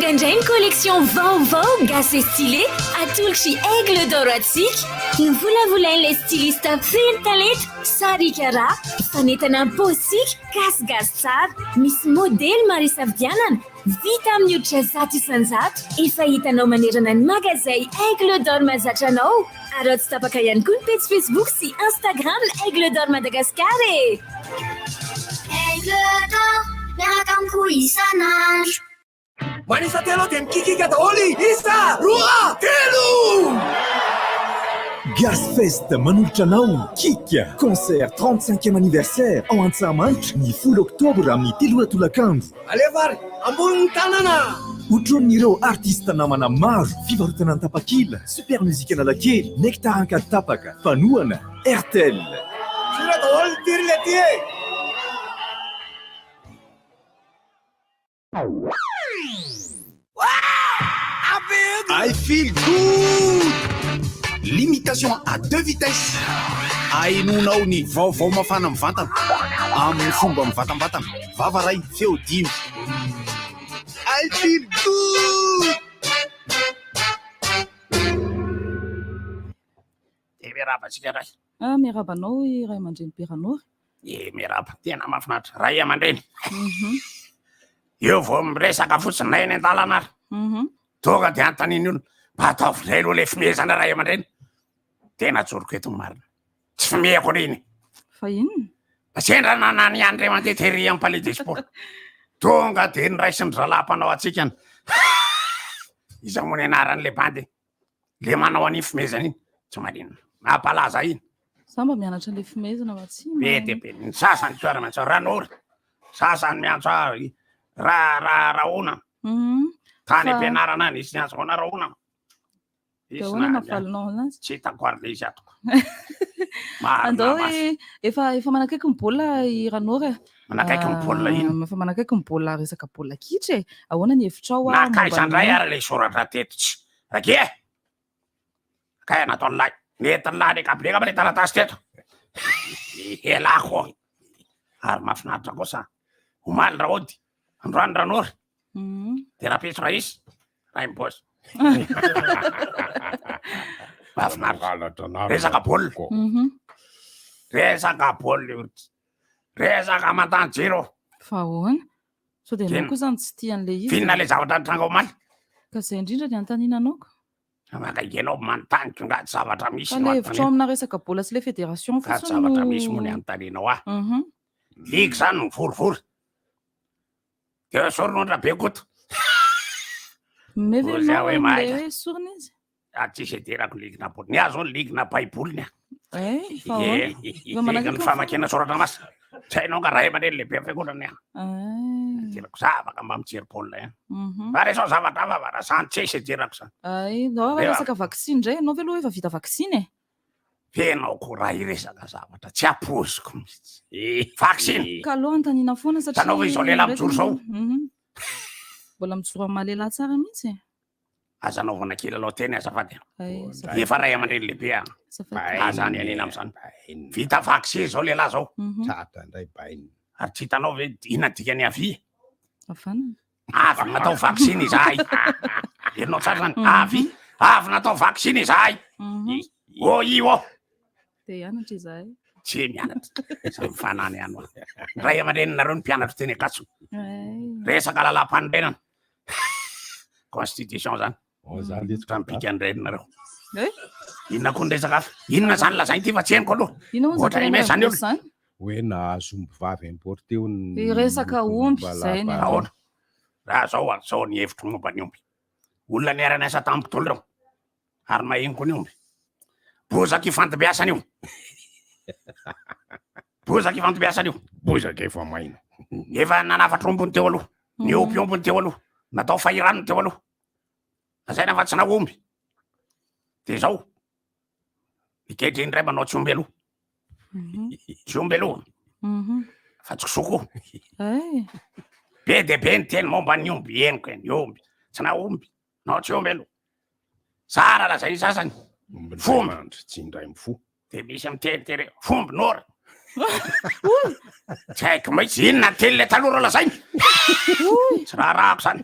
Tonga indray ny collection vaovao Gasy et Stylé atolotr'i Aigle d'Or antsika. Novolavolain'ilay styliste feno talenta, sariaka ra, fanentana ny paozintsika, gasigasy tsara. Misy modely maro isafidianana, vita amin'ny hoditra 100%, efa hitanao manerana ny magazay Aigle d'Or mahazatra anao. Araho tsy tapaka ihany koa ny pejy Facebook sy Instagram Aigle d'Or Madagascar e! Aigle d'Or, miaraka amiko isan'andro. Manisa telo dia mikikika daholo isa, roa, telo! Gasy Fest manolotra anao Kika, concert 35e anniversaire ao Antsahamanitra ny 10 oktobra amin'ny 3 ora tolakandro. Alefa ary, ambony ny tanana! Hotronin'ireo artista namana maro, fivarotana an-tapakila, Super Music Analakely, Nectar Ankaditapaka, Fanohana, Airtel. Sira daholo ny tiry le ty e! I feel good! Limitation à deux vitesses. Ahenoanao ny vaovao mafana mivantana amin'ny fomba mivantambatana. Vava ray, feo dimy. I feel good! Dia miarahaba antsika indray. Ah, miarahaba anao i ray aman-dreny Beranoro. Eh, miarahaba. Tena mahafinaritra. Ray aman-dreny. Mhm. Eo vao miresaka fotsiny na eny an-dalana ary. Mhm. Tonga dia anontanian'ny olona, mba ataovy indray aloha ilay fimehezana ray aman-dreny. Tena tsoriko eto ny marina. Tsy fimehako anie iny. Fa inona? Sendra nanany ihany ray mandeha tery amin'ny palais des sports. Tonga dia noraisin'ny zalahy mpanao hatsikana. Iza moa ny anaran'ilay bandy? Le manao an'iny fimehezana iny, tsy maninona. Mampalaza iny. Za mba mianatra an'ilay fimehezana fa tsy Be mahay. dia be. Ny sasany tsy ary miantso Ranoro. Sasany miantso ahy Ra Ra Rahona. Mhm. Tany Fa- am-pianarana any, nisy niantso ahoana Rahona. Dia ahoana navalinao anazy? Tsy hitako ary le izy atoko. Marina Andao mafy. hoe efa efa manakaiky ny baolina i Ranoro e. Manakaiky ny baolina ino? Ah, Efa manakaiky ny baolina resaka baolina kitra e. Ahoana ny hevitrao ah, Nankaiza momba indray ny ary ilay soratra teto tsy. Rakia e! Kay nataon'ny lahy. Nentin'ny lahy any an-kabone angamba ilay taratasy teto. Elako. Ary mahafinaritra kosa. Omaly Raody, androany Ranoro. Dia rahampitso Raisy, Raimbozy. Mahafinaritra. Resaka baolina. Resaka baolina io. Resaka mantany jiro. Fa ahoana? Sao dia ianao Inona? koa izany tsy tia an'ilay izy? F'inona ilay zavatra nitranga omaly? Ka izay indrindra ny anontaniana anao ka. Akaikinao manontany ko nga zavatra misy Fa no ilay hevitrao anontaniana. amina resaka baolina sy ilay fédération Ka fotsiny zavatra no misy moa ny anontanianao ahy. Mhm. Ligue zany mivorivory. Dia esorina ohatra Bekoto. Mihomehy ve Hoy ianao ianao hoe mahay amin'ilay ka. hoe esorina izy? Ah, tsisy idirako ligue-na baiboly. Ny ahy zao ligue-na baiboly ny ahy. Eh, fa Ie, ahoana? Efa manakaiky ligue-n'ny ny famakiana soratra masina. Tsy hainao nga ray aman-dreny lehibe amin'ny fiangonana ny ahy. Ah. Idirako zavaka mba mijery baolina ihany. Mhm. Fa rehefa zavatra hafa fa raha zany tsisy idirako zany. Ay, ndao raha Rehefa- resaka vaksiny indray, ianao ve aloha efa vita vaksiny e? Fenao ko raha hiresaka zavatra tsy ampoiziko mihitsy. Vaksiny. Ka aleo anontaniana foana satria Hitanao ve izao lehilahy mijoro izao? Mhm. Mbola mijoro amin'ny maha lehilahy tsara mihitsy e. Aza anaovana kilalao teny azafady. Ay, azafady. Efa ray aman-dreny lehibe aho. Azafady. Aza any anina amin'izany. Vita vaksiny izao lehilahy izao. Mhm. Tratra indray bainina. Ary tsy hitanao ve inona dikany havia? Havanana. Avy natao vaksiny izahay. Herinao tsara zany. Avy, avy natao vaksiny izahay. Ô i ô. Te hianatra izahay. Tsy mianatra. Samy fanany ihany hoa. Ny ray aman-dreninareo ny mpianatra teny Ankatso. Resaka lalàm-panorenana. Constitution zany. Ao zany letsy Ohatran'ny bikan'ny reninareo. Eh? Inona koa ny resaka hafa? Inona zany lazainy ity fa tsy henoko aloha. Inona moa Ohatra zany ime zany olo. zany? Hoe nahazo omby vavy importé hono Ny resaka omby izay ny Ahoana? Raha zao ary zao ny hevitro momba ny omby. Olona niara-niasa tamin'ny mpitolona ireo. Ary maheno koa ny omby. Bozaka ifandimbiasana io. Bozaka ifandimbiasana io. Bozaka efa maina. Efa nanafatra omby ny teo aloha. Niompy omby ny teo aloha. Natao fahirano ny teo aloha. Lazaina fa tsy nahomby. Dia izao, ankehitriny indray manao tsy omby aloha. Tsy omby aloha. Fa tsy kisoa koa. Be dia be ny teny momba ny omby, henoko e, ny omby. Tsy nahomby, nao tsy omby aloha. Zara lazain'ny sasany. Omby indray Fomby. mandry, tsy indray mifoha. Dia misy miteny tery, fomby nora. Tsy haiko mihitsy, inona ny teny ilay tanora lazainy? Tsy raharahako izany.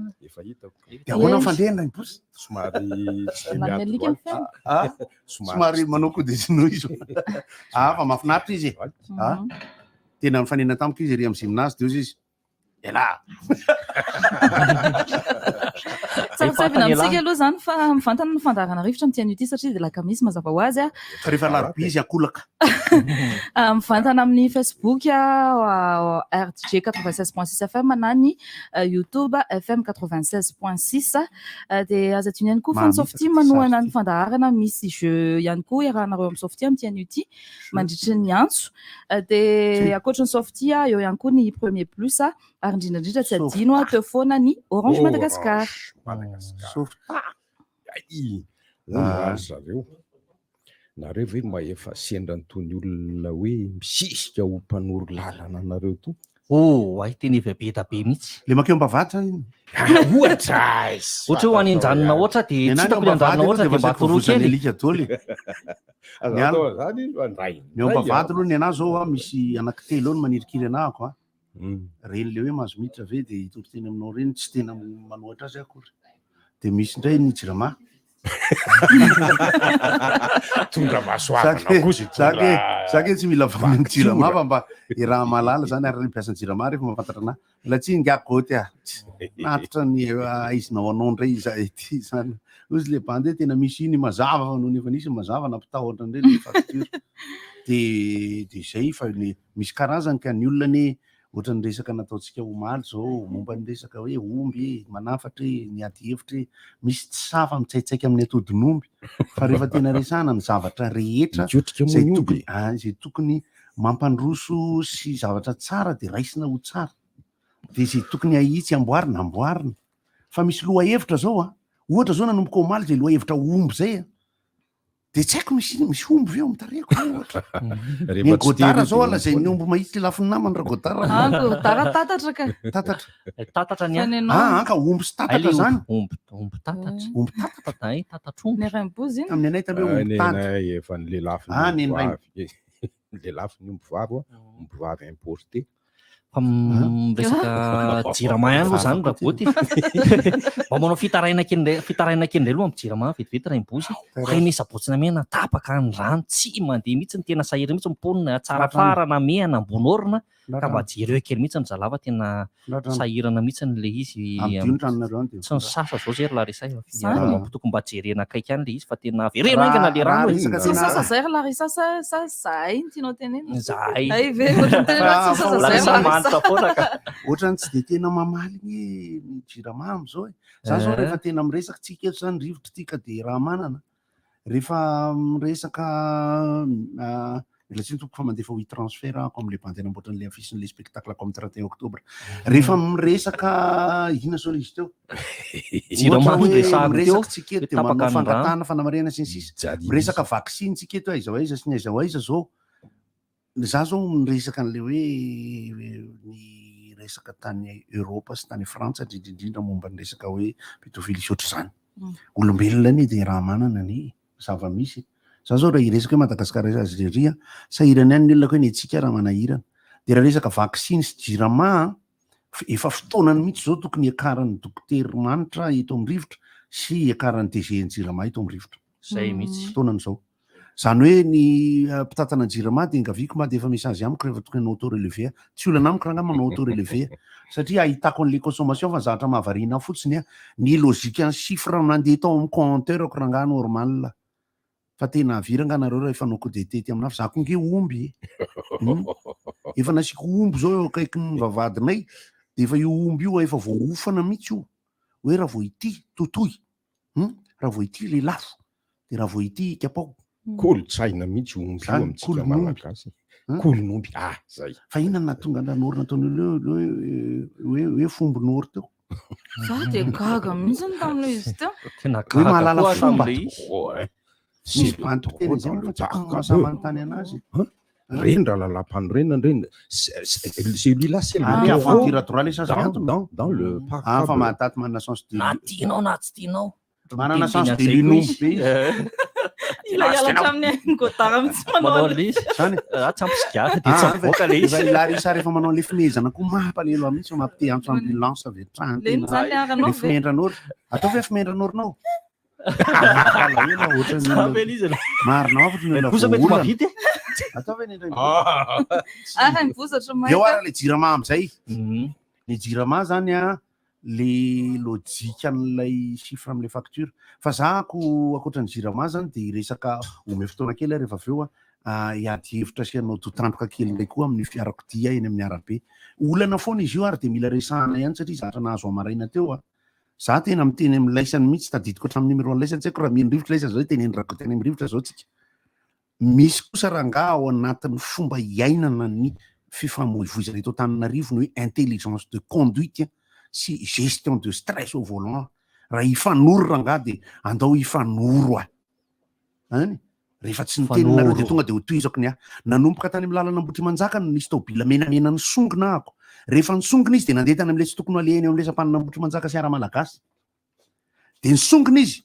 Efa hitako. De ahoana ny fandehany Rainibozy? Somary tsy de Lany miady alika ny loatra. fiainana. Ah, somary manao coup de genou izy. Ah, fa mahafinaritra izy e. Ah, tena mifanena tamiko izy ery amin'ny gymnase de hozy izy. Elah. Tsara tsarovina amintsika aloha izany fa mivantana ny fandaharana rivotra amin'ity anio ity satria dia alakamisy mazava ho azy. Fa rehefa alarobia izy akolaka. Mivantana amin'ny Facebook RDJ 96.6 FM na ny YouTube FM 96.6. Dia aza adino ihany koa fa ny Softie manohana ny fandaharana, misy jeu ihany koa iarahanareo amin'ny Softie amin'ity anio ity mandritry ny antso. Dia ankoatry ny Softie eo ihany koa ny Premier Plus ary indrindra indrindra tsy adino teo foana ny Orange Madagascar. Madagascar. Ay, hono ry zareo. Nareo ve mba efa sendra an'itony olona hoe misisika ho mpanoro lalana anareo itony? Oh, hay tena efa be da be mihitsy. Le makeo am-bavahady zany iny. Ohatra ai. Ohatra hoe ho any Anjanona ohatra dia tsy hitako le Anjanona ohatra dia mba atoroy kely. Alika daholo e. Aza atao an'izany izy fa ndray. Ny ao am-bavahady aloha ny anahy zao a misy anankitelo eo no manirikiry anahako a. Reny le hoe mahazo miditra ve dia hitompo teny aminao reny tsy tena manohatra azy akory. Dia misy indray ny jirama. Tondra masoavana koa izy tondra. Za ke tsy mila van'ny jirama fa mba i raha mahalala zany ary ny mpiasan'ny jirama rehefa mahafantatra anahy. Mbola tsy ingahy Goty ah. Natitra ny aizinao anao indray izahay ity zany. Hoy izy le bandy hoe tena misy iny mazava fa nony efa nisy ny mazava nampitahotra indray le facture. De de zay fa ny misy karazany ka ny olona anie ohatran'ny resaka nataontsika omaly zao momba ny resaka hoe omby e, manafatra e, ny ady hevitra e, misy tsy safa mitsaitsaika amin'ny atodin'omby fa rehefa tena resahana ny zavatra rehetra Mikotrika moa izay ny omby tokony e. ah, izay tokony mampandroso sy zavatra tsara dia raisina ho tsara dia izay tokony ahitsy amboarina amboarina fa misy lohahevitra zao a ohatra zao nanomboka omaly izay lohahevitra omby zay a dia tsy haiko misy misy omby ve eo amin'ny tarehiko ve ohatra Rehefa ny tsy Godard tery zao dia lazain'ny omby mahitsy lafiny namany raha Godard Ah, Godard tatatra ka. Tatatra. Tatatra ny Fa ahy. ny anao- Ah, anka omby sy tatatra Ay, le zany. Omby, omby tatatra. Omby tatatra. Ay, tatatr'omby. Ny raim-bozy iny. Amin'ny anay taloha Ah, omby ny tady. anay efa ny lelafiny Ah, ny omby anay. vavy. Ny lelafiny omby vavy, omby vavy importé. Fa miresaka jirama ihany aloha zany Raboty. Mba manao fitaraina kely indray, fitaraina kely indray aloha amin'ny jirama vetivety Raimbozy. Reny sabotsy namehana tapaka ny rano, tsy mandeha mihitsy ny tena sahirana mihitsy ny mponina, Tsarafara, Namehana, Ambonorina. Ka mba jereo kely mihitsy ny zalahy fa tena sahirana mihitsy le izy. Ampidio ny tranonareo any dia Tsy nisasa zao zay ry Larissa e. Zany? Tokony mba jerena akaiky any le izy fa tena avereno haingana le rano e. Tsy nisasa zay ry Larissa sa sa zahay no tianao tenenina? Zahay. Hay ve ohatran'ny tenenina hoe tsy nisasa zay ry Larissa Larissa. manitra foana ka. Ohatran'ny tsy dia tena mamaly ny ny jirama amin'izao e. Za zao Eh. rehefa tena miresaka tsika eto zany rivotra ity ka dia raha manana. Rehefa miresaka miala tsiny tompoko fa mandefa WeTransfer aho amin'ilay bandy hanamboatra an'ilay affiche n'ilay spectacle ako amin'ny 31 octobre. Rehefa miresaka inona zao ilay izy teo? Jirama Ohatra hoe resahako teo, miresaka tsika eto dia tapaka manao ny rano. fangatahana fanamarihana sy ny sisa. Miresaka vaksiny tsika eto aiza ho aiza sy ny aiza ho aiza zao. Za zao miresaka an'ilay hoe ny resaka tany Europe sy tany Frantsa indrindra indrindra momba ny resaka hoe pédophilie sy ohatr'izany. Olombelona anie dia raha manana ny zava-misy. Za zao raha hiresaka hoe Madagasikara azy irery a, sahirana ihany ny olona hoe ny antsika raha manahirana. Dia raha resaka vaksiny sy jirama a, efa fotoanany mihitsy zao tokony hiakaran'ny dokotera Manitra eto amin'ny rivotra sy hiakaran'ny DG ny jirama eto amin'ny rivotra. Zay mihitsy. Fotoanany zao. Zany hoe ny mpitantana ny jirama dia engaviako mba handefa message amiko rehefa tokony hanao auto relevé aho. Tsy olana amiko rangahy manao auto relevé satria ahitako an'le consommation fa ny zavatra mahavariana ahy fotsiny a, ny logique ny chiffre nandeha tao amin'ny compteur-ko rangahy normal. Fa tena avia rangahy nareo raha efa hanao coup de tête aminahy fa za koa nge omby e. Efa nasiako omby zao eo akaikin'ny vavahadinay dia efa io omby io efa voaofana mihitsy io hoe raha vao ity totoy, Raha vao ity lelafo dia raha vao ity ikapao. Kolontsaina mihitsy io omby io Zany, amintsika kolonomby. Malagasy. Kolonomby, ah zay. Fa inona no nahatonga an'i Ranoro nataony hoe hoe hoe fombonory teo? Za dia gaga mihitsy tamin'ilay izy teo. Tena Hoe gaga mahalala koa fomba. tamin'ilay izy. Misy bandy tena izay moa fa tsy haiko mahasahy manontany anazy. Reny raha lalam-panorenana reny, celui-là c'est le Ary taureau aventure droit le sasany antony. dans le Ah, fa mahataty manana sens de Na tianao na tsy tianao. Manana sens de Miteniteny l'humour an'izay be izy. Ila hiala hatramin'ny Godard mihitsy manao Manao an'ilay an'ilay izy. Zany. Ah, tsy ampy sigara dia tsy Ah, mivoaka ilay izy. efa i Larissa rehefa manao an'ilay fimehezana koa mampalahelo ahy mihitsy, mampite hiantso ambulance avy hatrany. Leny zany le aranao Le ve? fimendran'ory. Ataovy hoe fimendran'orinao. Mampalahelo aho ohatran'ny Tsara olona- ve ilay izy? Marina ao fa ohatran'ny olona Kosa mety voaolana. mahavita e. Ataovy anie indray. Ary ny vozatra Eo mahita. ary le jirama amizay. Le jirama zany a. le lojika an'ilay chiffre amin'ilay facture. Fa za ko ankoatra ny Jirama zany de hiresaka omeo fotoana kely aho rehefa avy eo a, hiady hevitra sy hanao dotandroka kely indray koa amin'ny fiarakodia eny amin'ny arabe. Olana foana izy io ary de mila resahana ihany satria zatra nahazo hamaraina teo a. Za tena miteny amin'ny laisany mihitsy, tadidiko hatramin'ny numéro an'ny laisany, tsy haiko raha mino rivotra laisany zao, teneno Rakoto any amin'ny rivotra zao tsika. Misy kosa rangaha ao anatin'ny fomba iainana ny fifamoivoizana eto Antananarivo ny hoe intelligence de conduite sy gestion de stress au volant. Raha hifanoro rangaha dia andao hifanoro a! Any? Rehefa tsy niteny nareo dia tonga dia hotohizako ny ahy. Nanomboka tany amin'ny lalana Ambohitrimanjaka no nisy taobila menamena nisongona ahako. Rehefa nisongona izy dia nandeha tany amin'ilay tsy tokony ho alehany eo amin'ilay sampanana Ambohitrimanjaka sy Ara-Malagasy. Dia nisongona izy.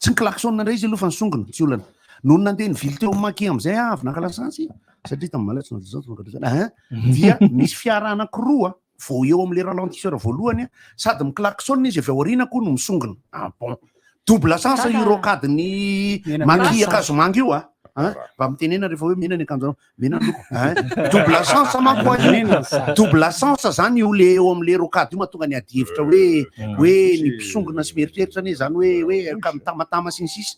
Tsy ni-klaxon indray izy aloha fa nisongona, tsy olana. Nony nandeha nivily teo amin'ny maquis amin'izay aho avy naka lasantsy, satria tamin'ny malina tsy nanao lasantsy naka lasantsy, hein, dia misy fiara anankiroa vao eo amin'ilay ralentisseur voalohany, sady mi-klaxon izy avy ao aoriana koa no misongona. Ah bon. Double sens io rocade ny maquis Ankazomanga io ah. Hein? Mba mitenena rehefa hoe mena ny akanjonao. Mena ny loko. Hein? Double sens manko a io. Double sens zany io le eo amin'le rocade io mahatonga ny adihevitra hoe hoe ny mpisongona sy mieritreritra anie zany hoe hoe ka mitamatama sy ny sisa.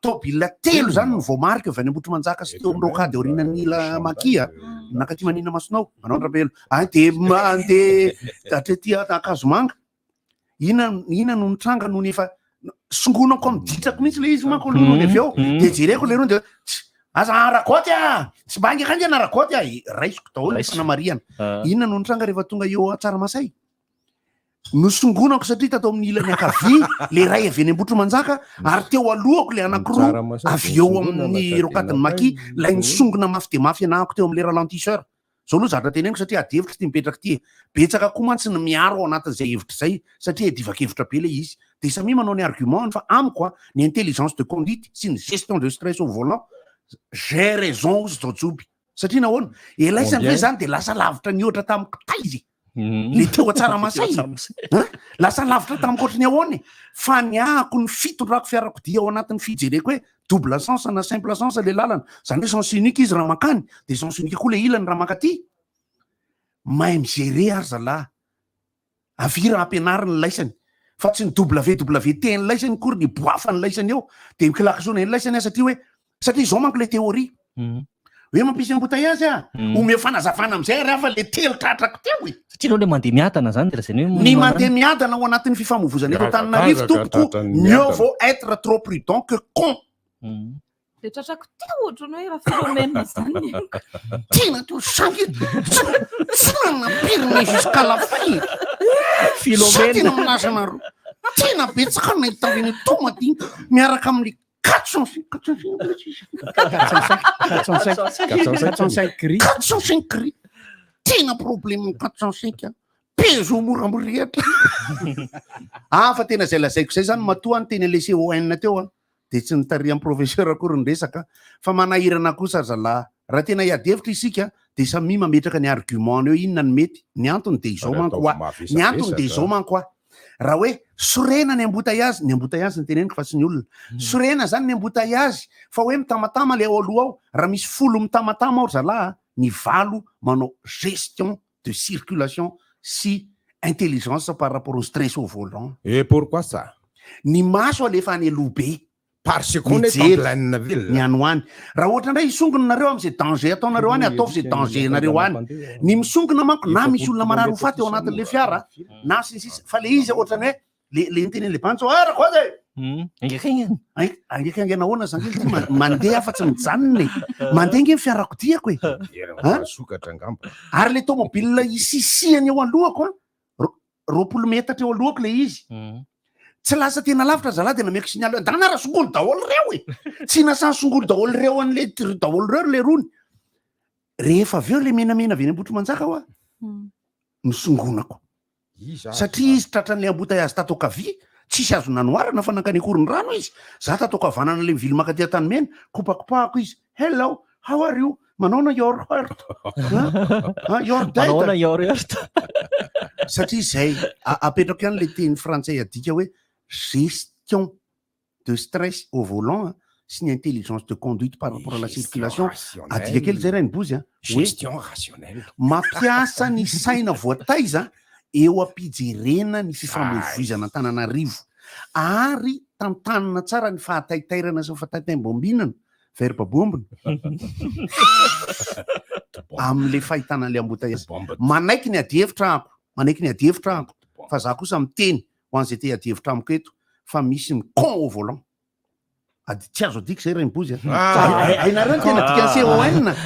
Tôbila telo zany no voamarika avy any Ambohitrimanjaka sy teo amin'ny rocade aorianan'ny ila maquis a. Nakaty manina masonao. Manao ny Rabelo. Hein, de mandeha hatrety Ankazomanga. Inona inona no nitranga nony efa songonako amin'ny ditrako mihitsy le izy manko aloha nony avy eo mm. de jereko le rony de aza aragoty a tsy mba haingahaingana aragoty a eh, raisiko daholo ny fanamarihana ah. inona no nitranga rehefa tonga eo Antsaramasay nosongonako satria tatao amin'ny ilany ankavia le ray avy eny Ambohitrimanjaka ary teo alohako le anankiroa avy eo amin'ny rocade-n'ny Maki lay nisongona mafy de mafy anahako teo amin'le ralentisseur Zao aloha zavatra teneniko satria ady hevitra ity mipetraka ity e. Betsaka koa mantsy ny miaro ao anatin'izay hevitra izay satria iadivan-kevitra be ilay izy. Dia samia manao ny argument-ny fa amiko a, ny intelligence de conduite sy ny gestion de stress au volant, j'ai raison hozy Jaojoby. Satria nahoana? Elaisany ve izany dia lasa lavitra nihoatra tamiko taiza e? Le teo Antsaramasay e? Hein? Lasa lavitra tamiko ohatry ny ahoana e? Fa ny ahako ny fitondrako fiarakodia ao anatin'ny fijereko hoe double sens na simple sens le lalana, zany hoe sens unique izy raha mankany, de sens unique koa le ilany raha mankaty. Mahay mi-gérer ary zalahy. Avia raha ampianariny ny laisany. Fa tsy ny WWT ny laisany akory ny iboafany laisany eo, de mi-klaxonner ny laisany aho satria hoe Satria izao manko le théorie. Hoe mampisy embouteillage ah. Omeo fanazavana amizay ary aho fa le telo tratrako teo e. Satria nareo le mandeha miadana zany de lazainy hoe Ny mandeha miadana ao anatin'ny fifamoivozana eto Antananarivo tompoko, mieux vaut être trop prudent que con. Le tratrako teo ohatran'ny hoe Raphilomène zany ny henoko. Tena teo sangy tsy nanam-pirina jusqu'à la fin. Philomène. Za tena milaza anareo. Tena betsaka nahita avy any Toamasina miaraka amin'ny 405 405 gris 405 gris tena problème 405 pezo mora mirehatra ah fa tena zay lazaiko zay zany matoa ny teny le CON teo a de tsy nitarihan'ny professeur akory ny resaka fa manahirana kosa zalahy raha tena hiady hevitra isika de samy mametraka ny argument eo inona ny mety ny antony de izao manko a ny antony de izao manko a Raha hoe sorena ny embouteillage, ny embouteillage no teneniko fa tsy ny olona. Sorena zany ny embouteillage fa hoe mitamatama le ao aloha ao, raha misy folo mitamatama ao ry zalahy a, ny valo manao gestion de circulation sy intelligence par rapport au stress au volant. Et pourquoi ça? Ny maso alefa any aloha be. Parce qu'on est en Mijery pleine ville. ny any ho any. Raha ohatra indray hisongona nareo amin'izay danger ataonareo any, ataovy izay danger nareo any. Ny misongona manko na misy olona marary ho faty ao anatin'ilay fiara na sy ny sisa fa le izy ohatrany hoe le le nitenen'ilay bandy zao ah rakozy e! Haingankaingana. Haingankaingana ahoana zany ity mandeha afa tsy mijanona e. Mandeha nge ny fiarakodiako e. Hein? Sokatra angamba. Ary le tomobile isisihany eo alohako an, 20 metatra eo alohako le izy. Tsy lasa tena lavitra zalahy de nameko signal hoe ndana raha songolo daholo reo e. Tsy nasany songolo daholo reo an'le daholo reo le rony. Rehefa avy eo le menamena avy eny Ambohitrimanjaka hoa nisongonako. Satria izy tratran'le embouteillage tato ankavia, tsisy azo nanoharana fa nankany Ankorondrano izy. Za tato ankavanana le mivily mankaty Antanimena, kopakopahako izy. Hello, how are you? Manaona your heart? Huh? Your date? Manaona your heart? Satria izay, apetrako ihany le teny frantsay adika hoe gestion de stress au volant sy ny intelligence de conduite par rapport à la circulation. Adika kely izay Rainibozy a. Gestion rationnelle. Mampiasa ny saina voataiza. Eo am-pijerena ny fifamoivoizana Antananarivo ary tantanina tsara ny fahataitairana sy ny fahataitaim-boambinana, verbe bombina, amin'ilay fahitana an'ilay embouteillage. Manaiky ny adihevitra aho, manaiky ny adihevitra aho, fa za kosa miteny ho an'izay te hiadihevitra amiko eto fa misy ny con au volant. Ady tsy azo adika zay Rainibozy a. Ah. Hainareo ny tena dikan'ny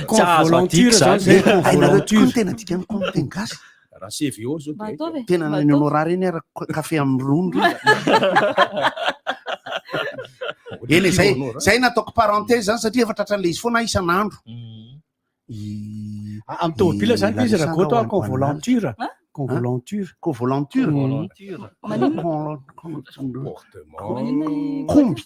CON? Tsy azo adika zany zay. Hainareo tokoa ny tena dikan'ny con teny gasy. Raha CVO zao Mba ataovy e. Tena Mba ny ataovy. honorar eny ara kafe amin'ny ronono reny. Eny e, zay zay nataoko parenthèse zany satria efa tratran'ilay izy foana isan'andro. I Amin'ny tômôbila zany i izy Larissa raha goto ho con an'alitra. volanture. Con volanture. Con volanture. Maninona? Maninona i- Komby.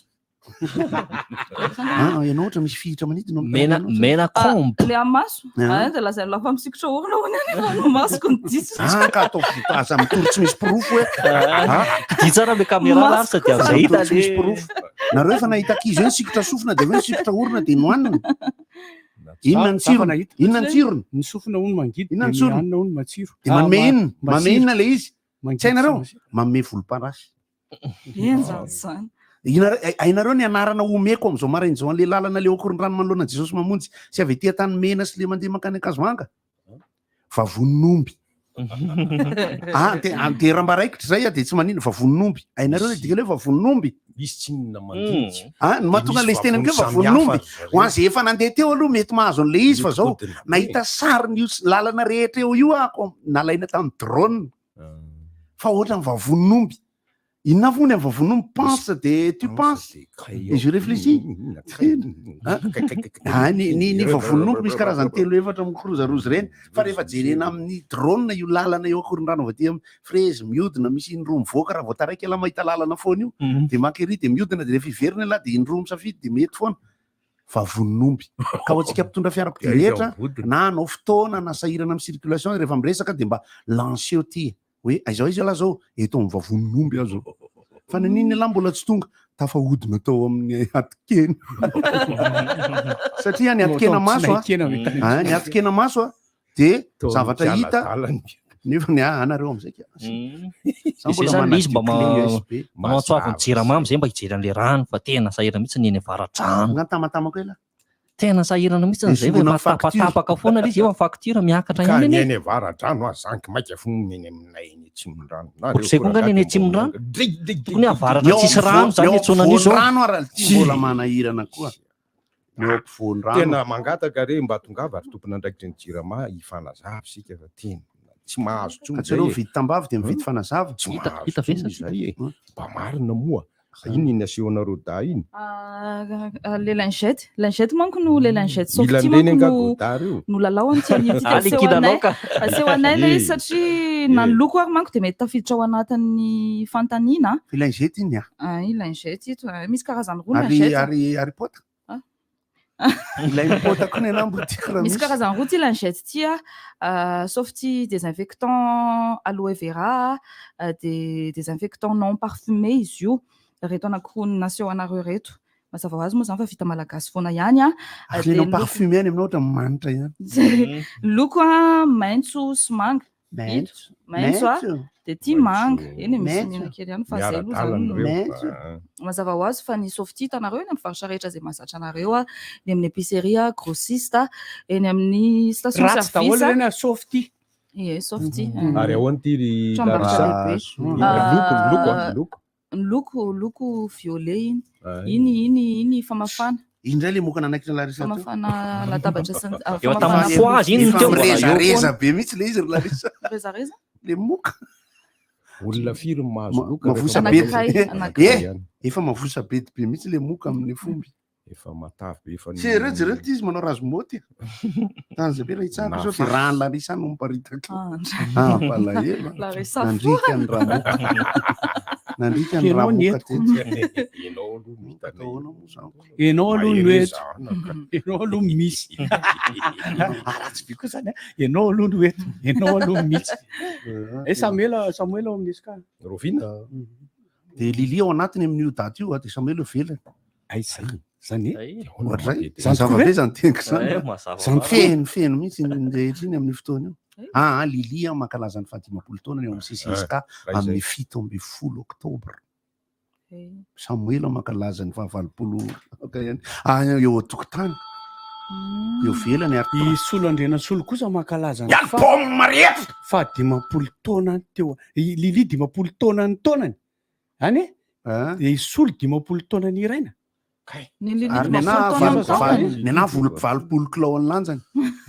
Ah, ianao ohatra misy fihitra manidina ao amin'ny Mena tarehinao, zay. mena combe. Le amin'ny maso? Ah. Ah, dia lazainy lafa misikotra orona hono any fa ny masoko no diso. Ah, ka ataovy aza mitory tsy misy porofo hoe. Ah. Dia tsara le caméra lavitra dia Aza amin'izay hita mitory tsy misy le porofo. Nareo efa nahita ankizy hoe nisikotra sofina dia hoe nisikotra orona dia nohanina. Inona ny tsirony? Inona ny tsirony? Ny sofina hono mangidy, Inona ny dia ny tsirony? hanina hono matsiro. Dia manome Ah, inona? Manome masiro. inona le izy? Mangidy Tsy hainareo? sy masiro. Manome volomparasy. Enjana izany. Inareo, hainareo ny anarana omeko amin'izao maraina izao an'le lalana le Ankorondrano manoloana an'i Jesosy Mamonjy sy avy ety Antanimena sy le mandeha mankany Ankazohanga? Vavonin'omby. Ah, de, ah, de raha mba raikitra zay ah, de tsy manino, vavonin'omby. Hainareo le dikany hoe vavonin'omby? Misy tsinona mandinika. Ah, ny mahatonga an'ilay izy teny amiko hoe vavonin'omby. Ho an'izay efa nandeha teo aloha mety mahazo an'ilay izy fa zao nahita sarin'io lalana rehetra eo io aho nalaina tamin'ny drone. Fa ohatran'ny vavonin'omby. Inona avy moa ny amin'ny vavonin'omby? Pense de tu penses et je réfléchis. Ah, ny ny ny vavonin'omby misy karazany telo efatra mikirozaroza ireny fa rehefa jerena amin'ny drone io lalana eo Ankorondrano avy aty amin'ny frezy miodina misy indroa mivoaka raha vao taraiky ialahy mahita lalana foana io de maka ery de miodina de rehefa hiverina ialahy de indroa misafidy de mety foana. Vavonin'omby. Ka ho antsika mpitondra fiarakodia rehetra na hanao fotoana na sahirana amin'ny circulation rehefa miresaka de mba lanceo ty hoe aiza aiza ialahy zao eto amin'ny vavonin'omby aho zao. Fa naninona ialahy mbola tsy tonga? Tafahodina tao amin'ny atikena. Satria ny atikena maso a, ah, ny atikena maso a de zavatra hita nefa ny ah, anareo amizay ka. Za Izay mbola zany izy mba manadio clé USB. manao antso avo ny jirama amizay mba hijery an'le rano fa tena sahirana mihitsy ny eny avaradrano. Nga tamatama koa ialahy. Tena sahirana mihitsy Dia zay soloina fa facture. tapatapaka foana le izy eo amin'ny facture miakatra Ka ihany ny anie. eny avaradrano aza zanky maika fo ny eny aminay eny Atsimondrano. Ohatr'izay koa nga ny eny Atsimondrano? Tokony hoe avaratra Eo tsisy rano zany eo iantsoana an'io zao. ampovoan-drano ary ty mbola manahirana koa. Ny eo ampovoan-drano. Tena mangataka re mba tongava ry tompon'andraikitry ny Jirama hifanazava isika fa tena tsy mahazo intsony Ka tsy aleo zay e. mividy tambavy dia mividy fanazava. Tsy Hita- mahazo hita ve intsony sa izay e. Mba marina moa. Inona iny asehonareo dahy iny? Ah, le lingette lingette manko no le lingette Mila softy an'ireny manko angaha no Godard io. no lalao an'ity anio ity Ah, dia le aseho anay kilalao ka. aseho anay ilay izy Eh. satria na ny Eh. loko ary manko dia mety tafiditra ao anatin'ny fanontaniana. Lingette iny ah. Ah, i lingette ito ah, misy karazany roa Ary lingette. ary ary pota. Ah. Ilay mipota koa ny anahy mbo tiako raha Misy misy. karazany roa ity lingette ity ah, ah, sauf ity désinfectant aloe vera ah, dia désinfectant non parfumé izy io. Reto anankiroa naseho anareo reto. Mazava ho azy moa izany fa vita malagasy foana ihany ah. Ary Dia le non ny loko- parfumé any aminao ohatra manitra ihany. Loko ah, maitso sy manga. Maitso. Maitso ah. Maitso. Dia ity manga. Eny e, misy Maitso. mena kely ihany fa zay aloha zany Miara-dalana no- ireo. Maitso. Ah. Mazava ho azy fa ny softy hitanareo eny amin'ny faritra rehetra izay mahazatra anareo ah, eny amin'ny épicerie ah, grossiste ah, eny amin'ny station Ratsy daholo service ah. ireny ah, softy. Ie, softy. Ary ahoana ity ry Tranombarotra Larissa? lehibe. Ny loko, ny loko, ah, ny loko. Ny loko, loko violet iny. Ah, Iny, iny, iny famafana. Iny indray le moka nanaikitra Larissa teo. Famafana latabatra sy ny- ah, Efa famafana tamin'ny foazy iny Efa teo mbola eo mirezareza foana. be mihitsy le izy ry Larissa. Mirezareza? Le moka. Olona firy no mahazo loka Mavosa rehefa be. manao Anankiray, Eh, anankiray. ihany. efa mavosa be be mihitsy le moka amin'ny fomby. Efa matavy be efa Sy ireo jereo ty izy manao razomoty. Tanza be raha hitsahako zao de raha ny Larissa no miparitaka. Ah, Ah, mpalahelo. Larissa Nandrika ny ramoka. Nandrika ny Ianao ny ramoka eto. teto. Ianao aloha no hitanay. Ahoana moa zany? Ianao aloha no Mahereza eto. anaka. Ianao aloha misy. Ah, ratsy be koa zany ah. Ianao aloha no eto. Ianao aloha misy. Eh, Samuel, Samuel ao amin'ny SK. Rovina? De Lily ao anatiny amin'io daty io, ah, de Samuel eo ivelany. Ay, zay. Zany e. Ohatray. Zany Mazava tokoa ve? be zany teniko zany. Eh, mazava Zany ho azy. Feno feno mihitsy ny rehetra iny amin'io fotoana io. Ah, Lily a mankalaza ny faha-50 taonany eo amin'ny CCSK Ah, amin'ny izay. 17 oktobra. Samoela mankalaza ny faha-80 okay, ihany. Ah, eo an-tokotany. Eo velany ary I Solo Andrianasolo kosa mankalaza ny Ny album rehetra! faha 50 taonany teo. I Lily 50 taona ny taonany. Any e? Dia i Solo 50 taona ny iraina. Ny Lily Ary ny 50 anahy taona valo- ny taonany. valo- ny anahy volo 80 kilao ny lanjany.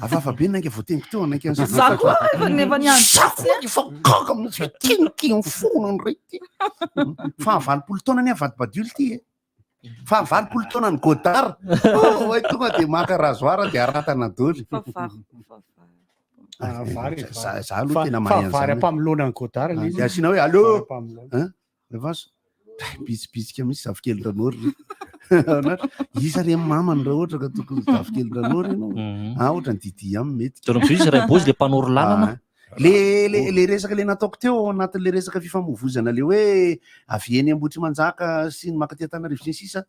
Hafahafa be nainga voateniko teo anaika ny Za koa efa nefa niandry Za koa efa gaga mihitsy hoe tinikiny foana ny ray ty. Faha 80 taonany aho vadibadioly ty e. Faha 80 taonany Godard. Oh, oay tonga dia maka rasoir dia aratana doly. Ah, vary, vary. Za aloha Fa- tena fa mahay vary an'izany. ampamoloana ny Godard ilay izy. Dia asiana hoe allo. Vary ampamoloana. Hein? Rehefa bitsibitsika mihitsy zafikely ranory. Iza re mamany raha ohatra ka tokony zafikely ranory ianao. Ah, ohatra ny Didi ihany mety. Teo amin'izay izy Raimbozy le mpanoro lalana. Ah, Le le le resaka le nataoko teo ao anatin'le resaka fifamoivozana le hoe avy eny Ambohitrimanjaka sy ny mankaty Antananarivo sy ny sisa.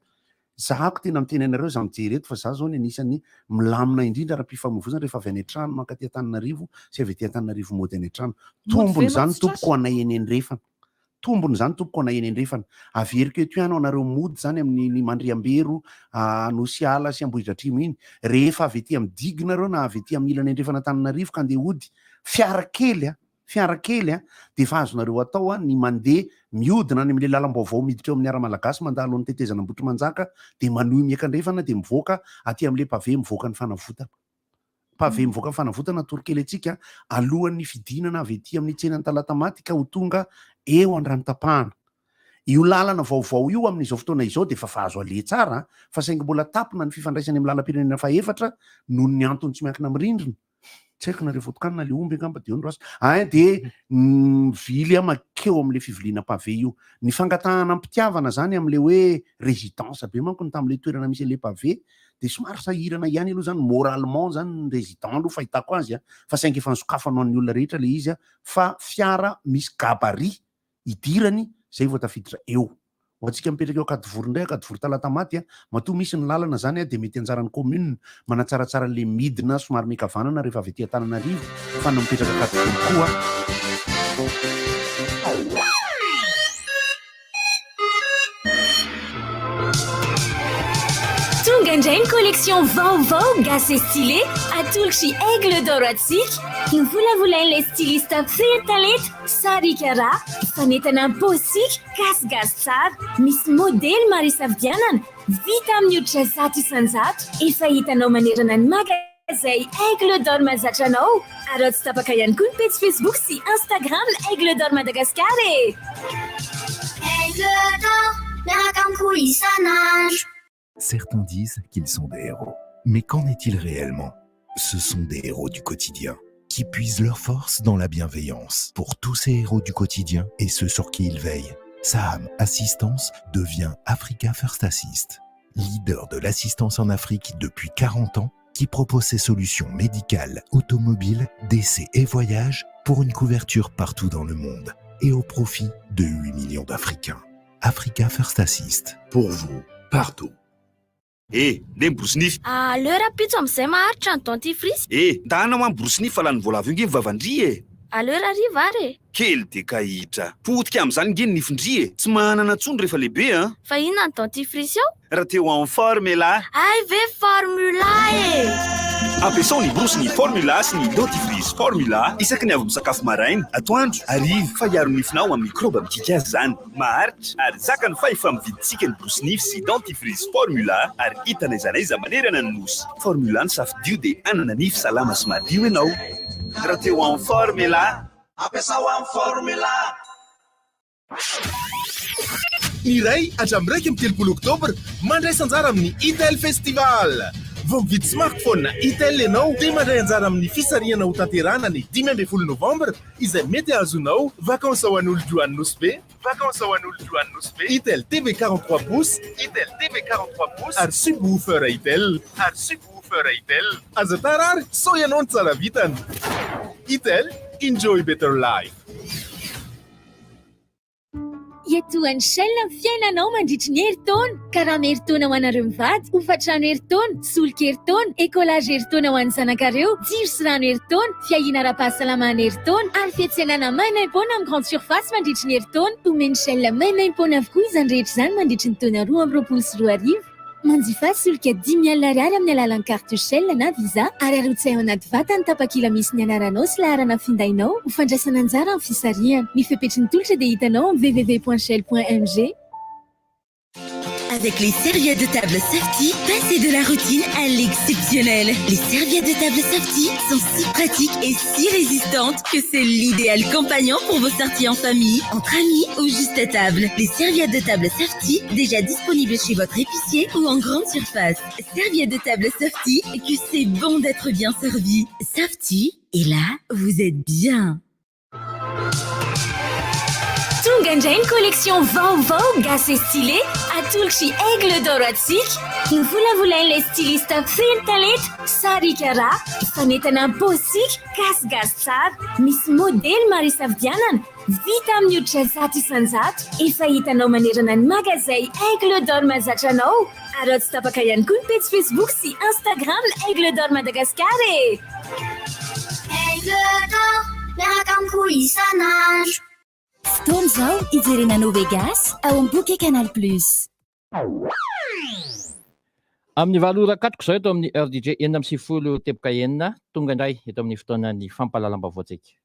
Zahako tena miteny anareo za mijery eto fa za zao ny anisan'ny milamina indrindra ara-pifamoivozana rehefa avy any an-trano mankaty Antananarivo sy avy aty Antananarivo mody any an-trano. Mody ve Tombony zany ianao tsy tratra? tompoko anay eny andrefana. Tombony izany tompoko anay eny andrefana. Averiko eto ihany ho anareo mody izany amin'ny Mandriambero, Anosiala sy Ambohidratrimo iny. Rehefa avy aty amin'ny digue nareo na avy aty amin'ny ilany andrefana Antananarivo ka andeha hody, fiara kely a, fiara kely a, dia efa azonareo atao a ny mandeha mihodina any amin'ilay lalam-baovao miditra eo amin'ny Ara-Malagasy mandalo ny tetezana Ambohitrimanjaka dia manohy miakandrefana dia mivoaka aty amin'ilay pavé mivoaka ny fanavotana. Pavé mivoaka ny fanavotana atoro kely antsika alohan'ny fidinana avy ety amin'ny tsenan'i Talatamaty ka ho tonga eo Andranotapahana. Io lalana vaovao io amin'izao fotoana izao dia efa azo aleha tsara fa saingy mbola tapina ny fifandraisany amin'ny lalam-pirenena fahefatra noho ny antony tsy miankina amin'ny rindrina. Tsy haiko na rehefa tokanana ilay omby angamba dia eo ny rasa. Ein dia mivily aho mankeo amin'ilay fiviliana pavé io. Ny fangatahana am-pitiavana izany amin'ilay hoe résidence be manko ny tamin'ilay toerana misy an'ilay pavé dia somary sahirana ihany aloha zany moralement zany ny résident aloha fahitako azy a, fa saingy efa nisokafana ho an'ny olona rehetra le izy a, fa fiara misy gabarit idirany zay vao tafiditra eo. Ho antsika mipetraka eo Ankadivory indray, Ankadivory Talatamaty a, matoa misy ny lalana zany a dia mety anjaran'ny commune manatsaratsara an'le midina somary miankavanana rehefa avy aty Antananarivo fa ny mipetraka Ankadivory koa Tonga indray ny collection vaovao gasy et stylé atolotry Aigle d'Or antsika. Novolavolain'ilay styliste feno talenta Sarika Ra. Fanentana am-paosika, gasigasy tsara. Misy modely maro isafidianana, vita amin'ny hoditra 100%, efa hitanao manerana ny magazay Aigle d'Or mahazatra anao. Araho tsy tapaka ihany koa ny pejy Facebook sy Instagram Aigle d'Or Madagascar e! Aigle d'Or, miaraka amiko isan'andro. Certains disent qu'ils sont des héros. Mais qu'en est-il réellement Ce sont des héros du quotidien qui puisent leur force dans la bienveillance. Pour tous ces héros du quotidien et ceux sur qui ils veillent, Saham Assistance devient Africa First Assist, leader de l'assistance en Afrique depuis 40 ans qui propose ses solutions médicales, automobiles, décès et voyages pour une couverture partout dans le monde et au profit de 8 millions d'Africains. Africa First Assist. Pour vous, partout. Eh, ndeha miborosy nify. Aleo rahampitso amin'izay maharitra ny dentifrice. Eh, ndana hoa miborosy nify fa lany voalavo io nge ny vavandria e. Aleo rahariva ary e. Kely dia kahitra. Potika amin'izany nge ny nifin-dry e. Tsy manana tsony rehefa lehibe an. Fa inona ny dentifrice ao? Raha te ho en forme elah. Hay ve formula e! Ampiasao ny borosy ny Formula sy ny dentifrice Formula isaky ny avy misakafo maraina, atoandro, hariva fa hiaro ny nifinao amin'ny mikraoba mikiky azy izany. Maharitra ary zakany fa efa mividintsika ny borosy nify sy dentifrice Formula ary hita n'aiza n'aiza manerana ny Nosy. Formula ny safidio dia hanana nify salama sy madio ianao. Raha te ho en forme elah. Ampiasao amin'ny Formula. Ny 1 hatramin'ny 31 oktobra, mandraisa anjara amin'ny Itel Festival. Vao mividy smartphone Itel ianao dia mandray anjara amin'ny fisarihana hotanterahana ny 15 novambra izay mety hahazoanao vacances ho an'olon-droa any Nosy Be, vacances ho an'olon-droa any Nosy Be, Itel TV 43 pouces, Itel TV 43 pouces ary subwoofer Itel, ary subwoofer Itel. Aza tara ary sao ianao no tsara vitana. Itel, enjoy better life. Iatohan'ny Shell ny fiainanao mandritry ny herintaona. Karama herintaona ho anareo mivady, hofantrano herintaona, solika herintaona, écolage herintaona ho an'ny zanakareo, jiro sy rano herintaona, fiahiana ara-pahasalamana herintaona, ary fiantsenana maimaimpoana amin'ny grande surface mandritry ny herintaona. Omen'ny Shell maimaimpoana avokoa izany rehetra izany mandritry ny taona 2022. Manjifà solika 5000 ariary amin'ny alalan'ny carte Shell na Visa ary arotsay ao anaty vata ny tapakila misy ny anaranao sy laharana findainao ho fandraisana anjara amin'ny fisarihana. Ny fepetry ny tolotra dia hitanao amin'ny www.shell.mg. Avec les serviettes de table Safety, passez de la routine à l'exceptionnel. Les serviettes de table Safety sont si pratiques et si résistantes que c'est l'idéal compagnon pour vos sorties en famille, entre amis ou juste à table. Les serviettes de table Safety, déjà disponibles chez votre épicier ou en grande surface. Serviettes de table Safety, que c'est bon d'être bien servi. Safety, et là, vous êtes bien. Tonga indray ny collection vaovao gasy et stylé atolotry Aigle d'or antsika. Novolavolain'ilay styliste feno talenta Sarika Ra. Fanentana am-paosika, gasigasy tsara. Misy modely maro isafidianana, vita amin'ny hoditra 100%. Efa hitanao manerana ny magazay Aigle d'or mahazatra anao. Ary ao tsy tapaka ihany koa ny pejy Facebook sy Instagram Aigle d'or Madagascar e! Aigle d'or, miaraka amiko isan'andro. Fotoana izao hijerena No Vegas ao amin'ny Bouquet Canal Plus. Amin'ny 8 ora katroka izao eto amin'ny RDJ 96.6, tonga indray eto amin'ny fotoanan'ny fampahalalam-baovaontsika.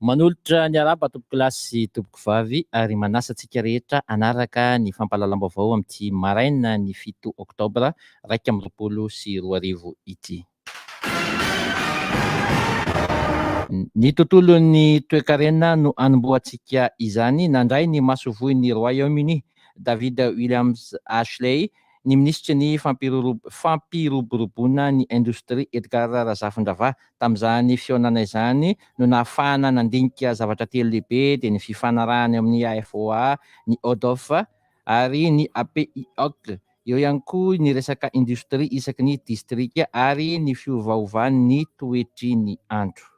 Manolotra ny arahaba tompokolahy sy tompokovavy ary manasa antsika rehetra hanaraka ny fampahalalam-baovao amin'ity maraina ny 7 oktobra 2021 ity. Ny tontolon'ny toekarena no hanombohantsika izany. Nandray ny masoivohon'ny Royaume-Uni, David Williams Ashley, ny minisitry ny fampiroboroboana ny indostria, Edgard Razafindravaha. Tamin'izany fihaonana izany no nahafahana nandinika zavatra telo lehibe dia ny fifanarahana eo amin'ny AFOA, ny ODOF ary ny APIOC. Eo ihany koa ny resaka indostria isaky ny distrika ary ny fiovaovan'ny toetry ny andro.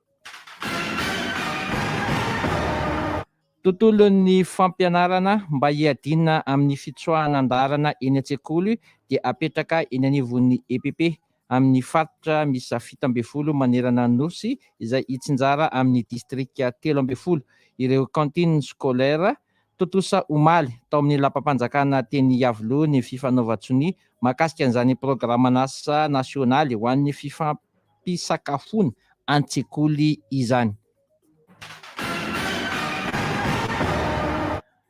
Tontolon'ny fampianarana mba hiadiana amin'ny fitsoahana an-dalana eny an-tsekoly dia apetraka eny anivon'ny EPP amin'ny faritra miisa 17 manerana ny Nosy izay hitsinjara amin'ny distrika 13 ireo cantines scolaires Tontosa omaly tao amin'ny lapam-panjakana teny Iavoloha ny fifanaovan-tsonia mahakasika an'izany programan'asa nasionaly ho an'ny fifampisakafoana an-tsekoly izany.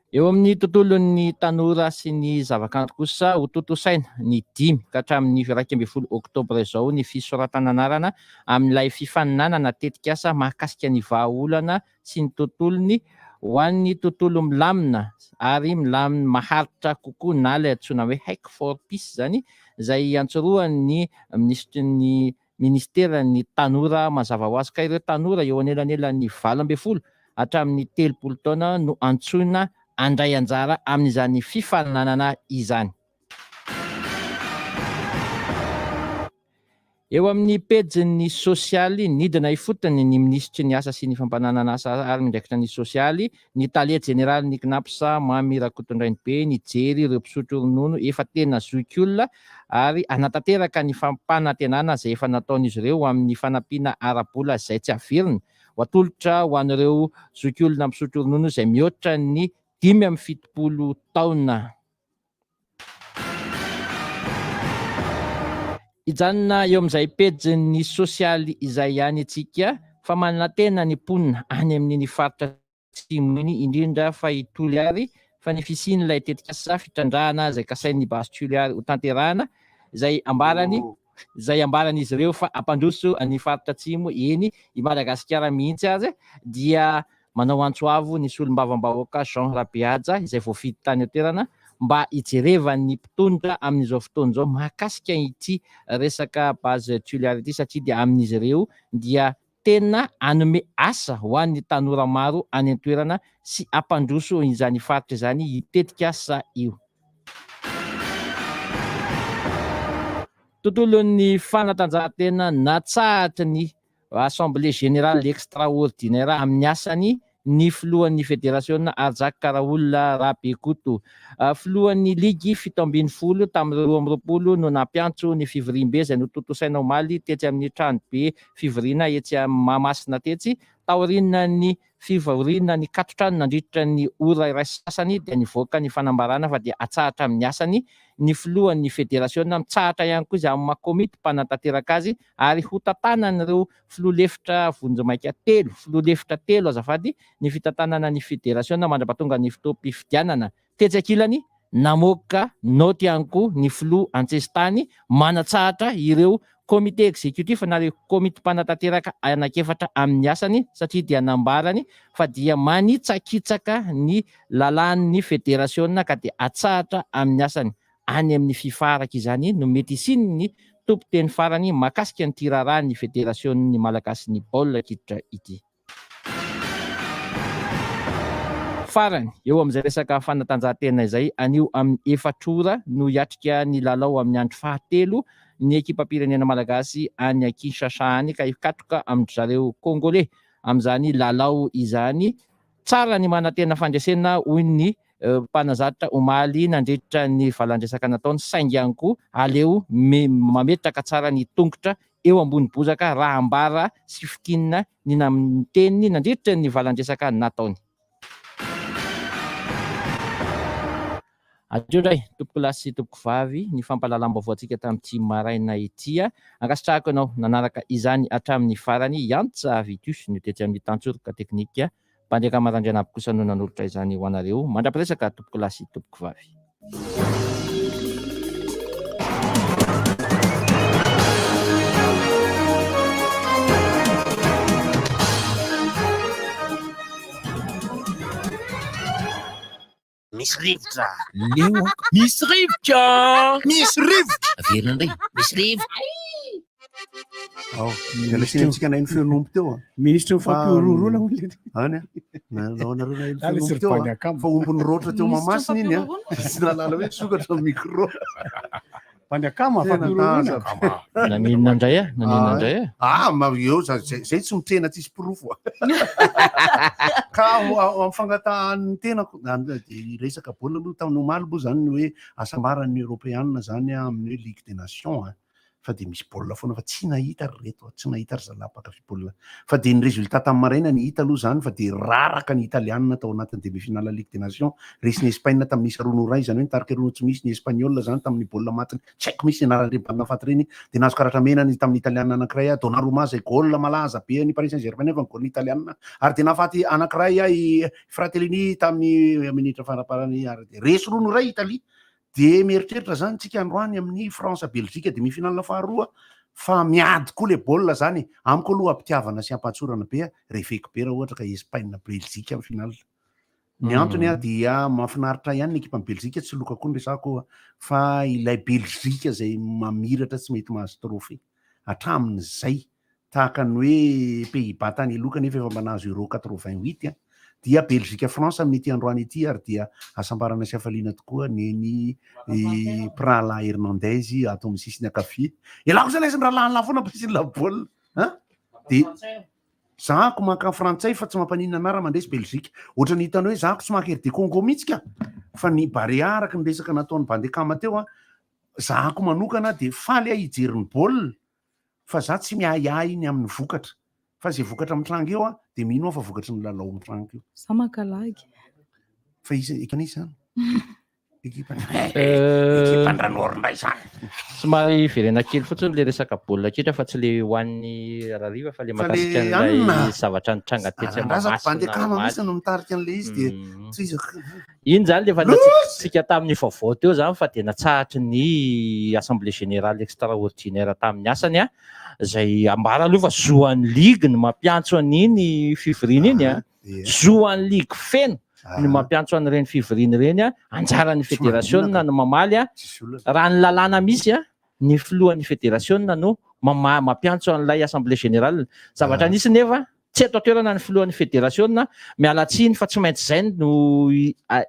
Eo amin'ny tontolon'ny tanora sy ny zavakanto kosa, hotontosaina ny 5 ka hatramin'ny 11 oktobra izao ny fisoratana anarana amin'ilay fifaninanana tetikasa mahakasika ny vahaolana sy ny tontolony ho an'ny tontolo milamina ary milamina maharitra kokoa na ilay antsoina hoe Hack for Peace izany izay iantsorohan'ny minisitry ny ministeran'ny tanora mazava ho azy ka ireo tanora eo anelanelan'ny 18 hatramin'ny 30 taona no antsoina handray anjara amin'izany fifaninanana izany. Eo amin'ny pejin'ny sosialy, nidina ifotony ny minisitry ny Asa sy ny Fampananan'asa ary miandraikitra ny sosialy, ny tale jeneralin'ny Cnaps, Mamy Rakotondrainibe, nijery ireo mpisotro ronono efa tena zokiolona ary hanatanteraka ny fampanantenana izay efa nataon'izy ireo amin'ny fanampiana ara-bola izay tsy averina ho atolotra ho an'ireo zokiolona misotro ronono izay mihoatra ny 75 taona. Hijanona eo amin'izay pejin'ny sosialy izay ihany isika fa manantena ny mponina any amin'iny faritra atsimo iny, indrindra fa i Toliary, fa ny fisian'ilay tetikasa fitrandrahana izay kasain'ny Base Toliary hotanterahana, izay ambarany izay ambaran'izy ireo fa hampandroso ny faritra atsimo, eny i Madagasikara mihitsy aza, dia Manao antso avo ny solombavambahoaka Jean Rabehaja izay voafidy tany an-toerana mba hijerevan'ny mpitondra amin'izao fotoana izao mahakasika ity resaka base Tuliary ity satria dia amin'izy ireo dia tena hanome asa ho an'ny tanora maro any an-toerana sy hampandroso izany faritra izany io tetikasa io. Tontolon'ny fanatanjahantena Natsahatry ny Assemblée Générale Extraordinaire amin'ny asany ny filohan'ny federasiona Arjaka Raoul Rabekoto. Filohan'ny ligy 17 tamin'ireo 22 no nampiantso ny fivoriambe izay notontosaina omaly tetsy amin'ny tranobe fivoriana etsy Mahamasina tetsy taorian'ny fivoriana nikaton-trano nandritra ny ora iray sy sasany dia nivoaka ny fanambarana fa dia atsahatra amin'ny asany ny filohan'ny federasiona, mitsahatra ihany koa izy amin'ny maha komity mpanatanteraka azy ary hotantanan'ireo filoha lefitra vonjimaika telo, filoha lefitra telo azafady, ny fitantanana ny federasiona mandra-pahatonga ny fotoam-pifidianana. Tetsy ankilany, namoaka naoty ihany koa ny filoha an-tsesitany manatsahatra ireo comité exécutif na ireo komity mpanatanteraka anankiefatra amin'ny asany satria dia nambarany fa dia manitsakitsaka ny lalàn'ny federasiona ka dia atsahatra amin'ny asany any amin'ny fifa araka izany no mety hisian'ny tompon-teny farany mahakasika an'ity raharahan'ny federasion'ny malagasin'ny baolina kitra ity. Farany, eo amin'izay resaka fanatanjahantena izay, anio amin'ny efatra ora no hiatrika ny lalao amin'ny andro fahatelo ny ekipam-pirenena malagasy any Kinshasa any ka hikatroka amin-dry zareo Congolais amin'izany lalao izany. Tsara ny manantena fandresena hoy ny mpanazatra omaly nandritra ny valandresaka nataony saingy ihany koa aleo mametraka tsara ny tongotra eo ambony bozaka raha ambara sy fintinina ny niteniny nandritra ny valandresaka nataony. Hatreo indray tompokolahy sy tompokovavy ny fampahalalam-baovaontsika tamin'ity maraina ity. Ankasitrahako ianao nanaraka izany hatramin'ny farany. Iantsa Vitus no tetsy amin'ny tantsoroka teknika. Mpandriakama Randrianabo kosa no nanolotra izany ho anareo. Mandra-piresaka tompokolahy sy tompokovavy. Misy rivotra. Leo aho. Misy rivotra. Misy rivotra. Averina indray. Misy rivotra. Ao, miala tsiny amintsika naheno feon'omby teo a. Minisitry ny fampihorohoroana hono le. Any a. Nanao anareo naheno Ah, le feon'omby teo siripany a. akama. Fa omby niroatra teo Mahamasina iny a. Tsy nahalala hoe nisokatra ny micro. Mpanjakama, Tena fampihorohoroana. tazako. Naninona indray a? Naninona indray a? Ah, ma eo za- zay zay tsy mitrena tsisy porofo. Ka amin'ny fangatahan'ny tenako, dia resaka baolina aloha tamin'ny omaly moa zany ny hoe hasambaran'ny Eoropeanina zany amin'ny hoe Ligue des Nations a. Fa dia misy baolina foana fa tsy nahita ry reto, tsy nahita ry zalahy mpankafy baolina. Fa dia ny résultat tamin'ny maraina ny hita aloha zany fa dia raraka ny Italianina tao anatin'ny demi-finale Ligue des Nations. Resin'i Espagne tamin'ny isa 2-1, izany hoe nitarika roa tsy misy ny Espagnol zany tamin'ny baolina matiny. Tsy haiko mihitsy ny anaran'ireny baolina faty ireny. Dia nahazo karatra mena ny tamin'ny Italianina anankiray, Donnarumma izay goal malaza be an'i Paris Saint-Germain nefa ny goal-n'ny Italianina. Ary dia nahafaty anankiray i Fratellini tamin'ny minitra faraparany ary dia resy 2-1 Italie. Dia mieritreritra zany tsika androany amin'ny France Belgique demi finale faharoa fa miady koa le baolina zany e. Amiko aloha ampitiavana sy ampatsorana be reveko be raha ohatra ka Espagne Belgique amin'ny finale. Ny antony a dia mahafinaritra ihany ny ekipan'i Belgique, tsy loka koa ny resako fa ilay Belgique izay mamiratra tsy mety mahazo trophée hatramin'izay tahaka ny hoe Pays-Bas tany aloha kanefa efa mba nahazo Euro 88 an, dia Belgique France amin'ity androany ity ary dia hasambarana sy hafaliana tokoa neny mpirahalahy Hernandez ato amin'ny sisiny ankavia. Elah kosa ilay rahalahin'lah foana ampiasiny la baolina an! Dia zahako maka frantsay fa tsy mampaninona anah raha mandresy Belgique. Ohatran'ny hitanao hoe zahako tsy maka RD Congo mihitsy ka! Fa ny Barea araka ny resaka nataon'i Bandekama teo an, zahako manokana dia faly aho hijery ny baolina fa za tsy miahiahy ny amin'ny vokatra fa izay vokatra mitranga eo an dia mino aho fa vokatry ny lalao mitranga eo. Za maka lagy. Fa iza ekipan'iza zany? Ekipan Ekipan-dRanoro indray izany. Somary hiverena kely fotsiny le resaka baolina kitra fa tsy le ho an'ny Rariva fa le Fa le mahakasika anona. an'ilay zavatra nitranga tetsy Andrazako Mahamasina Bandekama omaly. mihitsy no mitarika an'ilay izy dia tohizako. Iny zany le efa natsipitsika tamin'ny vaovao teo zany fa dia natsahatry ny assemblée générale extraordinaire tamin'ny asany a, izay ambara aloha fa zo an'ny ligue ny mampiantso an'iny fivoriana iny a, zo an'ny ligue feno ny mampiantso an'ireny fivoriana ireny a, anjaran'ny federasiona no mamaly a, raha ny lalàna misy a, ny filohan'ny federasiona no mampiantso an'ilay assemblée générale, zavatra nisy nefa. Tsy eto an-toerana ny filohan'ny federasiona, miala tsiny fa tsy maintsy izay no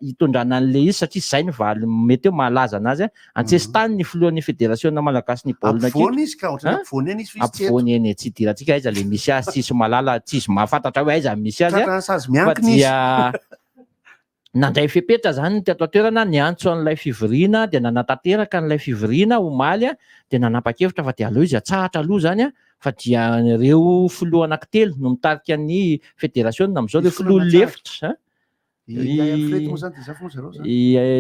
hitondrana an'ilay izy satria izay no valiny mety hoe mahalaza anazy. An-tsesitany ny filohan'ny federasiona malagasy ny baolina kitra. Ampovoany izy ka, ohatran'ny ampovoany eny izy fa izy tsy eto. Ampovoany eny e, tsy idirantsika aiza ilay misy azy, tsisy mahalala, tsisy mahafantatra hoe aiza ny misy azy. Tratran'ny sazy Fa miankina izy. dia nandray fepetra izany ny teto an-toerana, niantso an'ilay fivoriana dia nanatanteraka an'ilay fivoriana omaly dia nanapa-kevitra fa dia aleo izy atsahatra aloha izany fa dia ireo filoha anankitelo no mitarika ny federasiona amin'izao, ireo filoha lefitra.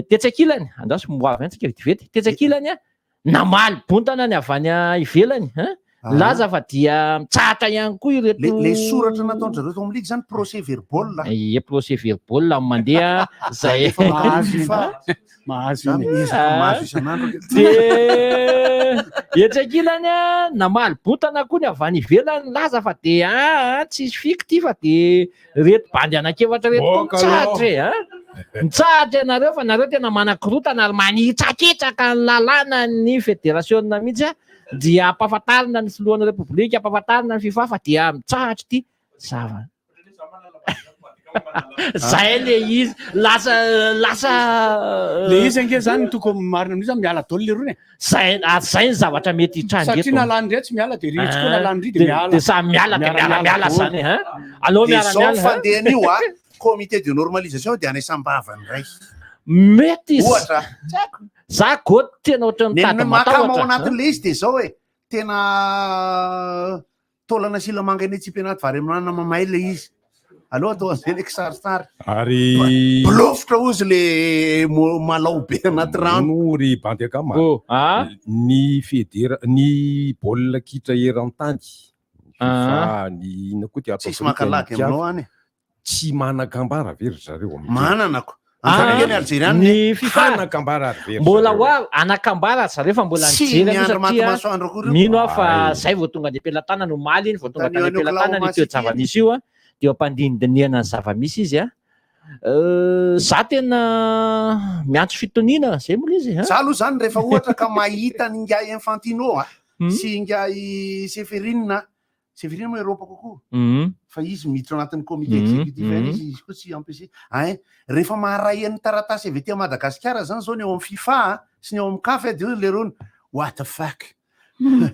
Tetsy ankilany, andraso ho avy any tsika vetivety, tetsy ankilany Namaly bontana ny avy any ivelany hein? Nilaza fa dia mitsahatra ihany koa ireto. Le le soratra nataon-dry zareo tao amin'ny ligue zany procès verbal. Ie procès verbal no mandeha zay. Efa mahazo iny fa mahazo iny. Miezaka mahazo isan'andro. Dia etsy ankilany namaly bontana koa ny avy any ivelany nilaza fa dia aa tsisy fiko ity fa dia Reto bandy anankiefatra reto koa mitsahatra e a! Mitsahatra ianareo fa nareo tena manakorotana ary manitsakitsaka ny lalàna ny federasiona mihitsy a! Dia ampahafantarina ny filohan'ny repoblika, ampahafantarina ny fifa fa dia mitsahatra ity zava. Zay le izy, lasa lasa. Le izy ange zany tokony marina amin'io zany miala daholo lerony e. Zay ary zay ny zavatra mety hitranga eto. Satria na lany ndray tsy miala de ry tsy koa na lany ry de miala. De samy miala de miala miala zany hein. Aleo De miara zao miala. fandehan'io a, comité de normalisation de any Sambava indray. Mety izy. Ohatra. Za goty tena ohatran'ny Ny mitady mahakama ao matahotra. anatin'le izy de zao e, tena Taolana sila manga eny atsipy anaty vary amin'anana mamay le izy. Aleo atao an'izay le kisarisary. Ary Bilofotra ozy le malao be anaty rano. No ry bandy akama. Oh, ah? Ny federa ny baolina kitra eran-tany. Ny FIFA, ny inona koa ty ato Tsisy Afrika, maka ny lagy aminao Caf. any. Tsy manan-kambara ve ry zareo amin'ity? Manana ko. Ah, Anjarany Algeriana. Ny FIFA. Hanan-kambara ary ve ry Mbola zareo? ho avy anakambara ry zareo fa mbola Tsy nijery aloha miandry maty satria masoandro akory io. mino aho fa Ay. zay vao tonga any am-pelatanana omaly iny vao tonga Tany tany any am-pelatanana Oklahoma io City iny. toe-java-misy io a dia eo am-pandinidinihana ny zava-misy izy a za tena miantso fitoniana zay moa le izy a Za aloha zany rehefa ohatra ka mahita an'ingahy Infantino a sy ingahy Seferine a, Severine moa Eropa kokoa fa izy miditra ao anatin'ny comité exécutif ihany izy, izy koa tsy empêché. Ein, rehefa maharay an'ny taratasy avy aty Madagasikara zany zao ny ao amin'ny FIFA a, sy ny ao amin'ny CAF a, dia hoy lerony what the fuck. Hein?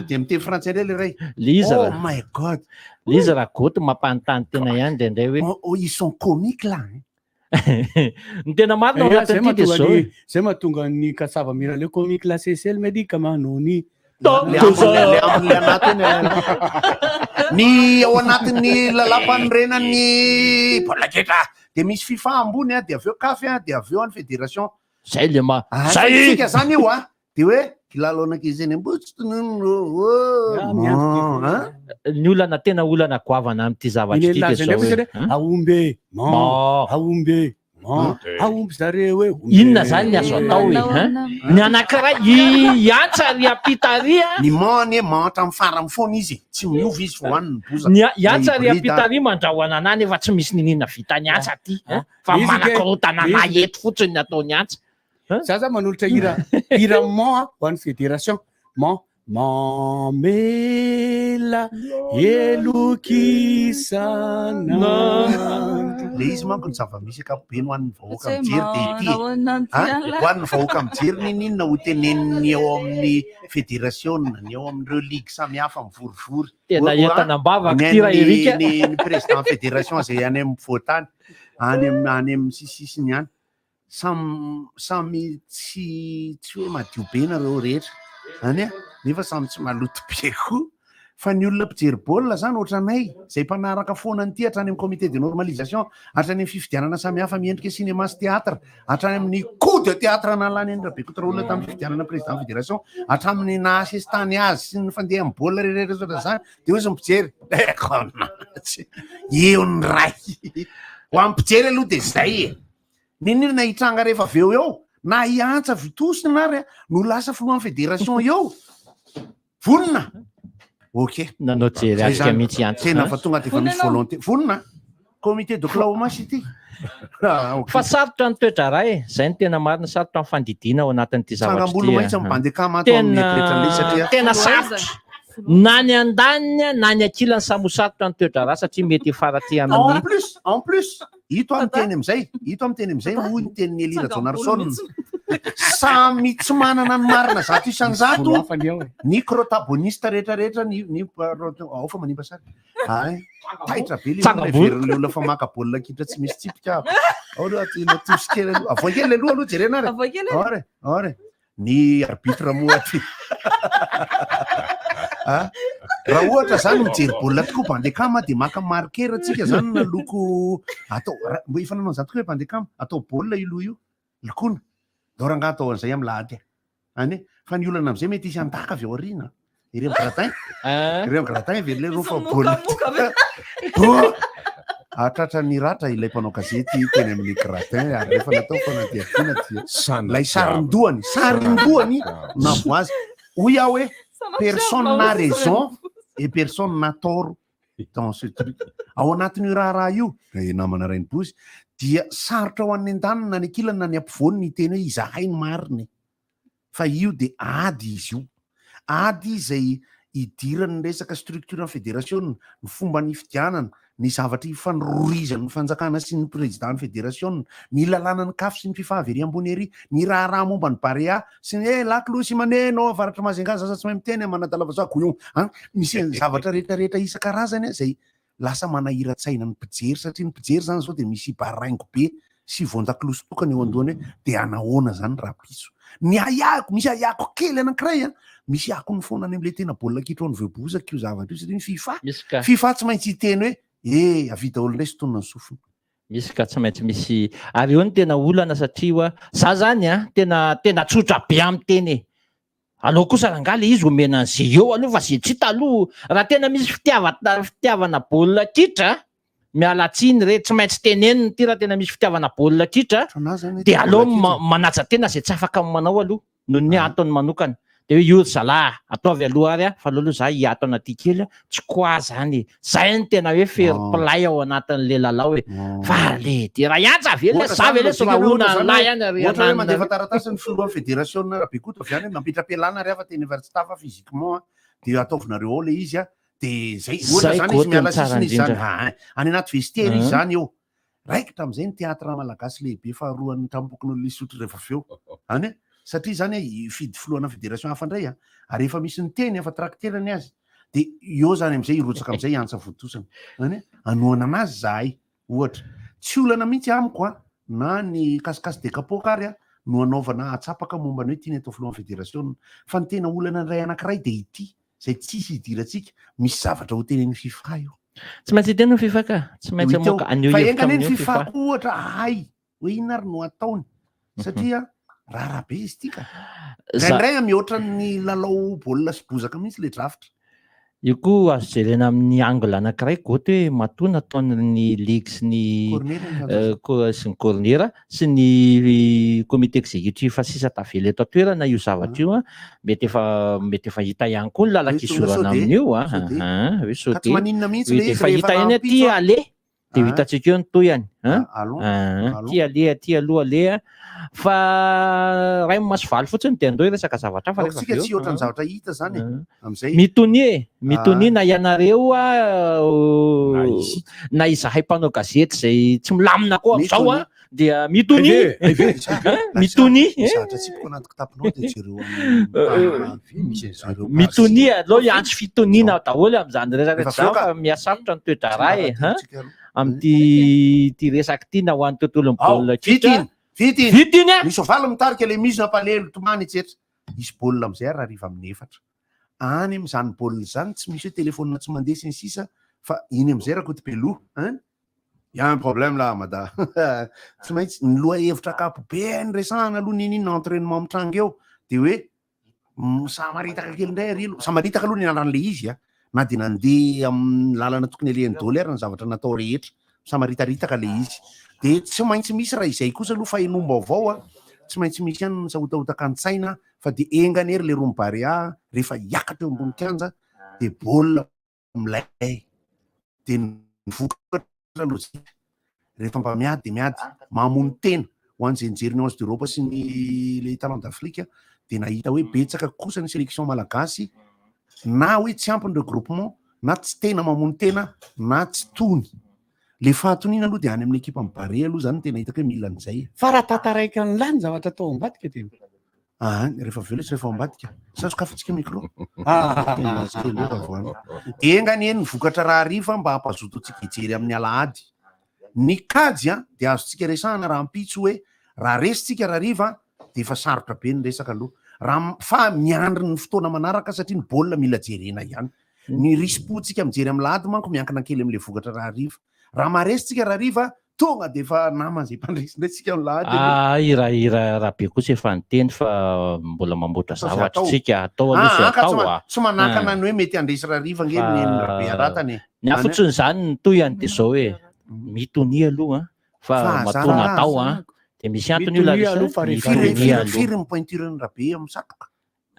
Dia miteny frantsay indray le ray. Le izy Oh raha- my God. Le izy raha goty mampanontany tena ihany indraindray hoe Oh, oh, ils sont comiques là. Hein? Ny tena marina ao Eh, zay anatin'ity dia mahatonga zao ny e. zay mahatonga ny katsava mira le comique la c'est le médicament no ny Le ambiny le ambiny le anatiny ny ao anatin'ny lalam-panorenan'ny baolina kitra dia misy FIFA ambony a dia avy eo CAF a dia avy eo any fédération. Zay le ma Ah, zay tsika zany io a dia hoe kilalao an'ankizy eny Ambohitsitonony oh, hein? Ny olana tena olana goavana amin'ity zavatra ity dia zao hoe aombe Mon. aombe aomby zareo hoe Inona zany ny azo atao e hein? Ny anankiray i i Antsa ry ampita ary a. Ny mon anie mon hatramin'ny farany foana izy e. Tsy miova izy fa hohaniny ny bozaka. Ny i Antsa ry Hybride ampita ary. ary mandrahona anah nefa tsy misy niniana vitan'i Antsa aty hein? Fa Izy ke- manakorontana anah izy- eto fotsiny ny ataon'i Antsa. Za za manolotra hira hira mon a ho an'ny fédération mon mamela heloka isan'andro. Le izy manko ny zava-misy ankapobeny ho an'ny vahoaka Tsy mijery dia ity e. manahoana ny Ah, tian'la. ho an'ny vahoaka mijery n'inon'inona ho tenenin'ny eo amin'ny federasiona, ny eo amin'ireo ligue samihafa mivorivory. Tena Ho- ho- entana am-bavaka ny ity raha an'ny- Eric a. Ny, ny président fédération izay any amin'ny voatany, any amin'ny any amin'ny sisisisiny any. Samy samy tsy tsy hoe madio be nareo rehetra any a, nefa samy tsy maloto be koa. Fa ny olona mpijery baolina zany ohatranay, zay mpanaraka foana an'ity hatrany amin'ny comité de normalisation, hatrany amin'ny fifidianana samihafa miendrika cinéma sy théâtre, hatrany amin'ny coup de théâtre nalany an'i Rabekoto Raoul tamin'ny fifidianana président fédération, hatramin'ny naha sesitany azy sy ny fandehan'ny baolina rehetra rehetra ohatran'izany, dia hoy izy mpijery, eo ny ray. Ho an'ny mpijery aloha dia zay e. N'inon'inona hitranga rehefa avy eo eo, na i Antsa Vitosina ary no lasa filohan'ny fédération eo, vonona? Ok. Nanao jery Zay atrika zany. mihitsy i Antsa. Tena fa tonga dia efa Vonona misy ianao? volonté. Vonona? Comité d'Oklahoma City. Ah, ok. Fa sarotra ny toe-draharaha e, zay no tena marina, sarotra ny fandidiana ao anatin'ity zavatra ity. Tsangam-bolo e. mahitsy amin'ny bandekama ato amin'ny Tena eritreritra an'ilay satria tena sarotra. Na ny andaniny na ny ankilany samy ho sarotra ny toe-draharaha satria mety hiafara aty amin'ny. En plus, en plus, ito aho miteny amin'izay, ito aho miteny amin'izay hoy ny tenin'i Elie Rajaonarison. Samy tsy manana ny marina 100% ny crotaboniste rehetra rehetra ny ny ao fa manimba sary. Ay, taitra be le olona heverin'ny olona fa maka baolina kitra tsy misy tsipika. Ao aloha aty natosy kely aloha. Avoay kely le loha aloha jerena ary. Avoay kely e. Ao ary, ao ary. Ny arbitre moa aty. Ah, Raha ohatra zany mijery baolina tokoa bandekama dia maka marquer tsika zany na loko atao ra- mbo efa nanao an'izany tokoa hoe bandekama atao baolina io loha io lokoina. Ndao rangahy atao an'izay amin'ny lahady any e. Fa ny olana amin'izay mety hisy handaka avy ao aoriana. Ery amin'ny gradin. Ery amin'ny gradin ve ilay roa fa baolina. Boa! Hahatratra ny ratra ilay mpanao gazety teny amin'ny gradin ary rehefa natao fanadihadiana dia ilay sarin-dohany, sarin-dohany navoazy. Hoy aho hoe personne n'a raison et personne n'a tort dans ce truc. Ao anatin'io raharaha io, ry namana Rainibozy, dia sarotra ho an'ny andaniny na ny ankilany na ny ampovoany ny hiteny hoe izahay no marina e. Fa io dia ady izy io. Ady izay idiran'ny resaka structure ny federasiona, ny fomba nifidianana, ny zavatra ifanororizan'ny fanjakana sy ny président ny federasiona, ny lalànan'ny CAF sy ny fifa avy ery ambony ery, ny raharaha momba ny Barea sy ny eh lakolosy maneno avaratra Majunga zaza tsy mahay miteny manadala vazaha couillon an, misy zavatra rehetra rehetra isan-karazany izay lasa manahiran-tsaina ny mpijery satria ny mpijery zany zao dia misy baraingo be sy voan-dakolosy tokana eo andohany hoe dia anahoana zany rahampitso. Ny ahiahiko, misy ahiahiko kely anankiray an, misy akony foana any amin'ilay tena baolina kitra ao amin'ny bozaka io zavatra io satria ny FIFA, Misy ka. FIFA tsy maintsy hiteny hoe eh avia daholo indray sintonina ny sofina. Misy ka, tsy maintsy misy, ary eo no tena olana satria oa, za zany an, tena tena tsotra be amin'ny teny e, Aleo kosa rangahy le izy omena an'i ze eo aloha fa ze tsy hita aloha raha tena misy fitiavana fitiavana baolina kitra miala tsiny re tsy maintsy tenenina ity raha tena misy fitiavana baolina kitra de aleo manaja tena ze tsy afaka manao aloha noho ny antony manokana de hoe io ry zalahy ataovy aloha ary fa aleo aloha za hiato anaty kely tsy quoi zany e zay no tena hoe fair play ao anatin'le lalao e fa le de raha hiantsa ve le za ve le sy rahona an'lahy any ary Ohatra hoe mandefa ananona taratasy ny filohan'ny federasiona Rabekoto avy any hoe mampetra-pialana ary hafa teny efa tsy tafa physiquement a, de ataovinareo ao le izy a, de zay ohatra Zay zany izy goty no miala tsara sisiny izy zany indrindra. Ah, any anaty vestiaire izy Mhm. zany eo raikitra amin'izay ny théâtre malagasy lehibe faharoan'ny tranombokin'olona Isotry rehefa avy eo any e satria zany a hifidy filohana fédération hafa indray a ary efa misy niteny efa tractera ny azy de eo zany am'izay hirotsaka am'izay hiantsa votosana any e anohana anazy zahay ohatra tsy olana mihitsy amiko a na ny kasikasy de kapoaka ary a no anaovana atsapaka momba ny hoe tiany atao filohan'ny federasiona fa ny tena olana indray anankiray de ity zay tsisy hidirantsika misy zavatra ho tenenin'ny FIFA io Tsy maintsy hiteny ny FIFA ka. Tsy maintsy Ho hita eo. hamoaka an'io Fa hevitra enga anie ny amin'io FIFA FIFA. koa ohatra ahay hoe inona ary no ataony satria raharaha be izy ity ka. Indraindray a mihoatra ny lalao baolina sy bozaka mihitsy le drafitra. Io koa azo jerena amin'ny angle anankiray Goty hoe matoa nataon'ny ligue sy ny Corner ny fandraisana. sy ny corner sy ny comité exécutif sisa tavela eto an-toerana io zavatra io an, mety efa mety efa hita ihany koa ny lalan-kizorana amin'io an, hoe Ka tsy sao maninona mihitsy dia le izy efa rehefa hita ihany aty rahampitso an. aleha dia ho Ah. hitantsika eo ny tohiny an, Ah, allons, Ah, allons. ty aleha ty aloha aleha fa ray maso valy fotsiny dia andao hiresaka zavatra hafa Aoka rehefa tsika avy eo. tsy ohatran'ny zavatra hita zany e. Amin'izay. Mitonia e, mitonia Ah. na ianareo a, na izahay mpanao gazety izay tsy milamina koa amin'izao a, dia mitonia, mitonia, Misy zavatra tsipiko anaty kitaponao dia jereo amin'ny jereo mitonia aloha hiantso fitoniana daholo amin'izany resaka Rehefa izany avoaka. fa mihasarotra ny toe-draharaha e, Tsy ha? Amin'ity ity resaka ity na ho an'ny tontolon'ny Ao, baolina vita kitra. iny, vita iny. Vita iny a! Misy soavaly mitarika ilay misy nampalahelo tomany etsetra. Hisy baolina amin'izay ary hariva amin'ny efatra. Any amin'izany baolina izany tsy misy hoe telefaonina tsy mandeha sy ny sisa fa iny amin'izay Rakotobeloha hein? Il y a un problème là Mada. Tsy maintsy ny lohahevitra ankapobeny resahana aloha n'inon'inona entraînement mitranga eo dia hoe samaritaka kely indray ary aloha. Samaritaka aloha ny anaran'ilay izy a. Na dia nandeha amin'ny lalana tokony alehan'ny daholo ary ny zavatra natao rehetra. Samaritaritaka ilay izy. Dia tsy maintsy misy raha izay kosa aloha fahenoam-baovao a. Tsy maintsy misy ihany ny sahotahotaka an-tsaina fa dia enga anie ry leroa Barea rehefa hiakatra eo ambony kianja dia baolina milay dia ny vokatra lojika rehefa mba miady dia miady mamono tena ho an'izay nijery ny Onze d'Europe sy ny les Talents d'Afrique dia nahita hoe betsaka kosa ny sélection malagasy Na hoe tsy ampy ny regroupement, na tsy tena mamono tena, na tsy tony. Le fahatoniana aloha dia any amin'ny ekipa amin'ny Barea aloha zany no tena hitako hoe mila an'izay. Fa raha tantaraika an'lah ny zavatra atao ambadika dia. Ah, rehefa avy eo lesy rehefa ao ambadika. Sa sokafantsika micro? Ah. Tena azo kely eo raha vao any. Enga anie ny vokatra rahariva mba hampazoto antsika hijery amin'ny alahady. Ny kajy an, dia azontsika resahana rahampitso hoe raha resintsika rahariva dia efa sarotra be ny resaka aloha. Raha fa miandry ny fotoana manaraka satria ny baolina mila jerena ihany. Ny risi-pontsika mijery amin'ny lahady manko miankina kely amin'ilay vokatra rahariva. Raha maharesy tsika rahariva, tonga dia efa naman'izay mpandresy indray tsika amin'ny lahady aloha. Ah, i Ra- i Ra- Rabe kosa efa niteny fa mbola mamboatra Atao izay zavatra atao. tsika, atao aloha Ah, izay ah, ka tsy atao ma- ah. tsy manakana Ah. ny hoe mety handresy rahariva ange ny Fa Rabe Aratany e. Ny ahy fotsiny izany ny tohiny dia izao hoe mitonia aloha an, fa Fa matoa zara- natao an, dia misy antony io Mitonia Larissa, aloha fa rehefa- mitonia Firy- firy- aloha. Firy ny pointure-n'ny Rabe amin'ny satroka?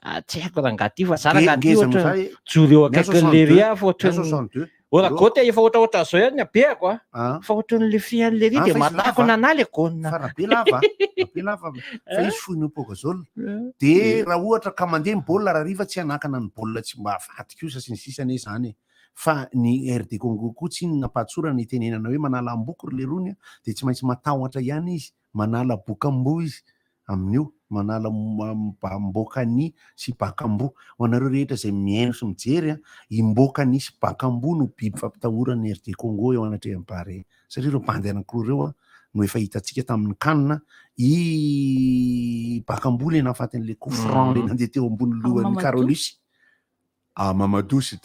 Ah, tsy haiko rangahy ty fa za Nge- rangahy ty ngeza ohatra amin'izay e. joro eo Ny ahy akaikin'ny lery 62, aho fa ohatran'ny ny ahy 62. Oh, raha goty efa ohatraohatra zao ihany ny habeako a. Fa ohatran'ny le fian'ny lery Ah, dia fa izy matakona lava. anah le gona. Fa Rabe lava, Rabe lava. Fa izy fohy noho Pogazol. Dia raha ohatra ka mandeha ny baolina rahariva tsy hanakana ny baolina tsy mba hafaty kosa sy ny sisa anie izany e. Fa ny RD Congo koa tsy inona ampahatsorana itenenana hoe manala amboko ry lerony a, dia tsy maintsy matahotra ihany izy, manala bokambo izy amin'io, manala mbokani sy bakambo. Ho anareo rehetra izay mihaino sy mijery a, i mbokani sy bakambo no biby fampitahoran'ny RD Congo eo anatrehan'ny Barea. Satria ireo bandy anankiroa ireo a, no efa hitantsika tamin'ny CAN, i bakambo ilay nahafaty an'ilay coup franc ilay nandeha teo ambony lohan'i Mamadou? Carolus. Ah, Mamadou, c'est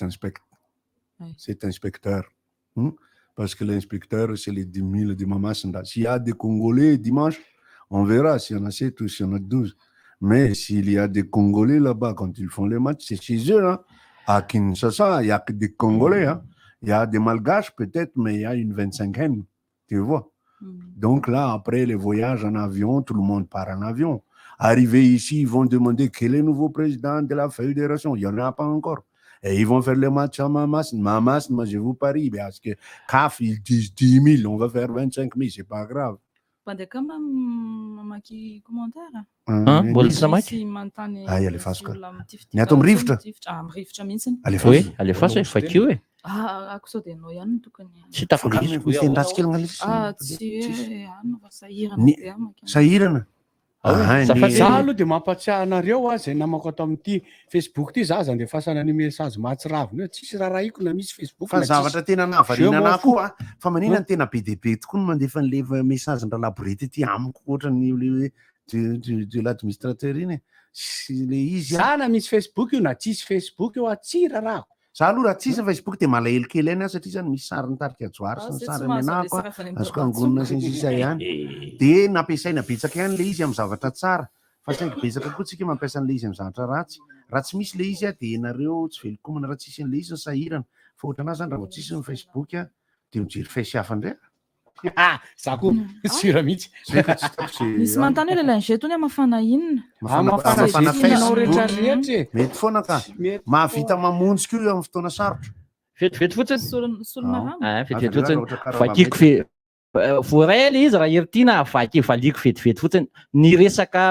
c'est inspecteur. Parce que l'inspecteur, c'est les 10 000 de Mahamasina. S'il y a des Congolais dimanche, on verra s'il y en a 7 ou s'il y en a 12. Mais s'il y a des Congolais là-bas, quand ils font les matchs, c'est chez eux. Hein. À Kinshasa, il n'y a que des Congolais. Hein. Il y a des Malgaches peut-être, mais il y a une 25aine, tu vois. Donc là, après les voyages en avion, tout le monde part en avion. Arrivé ici, ils vont demander quel est le nouveau président de la fédération. Il n'y en a pas encore. Et ils vont faire le match à Mahamasina. Mahamasina, moi, je vous parie, parce que CAF, ils disent 10 000, on va faire 25 000, c'est pas grave. Mpandeha kamba mamaky commentaire. Hein? Mbola tsy namaky? Misy manontany Ay, alefaso misy ka. olona mitifitifitra Ny ato amin'ny rivotra? mitifitifitra. Ah, amin'ny rivotra mihitsy. Alefaso. Hoe, alefaso e, vakio e. Ah, ako sao dia ianao ihany no tokony. Tsy hitako Fa ilay izy. misy teny ratsy kely ngah ilay izy? Ah, tsy hoe ano fa sahirana Ny- be aho mamaky. Sahirana? Ah, Za aloha dia mampatsiahy anareo aho zay namako ato amin'ity Facebook ity za aza andefasana ny message mahatsiravina eo tsisy raharahiko na misy Facebook Fa na tsisy. zavatra tena nahavariana Je m'en anahy fous. koa fa manina ny tena be dia be tokoa no mandefa an'ilay message ndralaborety ity amiko ohatran'ny le hoe de l'administrateur iny e. Sy le izy a. Za na misy Facebook io na tsisy Facebook io aho tsy raharahako. Za aloha raha tsisy Facebook dia malahelo kely ihany aho satria zany misy sarin'ny tarika Johary sy Ah, ny zay tsy sary mahazo amenahako resaka avy any amin'ny azoko angonina sy ny sisa ihany. Dia nampiasaina betsaka ihany ilay izy amin'ny zavatra tsara fa saingy betsaka koa tsika mampiasa an'ilay izy amin'ny zavatra ratsy. Raha tsy misy ilay izy dia nareo tsy velon-komana, raha tsisy an'ilay izy ny sahirana. Fa ohatranahy zany raha vao tsisy ny Facebook dia mijery face hafa indray aho. Ah, za koa sura mihitsy. Zay ka tsy hitako izay Misy manontany hoe le lingette hono hamafana inona? Mafana- Hamafana hamafana izay tianao Facebook. rehetra rehetra e. Mety foana ka. Mahavita mamonjy koa io amin'ny fotoana sarotra. Vetivety fotsiny. Solona rano. Ah, vetivety fotsiny. Raha ohatra karaha Vakiko ve voaray ilay izy raha heritiana vaky valiako vetivety fotsiny. Ny resaka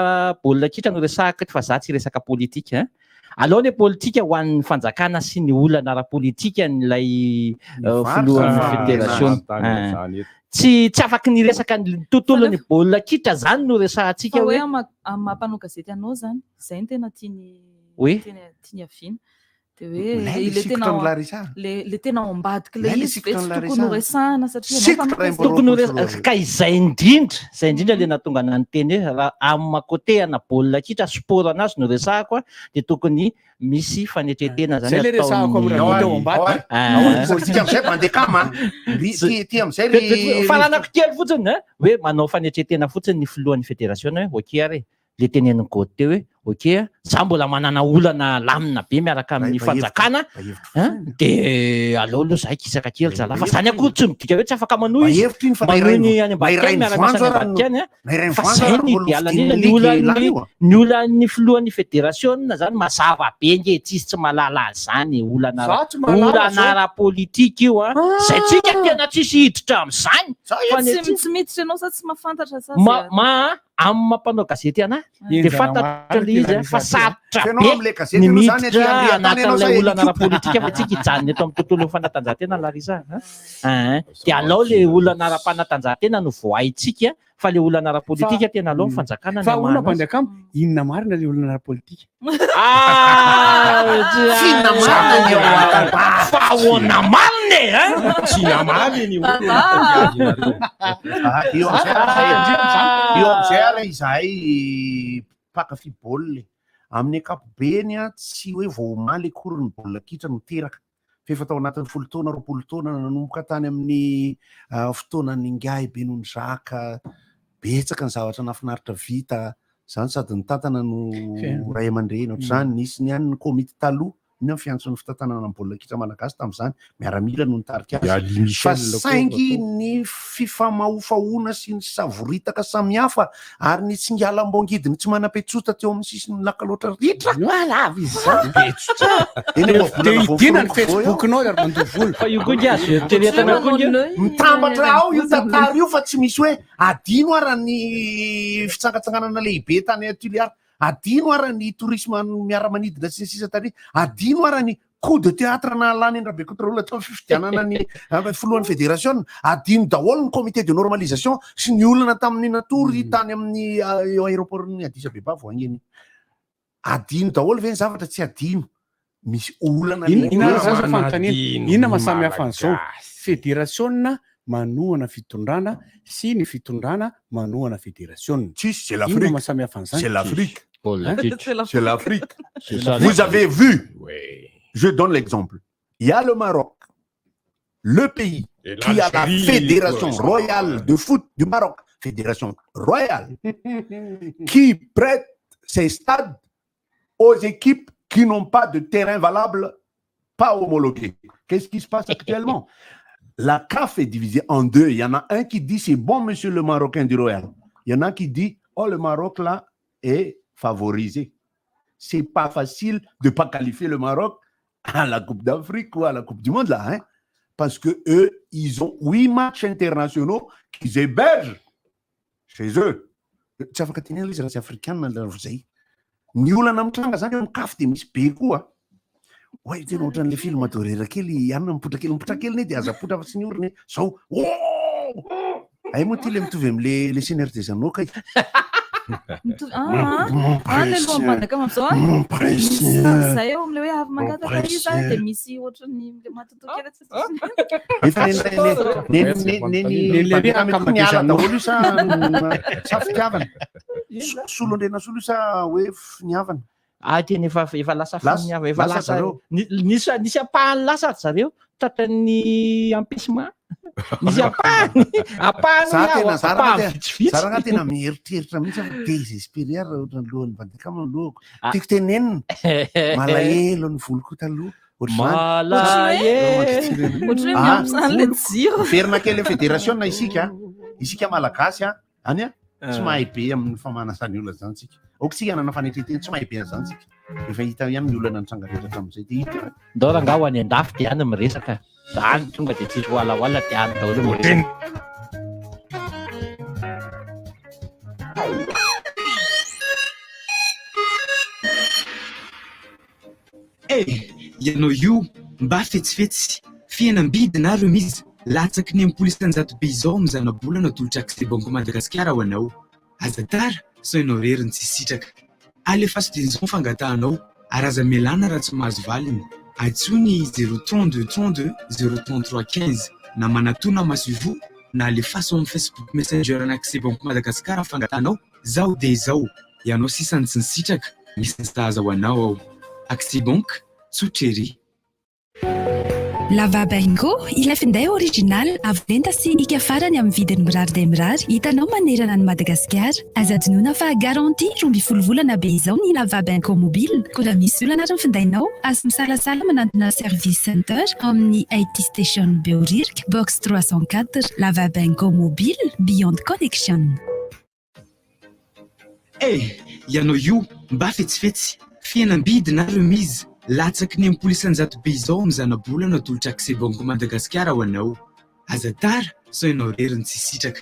baolina kitra no resahako eto fa za tsy resaka politika. Hein. Aleo ny politika ho an'ny fanjakana sy ny olana ara-politika n'ilay filohan'ny Varotra federasiona. tany Ah. zany eto. Tsy tsy afaky ny resaka ny tontolon'ny baolina kitra zany no resahantsika Fa hoe hoe amin'ny maha mpanao gazety anao zany, izay no tena tiany Hoe? tiany tiany haviana. Dia hoe Milay le le sikotra tena an'i Larissa. le le tena ao ambadika Milay ilay le izy ve sikotra tsy an'i tokony ho Larissa. resahana satria ianao Sikotra mpanao ray gazety. Tokony ho res- ka izay indrindra, izay indrindra le nahatonga anah niteny hoe raha amin'ny maha côté ana baolina kitra sport anazy no resahako a, dia tokony misy fanetren-tena zany Zay le resahako amin'ny ataon'ny raha teo ambadika. Ah. Politika amizay mandeha kama. Ry ty ty amizay ry Faranako kely fotsiny a, hoe manao fanetren-tena fotsiny ny filohan'ny federasiona hoe ok ary e, le tenenin'i Gaute teo hoe ok a, za mbola manana olana lamina be miaraka amin'ny fanjakana a, de aleo aloha za hikisaka kely zalahy fa zany akory tsy midika hoe tsy afaka manohy izy Hevitra iny fa na manohy iray ny any na ambadika iray any ny miaraka miasa voanjo any ara ambadika any a na iray ny fa voanjo zay ara ny mbola ideal hofidian'ny indrindra ny ligue olan'ny lany io a. ny olan'ny filohan'ny federasiona zany mazava be nge tsisy tsy mahalala an'izany olana Za tsy mahalala olana zao. ara-politika io a zay tsika tena tsisy hiditra amin'izany fa ny Tsy tsy miditra ianao sa tsy mahafantatra sa ma zay- ma Amin'ny maha mpanao gazety anahy dia Enjana fantatro marina ilay izy ty a, fa Larissa ty a. sarotra F'enao be amin'ilay gazety ny aloha zany aty miditra andriantany ianao sa anatin'ilay olana Elicoop? ara-politika fa tsika hijanona eto amin'ny tontolon'ny fanatanjahantena Larissa a. Aa, dia alao ilay olana ara-panatanjahantena no voahaintsika fa ilay olana ara-politika tena alao ny fanjakana ny Fa olona hamahana azy. mpanjakamo, inona marina ilay olana ara-politika? Ah, Tsy inona marina ny ao an-tany. Fa ahoana marina e, hein? Tsy namaly ny olona Ah, eo amizay ary izahay- eo amizay ary izahay mpankafy baolina e. Amin'ny ankapobeny a, tsy hoe vao omaly akory ny baolina kitra no teraka fa efa tao anatin'ny 10 taona, 20 taona nanomboka tany amin'ny fotoanan'ingahy Benonjaka, betsaka ny zavatra nahafinaritra vita, zany sady nitantana no ray aman-dreny ohatr'izany, nisy ny any ny komity taloha, iny ny fiantson'ny fitantanana ny baolina kitra malagasy tamin'izany, miaramila no nitarika I azy, Ali fa Michel koa saingy natao. ny fifamahofahoana sy ny savoritaka samihafa ary ny tsingalam-boangidiny tsy manam-petsota teo amin'ny sisin'ny lakaloatra ritra. Lava izy zany. Eny Dia ohabolana hidina ny voaforoniko vao eo. Facebook-nao ary mandoa vola. Fa io koa nge azo eritreretana koa nge. Mitambatra ao io tantara io fa tsy misy hoe adino ara ny fitsangatsanganana lehibe tany Tuléar, adino ara ny tourisme miara-manidina sy ny sisa tary, adino ara ny coup de théâtre nahalany an'i Rabekoto tao fifidianana ny filohan'ny fédération, adino daholo ny comité de normalisation sy ny olana tamin'ny natory tany amin'ny eo aéroport-n'ny Addis Abeba vao haingana. Adino daholo ve ny zavatra tsy adino? Misy olana Inona lehibe. inona zany zao fanontaniana? Manadino Inona ny maha samy hafa an'izao? Malagasy. Federasiona manohana fitondrana sy ny fitondrana manohana federasiona. Tsisy, c'est Inona l'Afrique. maha samy hafa an'izany? C'est l'Afrique. Baolina kitra. C'est l'Afrique. C'est ça, Vous avez vu, Ouais. je donne l'exemple. Il y a le Maroc, le pays Et qui a la l'Algérie, Fédération quoi. royale de foot du Maroc, Fédération royale, qui prête ses stades aux équipes qui n'ont pas de terrain valable, pas homologué. Qu'est-ce qui se passe actuellement? La CAF est divisée en deux. Il y en a un qui dit c'est bon, monsieur le Marocain du Royal. Il y en a qui dit oh, le Maroc là est favorisé. C'est pas facile de pas qualifier le Maroc à la Coupe d'Afrique ou à la Coupe du Monde là, hein, parce que eux, ils ont 8 matchs internationaux qu'ils hébergent chez eux. Tsy afaka tenena izy raha tsy afrikanina la zay. Ny olana mitranga zany eo amin'ny CAF de misy be koa. Oay, tena ohatran'le film d'horreur kely, anona mipoitra kely, mipoitra kely ne de aza apoitra fa tsy ny orona e. Zao, oh! Ay moa ty le mitovy am'le le Seigneur des Anneaux kay. Mitovy- ah, Mon ah, le précieux. lohan'ny amin'izao a. Mon Misy précieux. zay eo amin'ilay hoe avy Mon mangataka izy a, dia précieux. misy ohatran'ny le matotoa kely tsy Efa neny Neny lehibe neny mety miala akama daholo io sa sa fitiavana. Solo andrena solo io sa hoe finiavana. Ah, tena efa efa lasa Lasa- finiavana, efa lasa lasa zareo. nisy nisy ampahany lasa ry zareo tratran'ny empêchement. Nisy ampahany, ampahany Za hoe tena za raha ampahany tena vitsivitsy. za raha tena mieritreritra mihitsy aho fa désespéré ary raha ohatran'ny lohan'ny Vandekama ny lohako. Tiako tenenina. Malahelo ny voloko taloha. Ohatr'izany. Malahelo. Ohatran'ny hoe Ah, miampy izany ilay voloko. jiro. Miverina kely amin'ny fédération isika. Isika malagasy a, any a, tsy mahay be amin'ny famahana izany olana izany tsika. Aoka isika hanana fanetren-tena, tsy mahay be an'izany tsika. Efa hita ihany ny olana nitranga rehetra hatramin'izay dia hita. Ndao rangahy ho any an-dafy dia any miresaka. Any tonga dia tsisy walahoala dia any daholo miresaka. Eh, ianao io mba fetsifetsy, fihenam-bidy na remise, latsaky ny 60% be izao amin'ny zanabola natolotra Accès Banque Madagasikara ho anao. Aza tara, sao ianao irery no tsy sitraka. Alefaso dieny izao ny fangatahanao ary aza mialana raha tsy mahazo valiny. Antsoy ny 032 32 033 15 na manatona masoivoho na alefaso amin'ny Facebook Messenger an'ny Accès Banque Madagasikara ny fangatahanao Zaho dia izao, ianao sisa no tsy nisitraka, misy ny sahaza ho anao ao. Accès Banque, tsotra ery. Lava Bingo, ilay finday original avo lenta sy hika farany amin'ny vidiny mirary dia mirary hitanao manerana an'i Madagasikara. Aza adinoina fa garantie 12 volana be izao ny Lava Bingo mobile. Koa raha misy olana ary ny findainao, azo misalasala manantona service center ao amin'ny IT Station Behoririka, box 304. Lava Bingo mobile, beyond connection. Eh, ianao io mba fetsifetsy, fihenam-bidy na remise, latsaky ny 60% be izao amin'ny zanabola natolotra Accès Banque Madagasikara ho anao. Aza tara, sao ianao irery no tsy sitraka.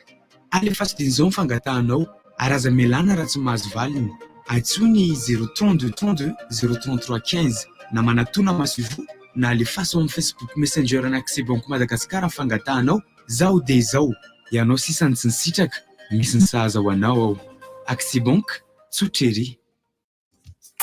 Alefaso dieny izao ny fangatahanao. Ary aza mialana raha tsy mahazo valiny. Antsoy ny 032 32 033 15 na manatona masoivoho na alefaso ao amin'ny Facebook Messenger an'ny Accès Banque Madagascar ny fangatahanao, Zaho dia izao, ianao sisa no tsy nisitraka, misy ny sahaza ho anao ao. Accès Banque, tsotra ery.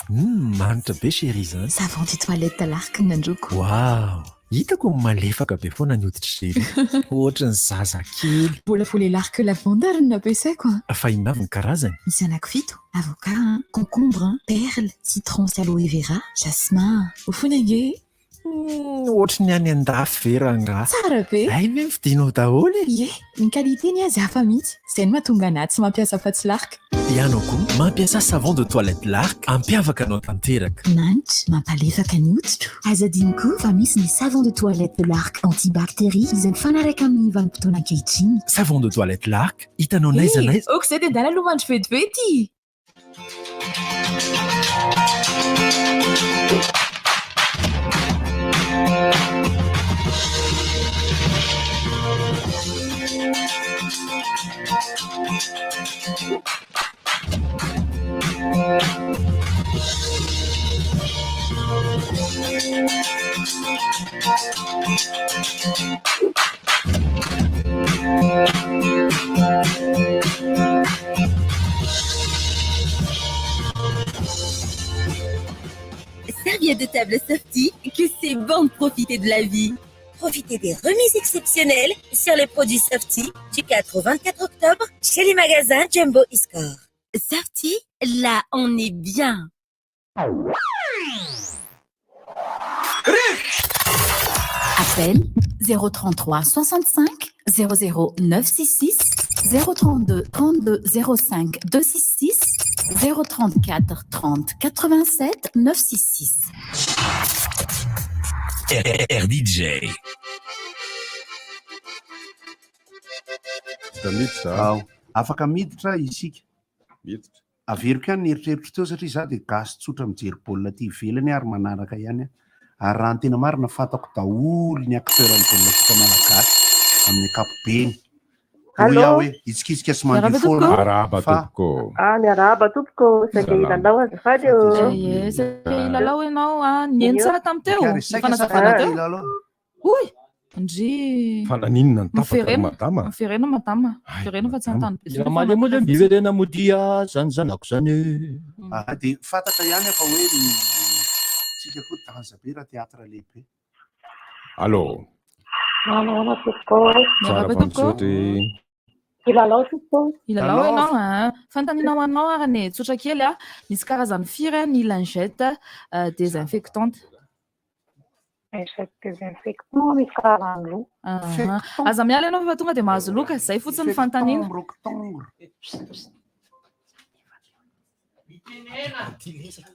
Humm manitra be chérie zany. Savon de toilette Lark ny androko. Waouh! Hitako malefaka be foana ny hoditr'i chérie. Ohatry ny zazakely. Mbola vola Lark lavande ary no nampiasaiko an. Fa inona avy ny karazany? Misy anaky fito, avocat an, concombre an, perle, citron sy aloe vera, jasmin an. Ho foana ange e! Humm ohatry ny any an-dafy ve rangaha? Tsara be! Hay ve vidianao daholo e? Ie, ny qualité ny azy hafa mihitsy, izay no mahatonga anah tsy mampiasa afa-tsy Lark. Ianao koa mampiasa savon de toilette Lark hampiavaka anao tanteraka. Manitra, mampalefaka ny hoditro. Aza adino koa fa misy ny savon de toilette Lark antibactérie izay mifanaraka amin'ny vanim-potoana ankehitriny. Savon de toilette Lark, hitanao n'aiza n'aiza. Eh, ok izay dia ndana aloha mandry vetivety! Serviette de table Softy, que c'est bon de profiter de la vie. Profitez des remises exceptionnelles sur les produits Softy du 4 au 24 octobre chez les magasins Jumbo Iscore. Softy, là on est bien. Appel 033 65 00 966 032 32 05 266 034 30 87 966. RDJ. Ao. Afaka miditra isika. Miditra. Averiko ihany ny eritreritro teo satria za dia gasy tsotra mijery baolina aty ivelany ary manaraka ihany aho. Ary raha ny tena marina fantako daholo ny acteur ny baolina kitra malagasy amin'ny ankapobeny. Dia hoy aho hoe hitsikitsika sy mandihy foana Arahaba fa tompoko. Ah, miarahaba tompoko, saika hilalao azafady ô. Ie, saika hilalao ianao a. Nihaino tsara tamin'ny teo, Saika ny saika fanazavana teo. hilalao. Hoy! Ndry. Fa naninona ny tapaka ry Miverena, madama? miverena madama. Miverena fa tsy hanontany be Raha malemy moa dia miverena modia zany zanako zany e. Ah, dia fantatra ihany fa hoe ny tsika koa danza be raha théâtre lehibe. Allô. Manahoana tompoko. Tsara Miarahaba tompoko. vantsotra. Hilalao tompoko. Hilalao ianao a. Fanontaniana ho anao ary ny tsotra kely a. Misy karazany firy ny lingette désinfectante? Lingette désinfectant misy karazany roa. Aha. Aza miala ianao fa tonga dia mahazo loka. Izay fotsiny ny fanontaniana.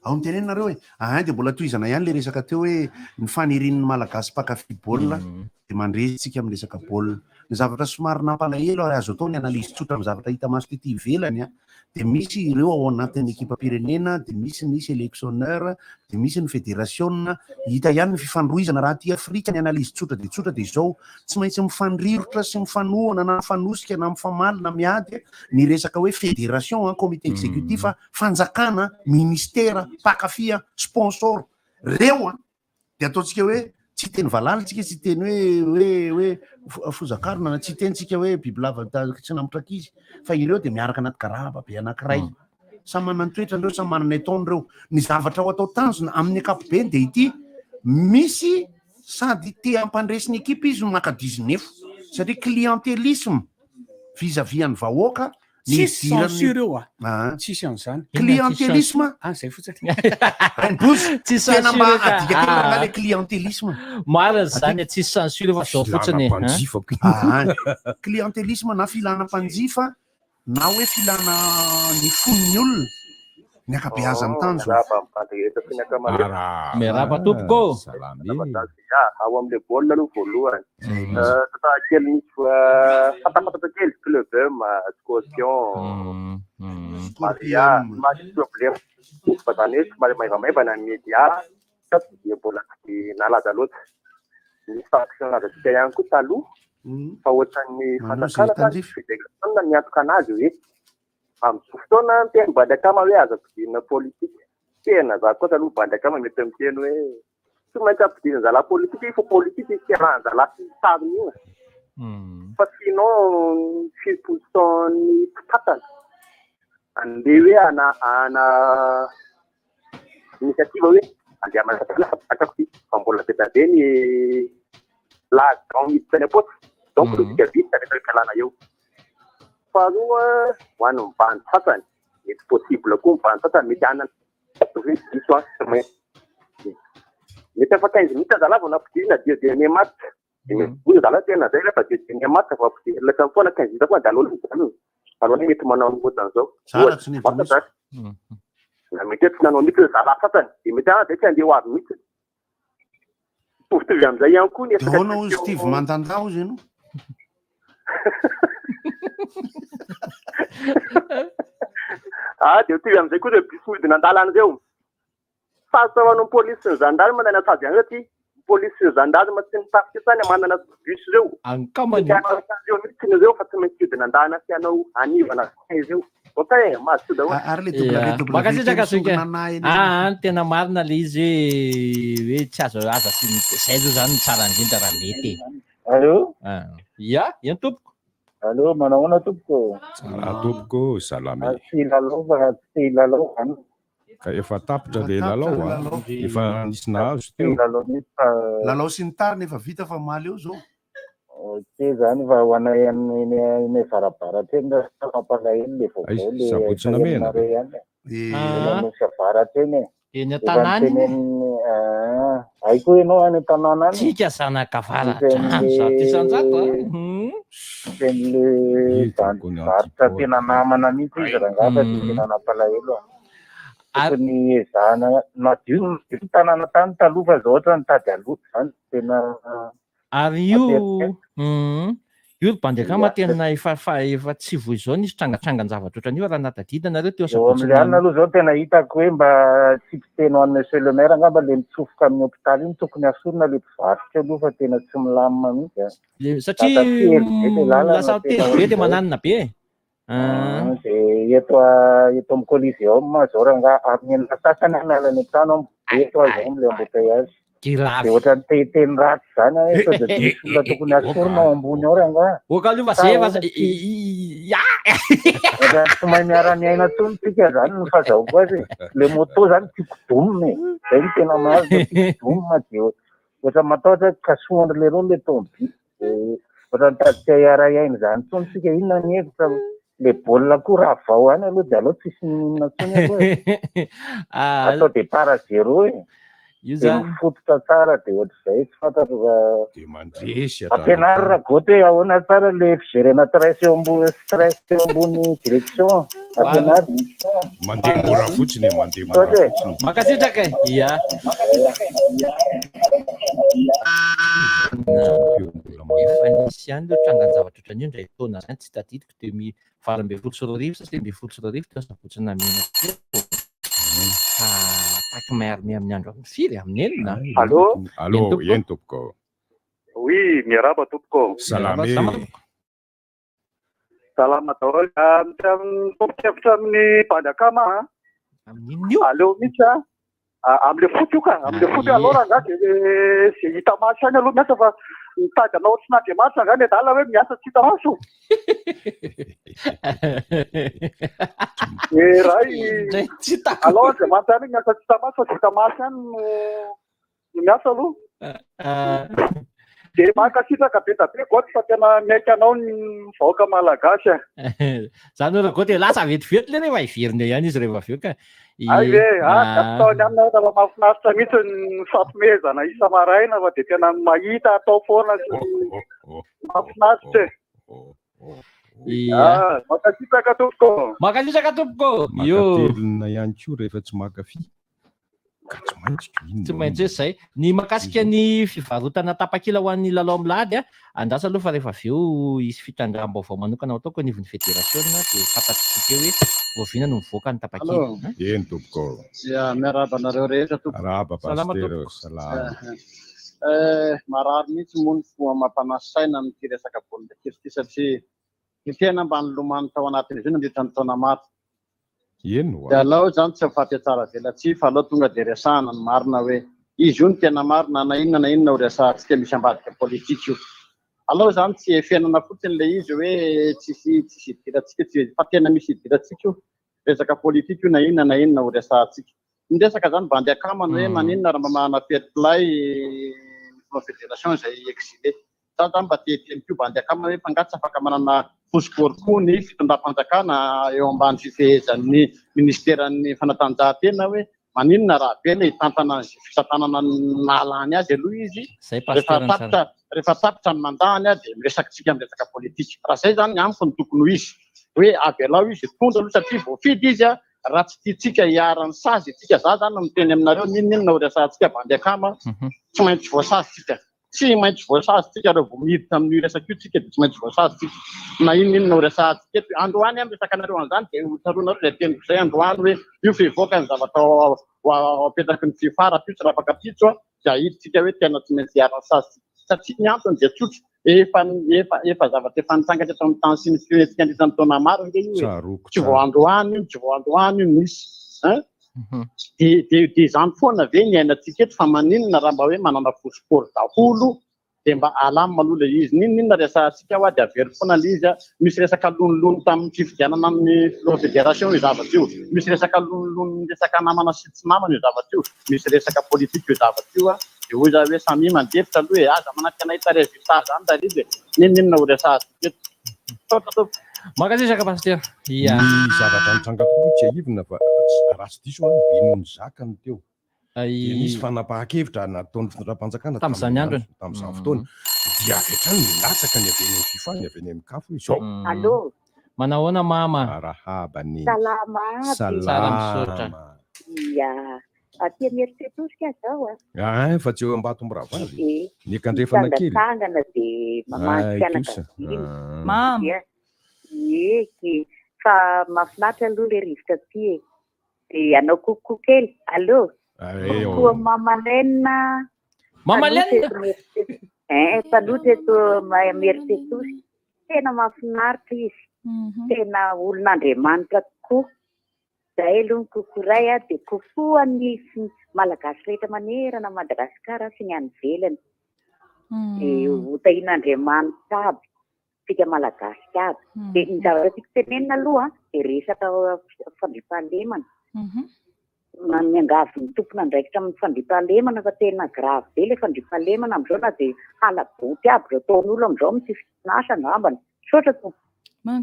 Ao mitenena nareo e. Ah, dia mbola tohizana ihany le resaka teo hoe ny fanirian'ny Malagasy mpankafy baolina dia mandresy tsika amin'ny resaka baolina. Ny zavatra somary nampalahelo ary azo atao ny analyse tsotra amin'ny zavatra hita maso tety ivelany a, dia misy ireo ao anatin'ny ekipam-pirenena, dia misy ny sélectionneur, dia misy ny federasiona, hita ihany ny fifandrohizana. Raha aty Afrika ny analyse tsotra dia tsotra dia izao, tsy maintsy mifandrirotra sy mifanohana na mifanosika na mifamaly na miady ny resaka hoe fédération, comité exécutif, fanjakana, ministera, mpankafy, sponsor. Reo dia ataontsika hoe tsy hiteny valala tsika, tsy hiteny hoe hoe hoe fozakarona na tsy hiteny tsika hoe bibilava tsy namotra ankizy, fa ireo dia miaraka anaty garaba be anankiray. Samy manana ny toetrany ireo, samy manana ny ataony ireo. Ny zavatra ho atao tanjona amin'ny ankapobeny dia ity, misy sady te hampandresy ny ekipa izy no maka dizinefo, satria clientélisme vis-à-vis an'ny vahoaka ny Tsisy idiran'ny censure eo ah. Ah. Tsisy an'izany. Clientélisme. Ah, zay fotsiny. Rainibozy, Tsisy tena mba censure ka. adika kely Ah. rangahy le clientélisme. Marina izany, tsisy censure fa zao fotsiny. Filàna mpanjifa ko. Ah, clientélisme na filàna mpanjifa na hoe filàna ny fon'ny olona, ny ankabeazan'ny tanjona. Miarahaba amin'ny bandy rehetra sy ny ankamaroany. Arahaba. Miarahaba tompoko. Salama e. Ya, ao amin'ilay baolina aloha voalohany. Tantara kely misy fantafantatra kely, Club M, Scorpion, Maria, somary misy problème. Fa izany hoe somary maivamaivana ny média, fa dia mbola tsy dia nalaza loatra. Nisy faction nalaza ihany koa taloha, fa ohatran'ny Manao izay fanjakana na tandrify. fédération niantoka anazy hoe. Amin'izao fotoana ny teny bandy akama hoe aza ampidirina politika. Tena za kosa aloha bandy akama mety miteny hoe tsy maintsy ampidirina zalahy politika io fa politika io fiarahan-jalahy sy sariny io. Fa sinon ny 70% ny mpitantana andeha hoe ana ana initiative hoe andeha manatantana fa zakako ty fa mbola be dia be ny l'argent miditra any am-paosy. Donc logique vita rehefa fialana eo. Faharoa ho an'ny mibandy sasany, mety possible koa mibandy sasany mety hanana hoe diso aho tsy maintsy. Mety efa 15 minutes zalahy vao nampidirina dia dernier match. Hoy zalahy tena zay rehefa dia dernier match vao ampidirina lasa foana 15 minutes foana dia aleo aloha mijanona. Aleo anie mety manao ohatran'izao. Zara tsy niditra Ohatra, mihitsy. Na mety hoe tsy nanao mihitsy ny zalahy sasany dia mety ah zay tsy handeha ho avy mihitsy. Mitovitovy amin'izay ihany koa ny Dia ahoana hoy Steve Mandanda hozy ianao? Ah, dia mitovy amin'izay koa ireo bus midina an-dalana ireo. Sarotra ho an'ny polisy sy ny gendarme na ny antsavy ihany satria ny polisy sy ny gendarme sy ny tafika izany manana bus ireo. Ankamany. Tsy hanaraka an'ireo mihitsy ireo fa tsy maintsy hidina an-dalana sy hanao hanivana ireo. Ok, mazotoa daholo. Ary le WW Mankasitraka kely Zoky. songo nanahy eny. Ah, ny tena marina le izy hoe hoe tsy azo aza sy zay aloha zany no tsara indrindra raha mety e. Allô? Ah. Ya, eny tompoko. Allô, manao ahoana tompoko? Tsara tompoko, salama e. Tsy hilalao fa tsy hilalao zany. Ka efa tapitra Efa le tapitra lalao le a. lalao. Efa nisy nahazo Tsy teo. hilalao mihitsy fa Lalao sy ny tariny efa vita fa omaly eo zao. ok zany fa ho anay any eny eny avarabaratra eny raha mampalahelo le Aiza, vaovao le Sabotsy Namehana ve? sahenonareo ihany e. Eh, Eny Ah, Anosy Avaratra eny e. eny Efa an-tanàna iny e. niteneniny ah, hay koa ianao any an-tanàna any. Tsika zanak'avaratra any 100% a. Hmm. Fen'le Hitako ny varotra antipode. tena namana mihitsy izy rangahy fa dia tena nampalahelo aho. Tokony ezahana nadio nadio ny tanàna tany taloha fa zao ohatra nitady haloto zany tena Ary io mampieritreritra. io ry bandy akama Ia. tena efa fa efa tsy vao izao nisy trangatrangan-javatra ohatran'io raha natadidy nareo teo Eo Sabotsy amin'ilay alina aloha zao tena hitako hoe mba tsy mpiteny ho an'i monsieur le maire angamba le mitsofoka amin'ny hopitaly iny tokony asorina le mpivarotra aloha fa tena tsy milamina mihitsy a. Le- satria Lasa tery be le lalana lasa tena tery be dia ohatr'izay. mananina be e. Ah. Dia eto a- eto amin'ny Coliseum zao rangahy amin'ny enina sasany aho miala any an-trano aho eto aho zao amin'ilay embouteillage. Giravy. Dia ohatran'ny te hiteny ratsy izany aho hoe sao dia misy olona tokony asorina ao ambony ao rangahy. Oka aloha fa Sa zay efa ahoana ty? ya. Ohatran'ny tsy mahay miara-miaina intsony tsika izany no fahazahoako azy e. Le moto izany tiako domina e. Izay no tena marina, tiako domina dia ohatran'ny matahotra hoe kasohan-dry leirony le tomobile. Dia ohatran'ny tady tsy hiara-hiaina izany intsony tsika. Inona ny hevitra? Le baolina koa raha vao any aloha dia aleo tsisy n'inona intsony aloha e. Atao départ à zéro e. Io Dia zany. mifototra tsara dia ohatr'izay tsy fantatro fa Dia mandresy hatrany ampianaro hatrany. Ragoto hoe ahoana tsara le fijerena stress eo ambony stress eo ambony direction. Ampianaro. Mandeha mora fotsiny e, mandeha mora Misaotra e. fotsiny. Mankasitraka e. Ya. Efa nisy ihany ireo trangan-javatra ohatran'io indray taona izany tsy tadidiko 2018 sa 2019 teo Sabotsy Namehana teo. Fa attaque main armée amin'ny andro amin'ny firy? Amin'ny enina? Allô? Allô, Eny tompoko. eny tompoko. Oui, miarahaba tompoko. Salama e. Salama tompoko. Salama daholo. Ah, Mitombon-kevitra amin'ny bandy akama a. Amin'inona io? Aleo mihitsy a. Ah, Amin'le foot io ka, amin'le foot io Ah, aleo ie. rangahy dia zay hita maso ihany aloha miasa fa mitady anao tsy n'Andriamanitra angaha ny adala hoe miasa tsy hita maso. Eh, ray, Indray tsy hitako. aleo Andriamanitra ihany miasa tsy hita maso fa tsy hita maso ihany no no miasa aloha. Ah, Dia mankasitraka be dia be Goty fa tena miaiky anao ny vahoaka malagasy a. Zany hoe Ragoty e, lasa vetivety le rehefa hiverina eo ihany izy rehefa avy eo ka. Hay ve, ah, Ah. ataony aminy fa mahafinaritra mihitsy ny fampimehezana isa-maraina fa dia tena mahita atao foana sy mahafinaritra e. Ia. Ah, mankasitraka tompoko. Mankasitraka tompoko. Io. Mankatelina ihany koa rehefa tsy mankafy. Ka tsy maintsy ko inona Tsy maintsy hoe izay. Ny mahakasika ny fivarotana tapakila ho an'ny lalao milady, andraso aloha fa rehefa avy eo hisy fitrandraham-baovao manokana ho ataoko anivon'ny federasiona dia fantatr'isika eo hoe oviana no mivoaka ny tapakila. Allô. Eny tompoko. Ya, miarahaba anareo rehetra tompoko. Arahaba Salama Pasitera, tompoko. salama. Eh, marary mihitsy moa ny fo amam-panahy saina amin'ity resaka baolina kitra ity satria Ny tena mba nilomano tao anatin'izy io nandritra ny taona maro. Eny oa. Dia alao izany tsy mifampiatsara velatsihy fa alao tonga dia resahana ny marina hoe izy io no tena marina na inona na inona ho resahantsika misy ambadika politika io. Alao izany tsy efenana fotsiny ilay izy hoe tsisy tsisy idirantsika tsy fa tena misy idirantsika io resaka politika io na inona na inona ho resahantsika. Ny resaka izany bandy akama ny hoe maninona raha mba manana fair play ny filoha fédération izay exilé. Za zany mba te hiteny koa bandy akama hoe f'angaha tsy afaka manana fosfor koa ny fitondram-panjakana eo ambany fifehezan'ny ministeran'ny fanatanjahantena hoe maninona raha avela hitantana an'izay fitantanana nahalany azy aloha izy Zay rehefa pasteur tapitra tsara. rehefa tapitra ny mandahany dia miresaka tsika amin'ny resaka politika. Raha zay zany amiko no tokony ho izy hoe avelao izy hitondra aloha satria voafidy izy raha tsy tiantsika hiharan'ny sazy isika za zany miteny aminareo n'inon'inona ho resahantsika bandy akama tsy maintsy voasazy tsika. Tsy maintsy voasazy tsika raha vao miditra amin'io resaka io tsika dia tsy maintsy voasazy tsika. Na inona inona ho resahantsika eto. Androany aho miresaka anareo an'izany dia ho tsaroanareo izay teniko izay androany hoe io fa hivoaka ny zavatra ho apetraky ny fifa rahampitso rahafakampitso dia hahita tsika hoe tena tsy maintsy hiharan'ny sazy tsika. Satria ny antony dia tsotra, efa efa efa zavatra efa nitranga teto amin'ny tany sy ny firenentsika nandritra ny taona maro ange io e. Tsaroako Tsy vao tsara. androany io, tsy vao androany io nisy. Hein? Dia dia dia izany foana ve ny iainantsika eto fa maninona raha mba hoe manana fo sport daholo dia mba alamina aloha ilay izy. N'inon'inona resahantsika hoa dia averiko foana ilay izy a. Misy resaka lonilony tamin'ny fifidianana ny filoha fédération io zavatra io. Misy resaka lonilony resaka namana sy tsy namana io zavatra io. Misy resaka politique io zavatra io a. Dia hoy za hoe samia mandefitra aloha e. Aza manantena hahita résultat zany Rariva e. N'inon'inona ho resahantsika eto. Misaotra tompoko. Mankasitraka Pasitera. Ia. Ny zavatra nitranga tokoa tsiahivina fa raha tsy diso aho be noho ny zaka no teo. Dia nisy fanapahan-kevitra nataon'ny fitondram-panjakana Tamin'izany androny. tamin'izany fotoana. Dia avy hatrany nilatsaka ny avy eny amin'ny FIFA, ny avy eny amin'ny CAF hoe izao. Allô. Manahoana mama? Arahaba neny. Salama aby. Tsara misaotra. Salama. Ia. Aty Imerintsiatosika aho izao a. Ah, fa tsy eo Ambatomirahavavy? Ie. Ny akandrefana kely? Mitsangatsangana dia mamangy Ay, kosa. fianakaviana. Ah. Mama. Ia. Ie, ke. Fa mahafinaritra aloha ilay rivotra aty e. Dia hanao coucou kely. Allô. Ay, Coucou oh. Mama Lena. Mama Mpanotra Lena. eto Imerintsiatosika. Eh, mpanotra eto Imerintsiatosika. Tena mahafinaritra izy. Tena olon'Andriamanitra tokoa. Zay aloha ny coucou ray a, dia coucou an'ny Malagasy rehetra manerana an'i Madagasikara sy ny any ivelany. Dia ho tahian'Andriamanitra aby tsika Malagasy aby. Dia ny zavatra tiako tenenina aloha dia resaka fandriampahalemana. Miangavy ny tompon'andraikitra amin'ny fandriampahalemana fa tena grave be ilay fandriampahalemana amin'izao na dia hala-boty aby izao ataon'olo amin'izao amin'ity fotoan'asa angambany. Misaotra tompoko.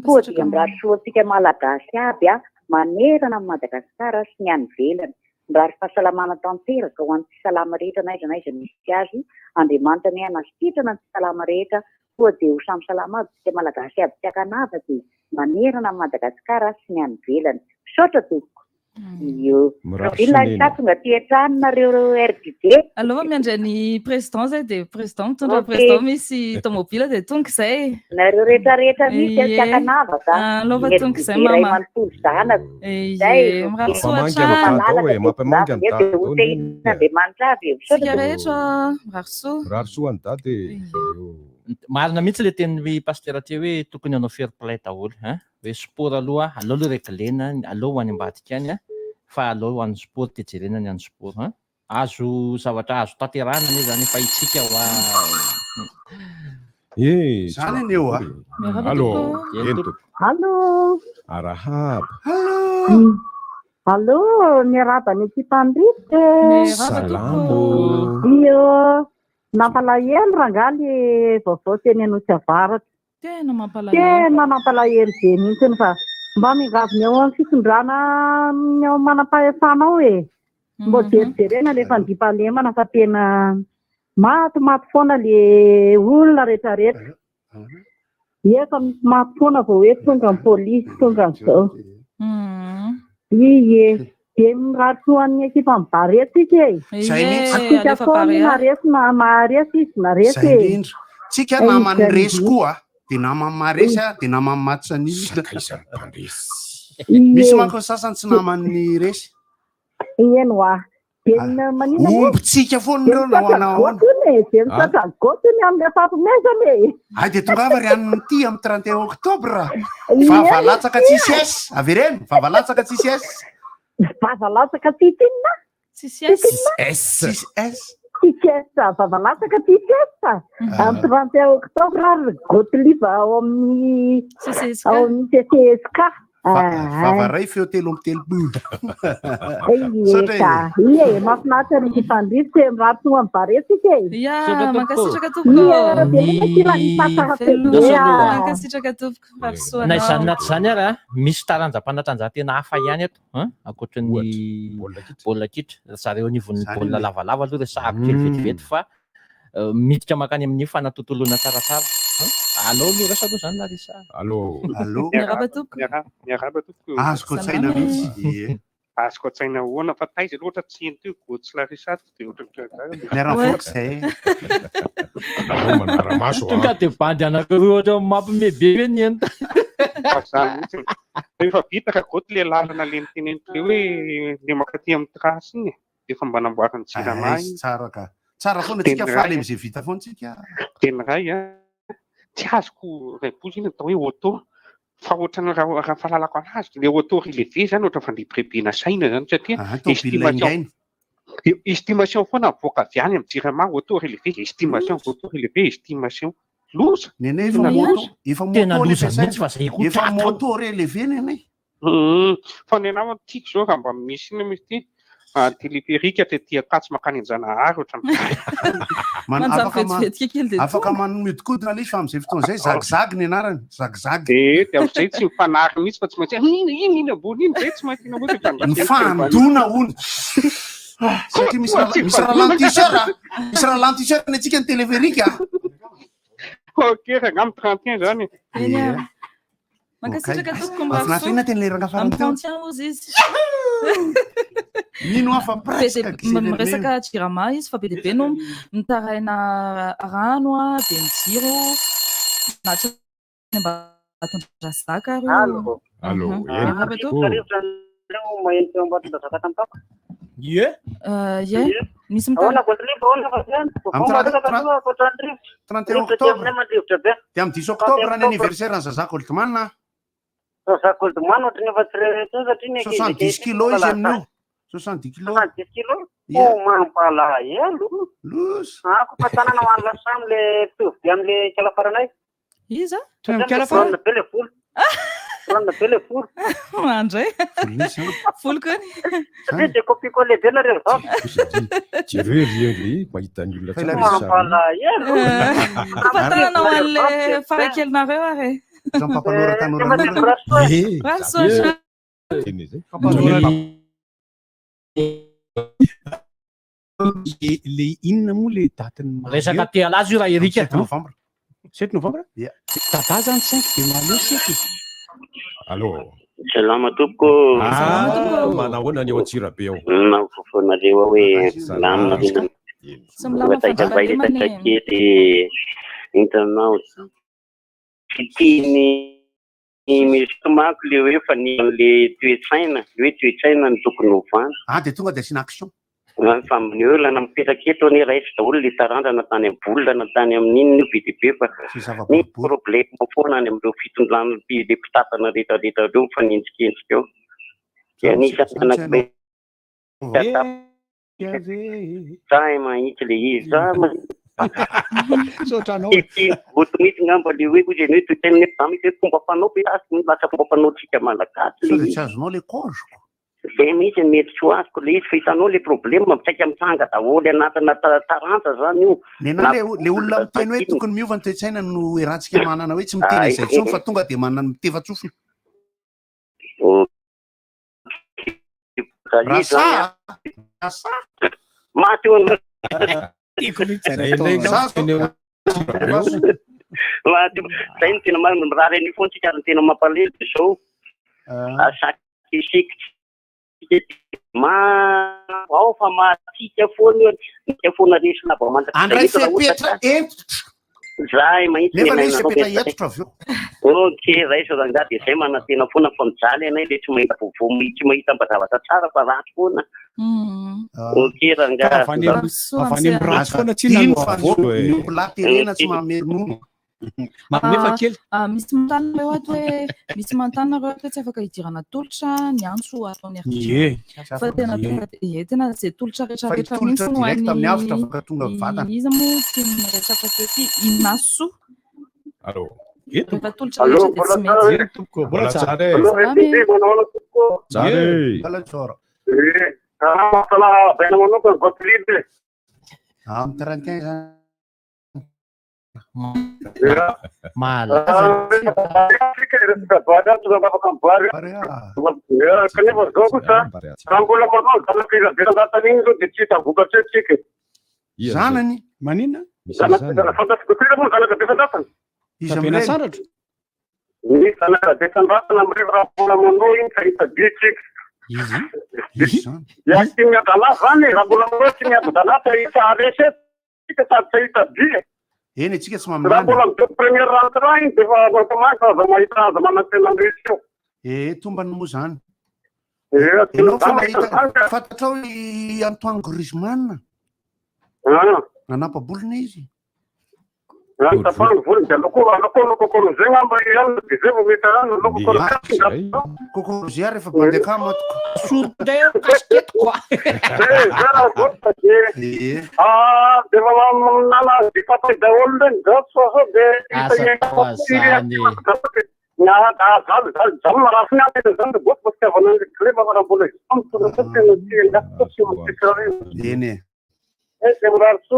Koa dia mirary soa antsika Malagasy aby a, manerana an'i Madagasikara sy ny any ivelany. Mirary fahasalamana tanteraka ho an'ny tsy salama rehetra n'aiza n'aiza misy azy. Andriamanitra anie hanasitrana ny tsy salama rehetra. Koa dia ho samy salama aby tsika Malagasy aby tsy ankanavaka e, manerana an'i Madagasikara sy ny any ivelany. Misaotra tompoko. Io. Mirary Vilona soa neny. sa tonga aty an-trano nareo RDD? Aleo fa miandry an'i président zay dia président mitondra Ok. président misy tomobile dia tonga izay. Nareo rehetra rehetra mihitsy Ie. tsy ankanavaka. Ah, aleo fa tonga izay RDD ray mama. manontolo zanako. Ie, Zay, mirary soa Mampamangy an'i hatrany. Dada ao e, mampamangy an'i Dia Dada ho ao neny. tehin'Andriamanitra avy e. Misaotra Tsika tompoko. rehetra mirary soa. Mirary soa an'i Dada e. Marina mihitsy ilay tenin'i Pasitera teo hoe tokony hanao fair play daholo hein. Hoe sport aloha, aleo aloha reglena, aleo ho any ambadika any fa aleo ho an'ny sport dia jerena ny an'ny sport hein. Azo zavatra azo tanterahina anie zany fa isika hoa Eh, Zany anie eo a. Miarahaba Allô, tompoko. eny tompoko. Allô. Arahaba. Allô, miarahaba ny ekipan'ny rivotra e. Miarahaba Salamo. tompoko. Io, nampalahelo rangahy le vaovao teny Anosy Avaratra. Tena mampalahelo. Tena mampalahelo be mihitsy fa mba miangavy ny ao amin'ny fitondrana ny ao manam-pahefana ao e. Mba jerijerena le fandriampahalemana fa tena matimaty foana le olona rehetrarehetra. Efa misy maty foana vao hoe tonga ny polisy, tonga an'izao. Ie. Dia mirary soa an'ny ekipan'ny Barea tsika e. Zay mihitsy. Atsika Alefa foana Barea. na resy na maharesy izy na resy Zay e. indrindra. Tsika Zay naman'ny indrindra. resy koa dia naman'ny maharesy a, dia naman'ny maty san'isa. Sakaizan'ny mpandresy. Ie. Misy manko ny sasany tsy naman'ny resy. Eny hoa. Dia maninona moa? Ombintsika foana Dia ireo na misaotra ahoana ahoana. goty. e, dia misaotra ny goty ny amin'ny fampomezana e. Ay dia tongava ry an'ny ty amin'ny 31 octobre. Ie, Vava latsaka tsisy ie. S. Avereno, vava latsaka tsisy S. Vava latsaka tsisy inona? Tsisy S. S. Tsisy S. Tsisy S, vava latsaka tsisy S. Amin'ny 31 octobre ary Gottlieb ao amin'ny CCSK. ao amin'ny CCSK. Vava ray feo 33. Ie Saotra e. ka, ie, mahafinaritra ny fifandrifotra e, mirary tonga amin'ny barea tsika e. Ya, Misaotra tompoko. mankasitraka tompoko. Ie, veloma sy lany fahatsara be a. Mankasitraka tompoko. Valisoa Na izany anao. na tsy izany ary a, misy taranjam-panatanjahantena hafa ihany eto an, ankoatra ny baolina kitra. Zareo anivon'ny Zany baolina anie. lavalava aloha resahako kely vetivety fa miditra mankany amin'ny fanatontoloana tsaratsara. Allo aloha resaka aloha zany Larissa. Allo. Allo. Miarahaba tompoko. Miarahaba tompoko. Azoko an-tsaina Salama. mihitsy. Ie. Azoko an-tsaina ahoana fa taiza aloha ohatra tsy heno teo Goty sy Larissa dia ohatran'ny Miara-mivoaka izay. Allo manara-maso Tonga dia bandy anankiroa ohatra mampime be hoe ny enta. Fa zany mihitsy. Rehefa vita ka Goty le lalana le niteneniko le hoe le mankaty amin'ny trace iny e. Dia efa mba namboarin'ny Jirama Ay, iny. tsara ka. Tsara foana Dia tsika ny faly ray amin'izay vita foana tsika. Dia ny ray a, tsy azoko Raibozy iny atao hoe auto fa ohatran'ny raha raha fahalalako anazy le auto relevé zany ohatra fandrebirebena saina zany satria Ah, tomobile estimation ingaina. estimation foana mivoaka avy any amin'ny Jirama auto relevé estimation auto relevé estimation loza. Nenay efa Tena moto, loza. efa moto Tena ny loza ampiasaina. mihitsy fa zay koa Efa tratra. moto relevé nenay. Fa ny anah tiako zao raha mba misy inona moa izy ity téléphérique tety Ankatso mankany Anjanahary ohatran'ny Man, Manjary afaka ma- vetivetiky kely dia afaka tonga. manodikodina ilay izy fa amin'izay fotoana izay zagzag ny anarany, zagzag. De de amin'izay tsy mifanary mihitsy fa tsy maintsy iny iny iny ambony iny zay tsy maintsy iny ambony fa Ny fandona hono. Satria misy Koa tsy misy fandona. ralentisseur, ah. misy ralentisseur ny antsika ny téléphérique. ah. Ok, raha amin'ny 31 zany. Eny Ie. ary. Mankasitraka tompoko Mahafinaritra mirary soa. inona teny le rangahy farany Amin'ny teo? 31 ozy izy. Mino aho fa Be presque dia- accéléré. miresaka Jirama izy fa be dia be no mitaraina rano a dia ny jiro na tsy Ambatondrazaka ary io. Allo. Allo, Mhm. eny. Miarahaba tompoko. Maheno teo Ambatondrazaka tampoka. Ie. Ie. Misy Ahoana mitaraina. Gottlieb, ahoana fa zany? Amin'ny Vaovao maresaka aloha ankoatran'ny rivotra. 31 Rivotra aty octobre. aminay mandrivotra be. Dia amin'ny 10 octobre ny 31 anniversaire ny Zaza Goldman. ah. Zaza Goldman ohatran'ny efa tsy re intsony satria ny ankizy 70 ankehitriny kilos izy mbola amin'io. lasa. 70 kilos. 70 kilos? Ie. Oh, mampalahelo. Loza. Ako fa tanana ho an'ny lasamy le mitovy be amin'le kalafaranay. Iza? Satria mivolanina be le volo. Mivolanina be le volo. Andray. Volo koa ny. Satria dia copie-coller be nareo zao. Jereo ry le mahita ny olona tsara ny sary. Mampalahelo. Fatanana ho an'le farakelinareo ary. Papanora tanora Eh, Mirary soa hatrany. Teny zay. Le le inona moa le datin'ny mahaleo? Resaka te halaza io raha Erika. 7 novembre. 7 novembre? Ia. Dada zany 5 de mahaleo seky. Allo. Salama tompoko. Ah, manahoana ny ao Antsirabe ao? Mahafofonareo ao hoe lamina Tsy milamina Mba fandriampahalemana resaka e. kely hitanao. Tsy tiany misy manko le hoe fa ny le toe-tsaina, le hoe toe-tsaina no tokony hovana. Ah, dia tonga dia asiana action. Fa ny olana mipetraka eto anie raisy daholo le tarandrana tany amin'ny bolina tany amin'inona io be dia be fa ny problème foana any amin'ireo fitondrana le mpitantana rehetrarehetra ireo mifanenjikenjika eo. Dia anisan'ny anankiray Za mahitsy le izy, za mahitsy. Misaotra anao. Ty voto mihitsy ngamba le hoe ozy hoe toe-tsaina nefa za mihitsy hoe fomba fanao be azy lasa fomba fanaontsika malagasy Sao le dia izy. tsy azonao le koziko. Zay mihitsy ny mety tsy ho azoko le izy fa hitanao le problème misaika mitranga daholo anatina taranja zany io. Nena le le olona miteny hoe tokony miova ny toe-tsaina no erantsika manana hoe tsy miteny Ay. izay intsony fa tonga dia manana mitefa-tsofina. Rasa! Rasa! Maty eo anao. Tiako mihitsy Zay indray Za teny ao Antsirabe ao. Maty eo. Zay no tena marina mirary an'io foana tsika ary ny tena mampalahelo dia zao. Asakisiky ma ao fa mahatsika foana io tsika foana resy lava mandrakizay Andray mihitsy raha ohatra fepetra ka entitra. Zay mahitsy Nefa ny le izy anainanao fepetra betsaka. entitra avy eo. Ok, raiso rangahy dia zay manantena foana fa mijaly anay le tsy mahita vaovao, tsy mahita mba zavatra tsara fa ratsy foana. Ok rangahy. Avy any amin'ny avy any amin'ny ratsy foana tsy Dino no fa avoaka ny e. ombilahy terena tsy manome ronono. Manome fa kely. Ah, misy manontany nareo ato hoe misy manontany nareo ato hoe tsy afaka hidirana tolotra ny antso ataon'ny RTG. Ie. Fa tena Ie. tonga ie, tena izay tolotra rehetra Fa rehetra hitolotra mihitsy no direct amin'ny any avotra afaka tonga mivantana. iza moa ty miresaka teo ty Inaso. Allô. Rehefa tolotra Allô, rehetra dia mbola tsy tsara mety. e? Tompoko, mbola tsara. Allô, Salama RTG, e. manao ahoana tompoko? Tsara e. Mbola tsara. Eh, raha mampalaha baina manokana Gottlieb e. Amin'ny 31 zany. Ya. Malaza. Ah, Afrika resaka vary ato zany afaka mivary. Barea. Ya, kanefa zao kosa raha mbola manao zanaka ila be anatany iny zao dia tsy hita vokatra eo tsika. Zanany. Maninona? Zanaka zanaka fantatro Gottlieb moa zanaka be fantatana. Iza Sabena amin'ireny? Sandratra. Ny zanaka be fantatana amin'ireny raha mbola manao iny ka hita be tsika. Izy. Izy zany. Ya, tsy miadalà zany e, raha mbola manao tsy miadalà fa hita haresy eto tsika sady tsy hita be. Eny antsika tsy Raha maminany. mbola mijery première rentrée iny dia efa mampamaky fa aza mahita aza manantena an'iretsy eo. Eh, tombany moa zany. Eh, tsy Ianao fa zany nahita zany ka. fantatrao i Antoine Griezmann Ah, nanapa-bolona izy. ah, tapahany volony dia aloko aloko aloko Coco Rosé ngamba ihany dia zay vao mety ihany aloko Coco Rosé. Coco Rosé rehefa bandy akama toko. Soroko indray aho casquette quoi. Eh, zay raha zao fa dia Eh, ah, dia efa manana dipapay daholo reny zao tsy fa sao dia hita Asa ihany atao azany e. Eny e.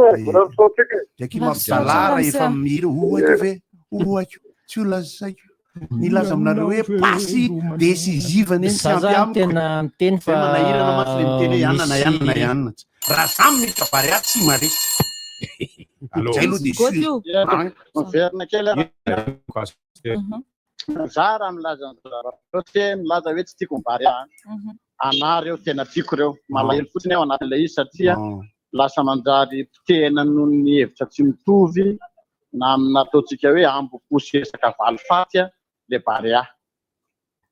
Dia mampidalà raha efa mihira ohaiko ve ohaiko tsy ho lazaiko nilaza aminareo hoe pasy décisive anie ny tsy Za ampy zany amiko tena miteny fa Zay manahirana mantsy le miteny hoe ianona na ianona na misy ianona raha za miditra Barea tsy maresy Allô. zay aloha de Goty sûr io. An. Miverina kely aho. Za raha milaza ny zavatra tsy hoe milaza hoe tsy tiako ny Barea. Anà reo tena tiako reo. Malahelo fotsiny aho anatin'ilay izy satria lasa manjary potehina noho ny hevitra tsy mitovy na amina ataontsika hoe ambopo sy resaka valifaty le Barea.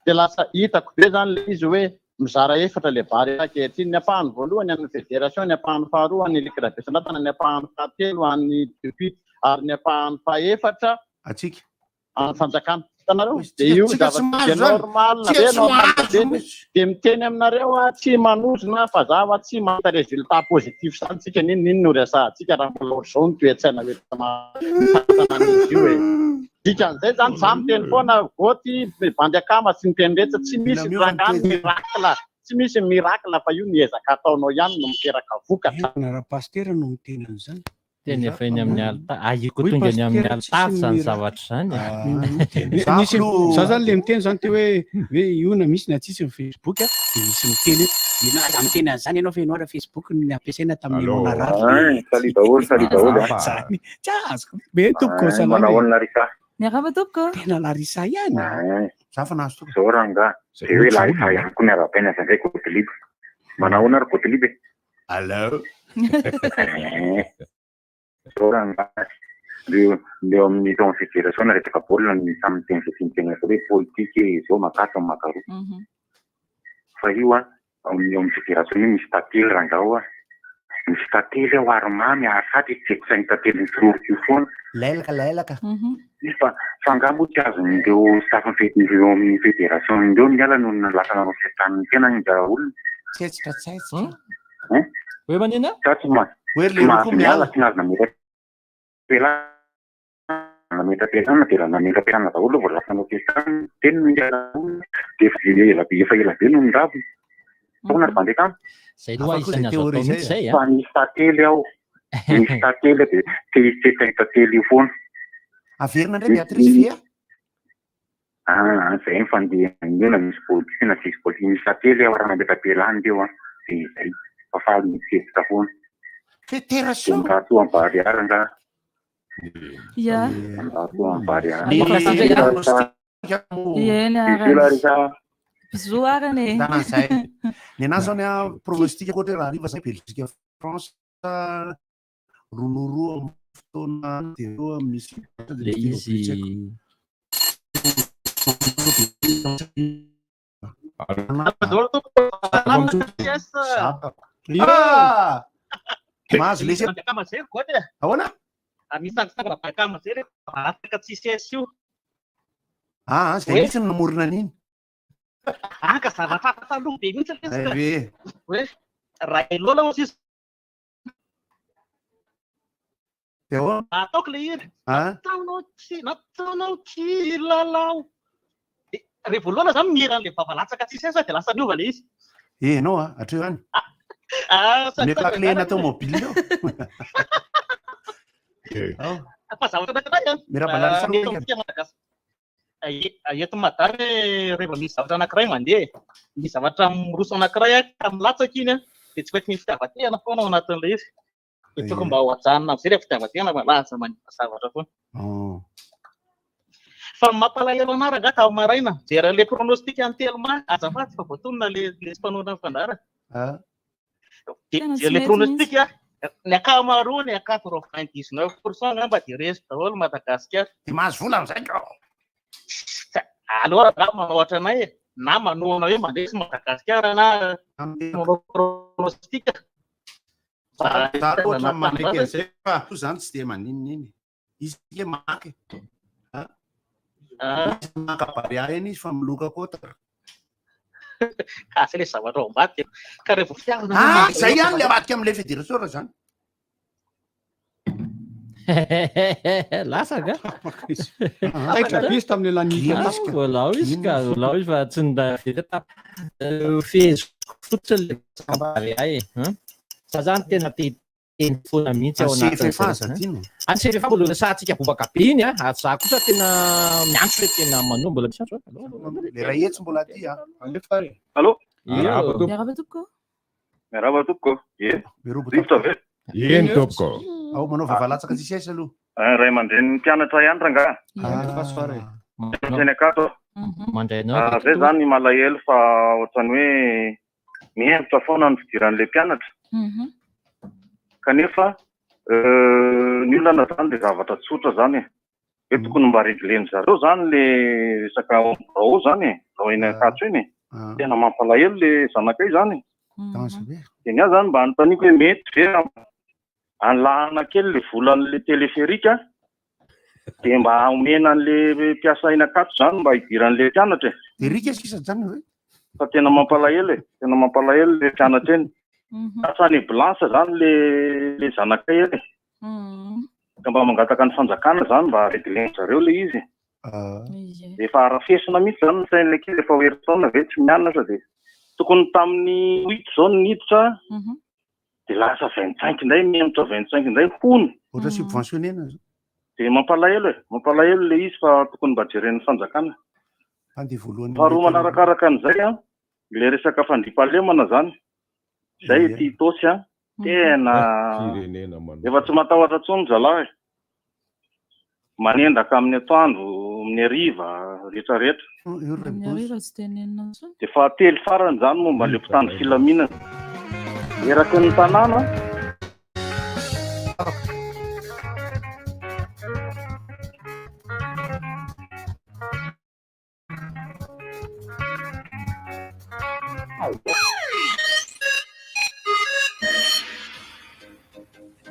Dia lasa hitako be zany ilay izy hoe mizara efatra le Barea ankehitriny. Ny ampahany voalohany an'ny fédération, ny ampahany faharoa an'ny Ligue Rabesandratana, ny ampahany fahatelo an'ny depuis ary ny ampahany fahefatra atsika an'ny fanjakana. Hitanareo? Tsika- Dia io tsika tsy zavatra mahazo dia zany. normal Tsika be tsy normal mahazo be. mihitsy. Dia miteny aminareo aho tsy manozona fa zava tsy mahita résultat positif zany tsika n'inona n'inona no resahantsika raha mbola ohatr'izao ny toe-tsaina rehetra mitantana an'izy io e. Dikan'izay zany za miteny foana voty bandy akama sy ny teny rehetra tsy Mila misy miova ny rangahy toe-tsaina. miracle tsy misy miracle fa io ny ezaka ataonao ihany no miteraka vokatra. Na raha pasitera no miteny an'izany. Teny efa eny amin'ny alta. Ahiko Hoy tonga eny amin'ny pasitera, tsisy alitara zany miracle. zavatra zany. Za Nisy aloha- za zany le miteny zany teo hoe hoe io na misy na tsisy ny Facebook a dia misy miteny hoe ianao aza miteny an'izany ianao fa ianao raha Facebook no ampiasaina tamin'ny Allô. ianao narary. Ay, salut daholo, salut daholo. Zava. Zany tsy azoko. Be tompoko Ay, salama manao e. ahoana Larissa? Miarahaba tompoko. Tena Larissa ihany. Ay, Za fa nahazo tonga. zao rangahy. Zay Dia hoe moa Larissa jolona. ihany koa miarahabaina zany ndray Gottlieb. Manao ahoana ry Gottlieb e? Allô. Eh, Zao rangahy. Reo reo amin'ny tao amin'ny fédération na resaka baolina ny samy miteny izay tiany tenena atao hoe politique e, zao makato makaroa. Fa io a, amin'ny eo amin'ny fédération io misy tantely rangahy ao a. Misy tantely ao ary mamy ary sady tsy haiko sain'ny tantely mitoroko io foana. Lelaka lelaka. Fa fa angaha moa tsy azon'ireo staff ireo amin'ny fédération ireo miala noho ny lasa nanao fiatan'ny tena ny olona. Tsetsitra tsetsitra. Hein? Hoe manina? Za tsy ma Hoe ry tsy leroa mahazo koa miala miala. tsy nahazo nametra-pialana nametra-pialana dia raha nametra-pialana daholo vao lasa nanao fiasana teny no miala olona dia efa ela be efa ela be no niravona. Taona ry bandy akama. Zay aloha Hafa koa isan'ny zay azo atao théorie mihitsy zay. zay a. Fa misy tantely ao, misy tantely dia te hitsetra ny tantely io foana. Averina indray Beatrice ve a? Ah, zay ny fandehan'io na misy politique na tsisy politique misy tantely ao raha nametra-pialana ireo a dia izay fa faly mitsetitra foana. Dia Fédération. mirary amin'ny Barea rangahy. Ya. Mirary amin'ny Barea. Ny Mankasitraka. pronostic moa. Eny Bisous arany. Larissa. Bisous arany e. Tana zay. Ny anahy zao ny a pronostic ohatra hoe raha hariva zay Belgique France roa no roa amin'ny fotoana de roa misy Le izy Ah! Mahazo lesy. Ahoana? Anisan'ny bakama zay rehefa mahataka tsisy S io. Ah, zay mihitsy no namorona an'iny. Ah, ka zavatra hafa taloha be mihitsy ilay izy ka. Be. Hoe raha Lola hozy izy. Dia ahoana? Ataoko ilay hira. Ah? Nataonao tsy nataonao kilalao. Dia rehefa Lola zany mihira an'ilay vava latsaka tsisy S dia lasa niova ilay izy. Eh, ianao ah, hatreo ihany. Ah, sady Omeko la clé zany na tomobile eo. Ao. Fa zavatra anankiray an. Miarahaba lahy Ah, saloka eto amintsika Madagasikara. Eto Mada rehefa misy zavatra anankiray mandeha, misy zavatra miroso anankiray ka milatsaka iny dia tsy maintsy misy fitiavan-tena foana ao anatin'ilay izy. Dia tokony mba ho ajanona amin'izay ilay fitiavan-tena fa lasa manimba zavatra foana. Fa ny mampalahelo anah rangahy tamin'ny maraina, mijery an'ilay pronostic an'ny Telma, azafady fa voatonona ilay ilay mpanohana ny fandaharana. Dia Tena tsy mijery ilay mety pronostic, ny ankamaroany à 99% angamba dia resy daholo Madagasikara. Dia mahazo vola amin'izay ka. Aleo rangahy manao ohatranay e, na manohana hoe mandresy Madagasikara na manao pronostic. Za aloha ohatran'ny manaiky an'izay fa koa zany tsy dia maninona iny. Izy nge maka e. Izy maka Barea eny izy fa miloka koa. Ka zay le zavatra ao ambadika. Ka rehefa fitiavana Ah, zay ihany le ambadika amin'ilay fédération raha zany. Lasa nga? Taitra be izy tamin'ny alalan'ny Ah, Mbola ao izy ka, mbola ao izy fa tsy nda feheziko fotsiny le Barea e. Za zany tena te hiteny foana mihitsy ao Any anatin'izay. CFFA aza adino. Any CFFA mbola resahantsika bobaka be iny a, ary za kosa tena miantso hoe tena manoa mbola misy antso a. Le ray hetsy mbola aty a. Alefa ary. Allô? Miarahaba tompoko. Miarahaba tompoko. Miarahaba tompoko. Ie. Rivotra ve? Eny tompoko. Ao manao vava latsaka tsisy aisa aloha. Ah, Ray aman-drenin'ny mpianatra ihany rangahy. Alefaso ary. Mpianatra eny Ankatso. Mandray anao Ah, Zay zany malahelo fa ohatran'ny hoe mihemotra foana ny fidiran'ilay mpianatra. Kanefa euh, ny olana zany dia zavatra tsotra zany e. Hoe tokony mba régler-ny zareo zany le resaka ao amin'ny birao ao zany e, birao eny Ankatso eny e. Tena mampalahelo le zanakay zany e. Dia ny ahy zany mba anontaniako hoe mety ve raha anlahana kely le volan'le téléphérique dia mba omena an'le mpiasa eny Ankatso zany mba hidiran'le mpianatra e. Dia rika sisa zany ve? Fa tena mampalahelo e, tena mampalahelo le mpianatra eny. Lasa any Blanche zany le le zanakay eny e. Ka mba mangataka ny fanjakana zany mba régler zareo le izy. Efa arafesina mihitsy zany ny sain'ilay ankizy efa ho herintaona ve tsy mianatra dia tokony tamin'ny huit zao no niditra dia lasa 25 indray mihemotra 25 indray hono. Ohatra subventionnena zao. Dia mampalahelo e, mampalahelo le izy fa tokony mba jeren'ny fanjakana. Mpandeha voalohany. Faharoa manarakaraka an'izay an, ilay resaka fandriampahalemana zany, izay ety Itaosy an, tena Firenena manokana. efa tsy matahotra intsony zalahy. Manendaka amin'ny atoandro, amin'ny hariva, rehetra rehetra. Amin'ny hariva tsy tenenina intsony. Dia fahatelo farany izany momba ilay mpitandro filaminana. Eraky ny tanàna.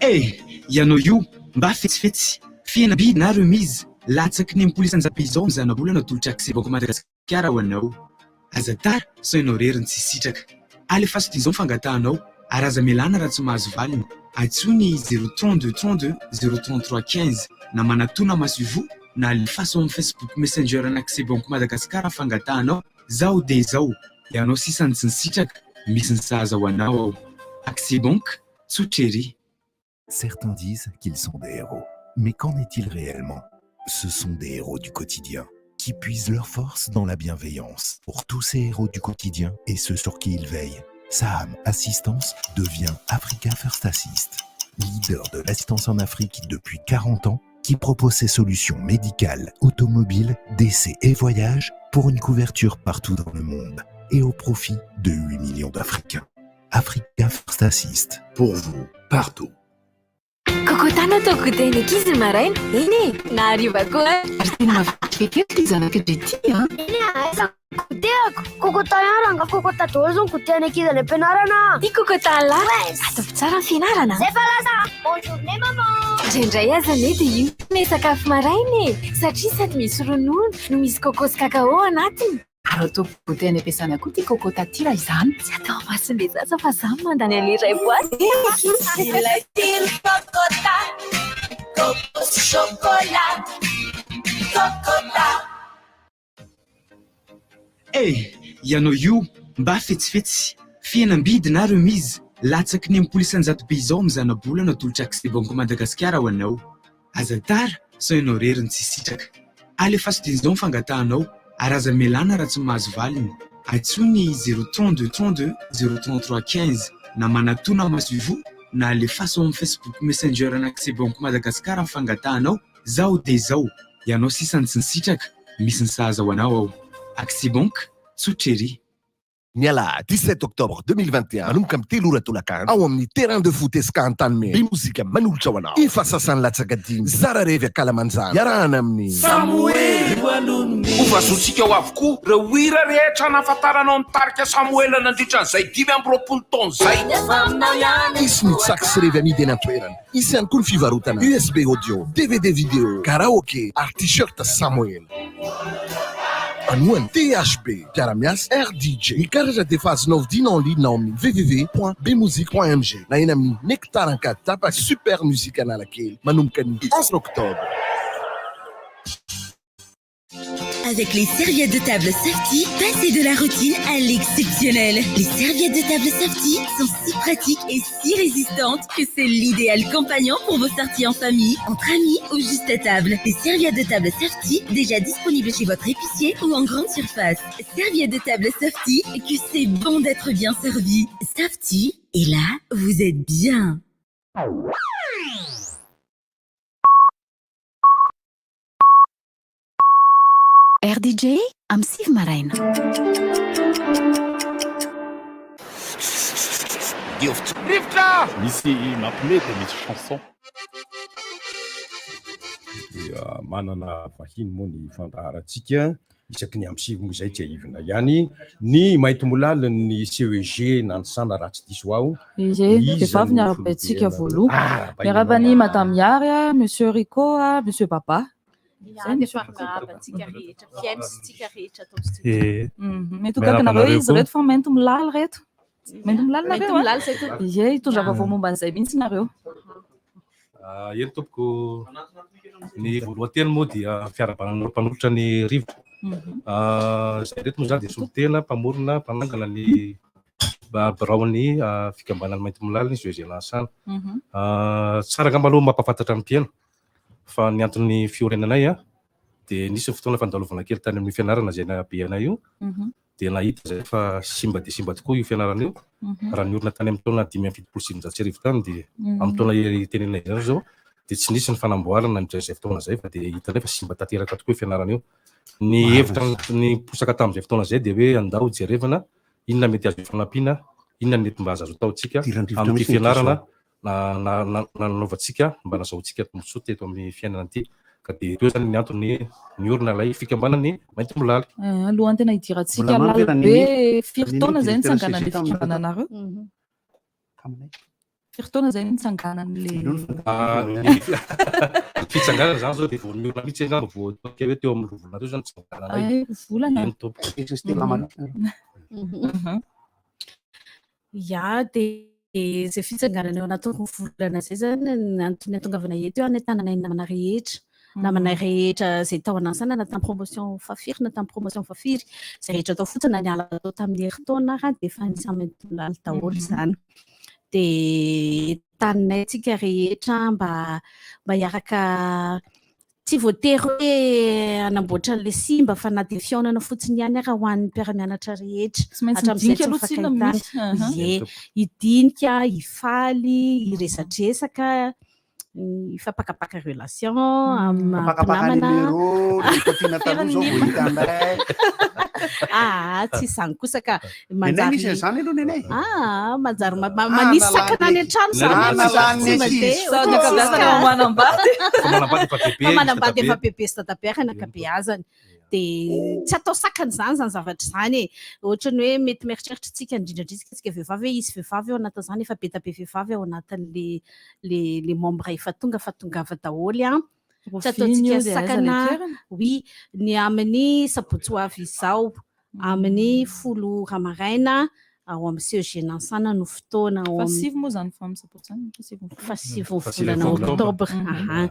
Eh! Ianao io, mba fetsifetsy. Fihenam-bidy na remise, latsaky ny 60% izao ny zanabola natolotra Accès Banque Madagasikara ho anao. Aza tara sao ianao irery no tsy hisitraka. Alefaso dia izao ny fangatahanao ary aza melana raha tsy mahazo valiny. Antsoy ny 032 32 033 15 na manatona masoivoho na alefaso ao amin'ny Facebook Messenger an'ny Accès Banque Madagascar ny fangatahanao. Zao dia izao, ianao sisa no tsy nisitraka, misy ny sahaza ho anao ao. Accès Banque, tsotra ery. Certains disent qu'ils sont des héros. Mais qu'en est-il réellement Ce sont des héros du quotidien qui puisent leur force dans la bienveillance. Pour tous ces héros du quotidien et ceux sur qui ils veillent, Saham Assistance devient Africa First Assist, leader de l'assistance en Afrique depuis 40 ans qui propose ses solutions médicales, automobiles, décès et voyages pour une couverture partout dans le monde et au profit de 8 millions d'Africains. Africa First Assist, pour vous, partout. Cocotin. Kokota no atao goûter ny ankizy ny maraina. Eny e, na hariva koa. Ary tena mavitrika kely ity zanak'i Ndry ity an! Eny e, aiza ny goûter-ko? Kokota ihany rangaha, kokota daholo izao ny goûter ny ankizy any am-pianarana a! Ty kokota lahy, ataovy tsara ny fianarana. Zay fa lasa! Bonne journée maman! Indraindray aza anie dia io no sakafo maraina e! Satria sady misy ronono no misy coco sy cacao anatiny. Ary atao goûter any am-piasana koa ity cocotte ity raha izany. Tsy atao amasin'ilay zaza fa za mandany an'ilay iray boîte e! Ilay tiany cocotte, coco sy chocolat, cocotte. Eh! Ianao io mba fetsifetsy, fihenam-bidy na remise, latsaky ny 60% be izao amin'ny zana-bola natolotra Accès Banque Madagasikara ho anao. Aza tara sao ianao irery no tsy sitraka. Alefaso dieny izao ny fangatahanao ary aza melana raha tsy mahazo valiny. Antsoy ny zéro 32 32 zéro 33 15 na manatona masoivoho na alefaso ao amin'ny Facebook Messenger an'Accès Banque Madagascar ny fangatahanao, Zao dia izao, ianao sisa no tsy nisitraka, misy ny sahaza ho anao ao. Accès Banque, tsotra ery. Ny alahady 17 octobre 2021 manomboka amin'ny 3 ora tolakandro ao amin'ny terrain de foot Esca Antanimena Be Mozika manolotra ho anao Efa sasany latsaka dimy zara revy ankalamanjana iarahana amin'ny Samoela Ho vazoantsika ao avokoa ireo hira rehetra nahafantaranao ny tarika Samoela nandritra an'izay 25 taona izay. Hisy ny tsaky sy revy amidy eny an-toerana. Hisy ihany koa ny fivarotana USB audio, DVD vidéo, karaoke ary t-shirt Samoela. Anohana THB, mpiara-miasa RDJ. Ny karatra dia efa azonao vidiana en ligne ao amin'ny www.bemusic.mg na eny amin'ny Nectar Ankaditapaka Super Music Analakely manomboka ny 11 octobre. Avec les serviettes de table Safety, passez de la routine à l'exceptionnel. Les serviettes de table Safety sont si pratiques et si résistantes que c'est l'idéal compagnon pour vos sorties en famille, entre amis ou juste à table. Les serviettes de table Safety, déjà disponibles chez votre épicier ou en grande surface. Serviettes de table Safety, que c'est bon d'être bien servi. Safety, et là, vous êtes bien. RDJ amin'ny 9 maraina. Rivotra! Misy mampime dia misy chanson. Dia manana vahiny moa ny fandaharantsika isaky ny amin'ny 9 moa izay tsiahivina ihany ny maintimolalin'ny CEG Nanisana raha tsy diso aho. Ie, vehivavy ny arahabaintsika voaloha. Miarahaba an'i Madame Yary, Monsieur Rico, Monsieur Baba. Zay ny efa miarahaba antsika rehetra, mpihaino sy tsika rehetra ato amin'ny studio. Eh, Mety ho gaga nareo izy reto fa mainty milaly reto. Mainty milaly nareo. Mainty milaly zay tompoko. Ie, hitondra vaovao momba an'izay mihitsy nareo. Ah, eny tompoko, ny voalohan-teny moa dia fiarahabana anareo mpanolotra ny rivotra. Ah, izay reto moa izany dia solontena mpamorona mpanangana ny biraon'ny fikambanan'ny Maintimolaly ny GEG Nahasaina. Ah, tsara angamba aloha mampahafantatra ny mpihaino Fa ny anton'ny fiorenanay dia nisy ny fotoana fandalovana kely tany amin'io fianarana izay nahabe anay io dia nahita izahay fa simba dia simba tokoa io fianarana io. Raha niorina tany amin'ny taona 1975 tany dia amin'ny taona itenenanay izany izao dia tsy nisy ny fanamboarana nandritra izay fotoana izay fa dia hitanay fa simba tanteraka tokoa io fianarana io. Ny hevitra niposaka tamin'izay fotoana izay dia hoe andao jerevana inona mety azo ifanampiana, inona ny mety mba azo ataontsika amin'ity fianarana nanaovantsika mba nazahoantsika tombontsoa teto amin'ny fiainana ity. Ka dia teo izany ny antony niorina ilay fikambanan'ny Maintimolaly. Eh, alohan'ny tena hidirantsika lalina be, firy taona izay nitsanganan'ilay fikambananareo? Firy taona izay nitsanganan'ilay... Ah, fitsanganana izany izao dia vao niorina mihitsy angamba vao ataontsika hoe teo amin'ny roa volana teo izany nitsangananay. Ay, roa volana. Eny tompoko. Ya, dia izay fitsanganana eo anatin'ny roa volana izay izany ny antony hahatongavana eto eo hanentanana ny namana rehetra, namana rehetra izay tao Anansana na tamin'ny promotion fahafiry na tamin'ny promotion fahafiry, izay rehetra tao fotsiny na niala tao tamin'ny herintaona ary dia efa anisan'ny maintimolaly daholo izany. Dia entaninay isika rehetra mba mba hiaraka Tsy voatery hoe hanamboatra an'ilay simba fa na dia fihaonana fotsiny ihany ara ho an'ny mpiara-mianatra rehetra. Tsy maintsy Hatramin'izay midinika tsy aloha tsinona nifankahitana. misy. Ie, hidinika, hifaly, hiresadresaka. Mifampakapaka relation amin'ny Mifampakapaka mpinamana. numéro, ny copine taloha zao vao hita indray. Ah, tsy izany kosa ka. Nenay misy an'izany aloha nenay. Ah, manjary manisy sakana any an-trano izany. Ah, nalany Tsy ankizy. mandeha. Sao ny ankabeazana efa manambady. Efa manambady efa bebe, Efa manambady misy efa bebe sy dadabe ary anakabeazany. Dia tsy atao sakana izany izany zavatra izany e. Ohatran'ny hoe mety mieritreritra isika indrindra indrindra isika vehivavy hoe hisy vehivavy ao anatin'izany, efa be dia be vehivavy ao anatin'le le le membre efa tonga fa tongava daholo an. Tsy ataontsika sakana oui ny amin'ny sabotsy ho avy izao amin'ny 10 ora maraina ao amin'ny CEG Nansana no fotoana ao Fa amin'ny sivy moa izany fa amin'ny sabotsy izany fa sivy ny fa sivy ny Fa volana octobre. octobre aha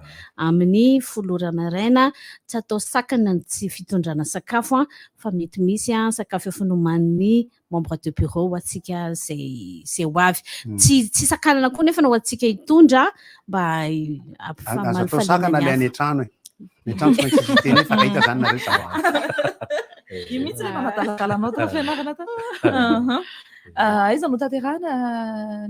amin'ny 10 ora maraina tsy atao sakana ny tsy fitondrana sakafo an fa mety misy an sakafo efa nomanin'ny membre de bureau ho antsika izay izay ho avy. Tsy tsy sakanana koa nefa ho antsika hitondra mba Aza atao sakana hampifamalifaly le any an-trano e. Ny an-trano tsy maintsy visiter nefa raha hita zany nareo sao. Io mihitsy ilay manadaladala anao tao fianarana tao. Aha. Ah, Aiza no tanterahana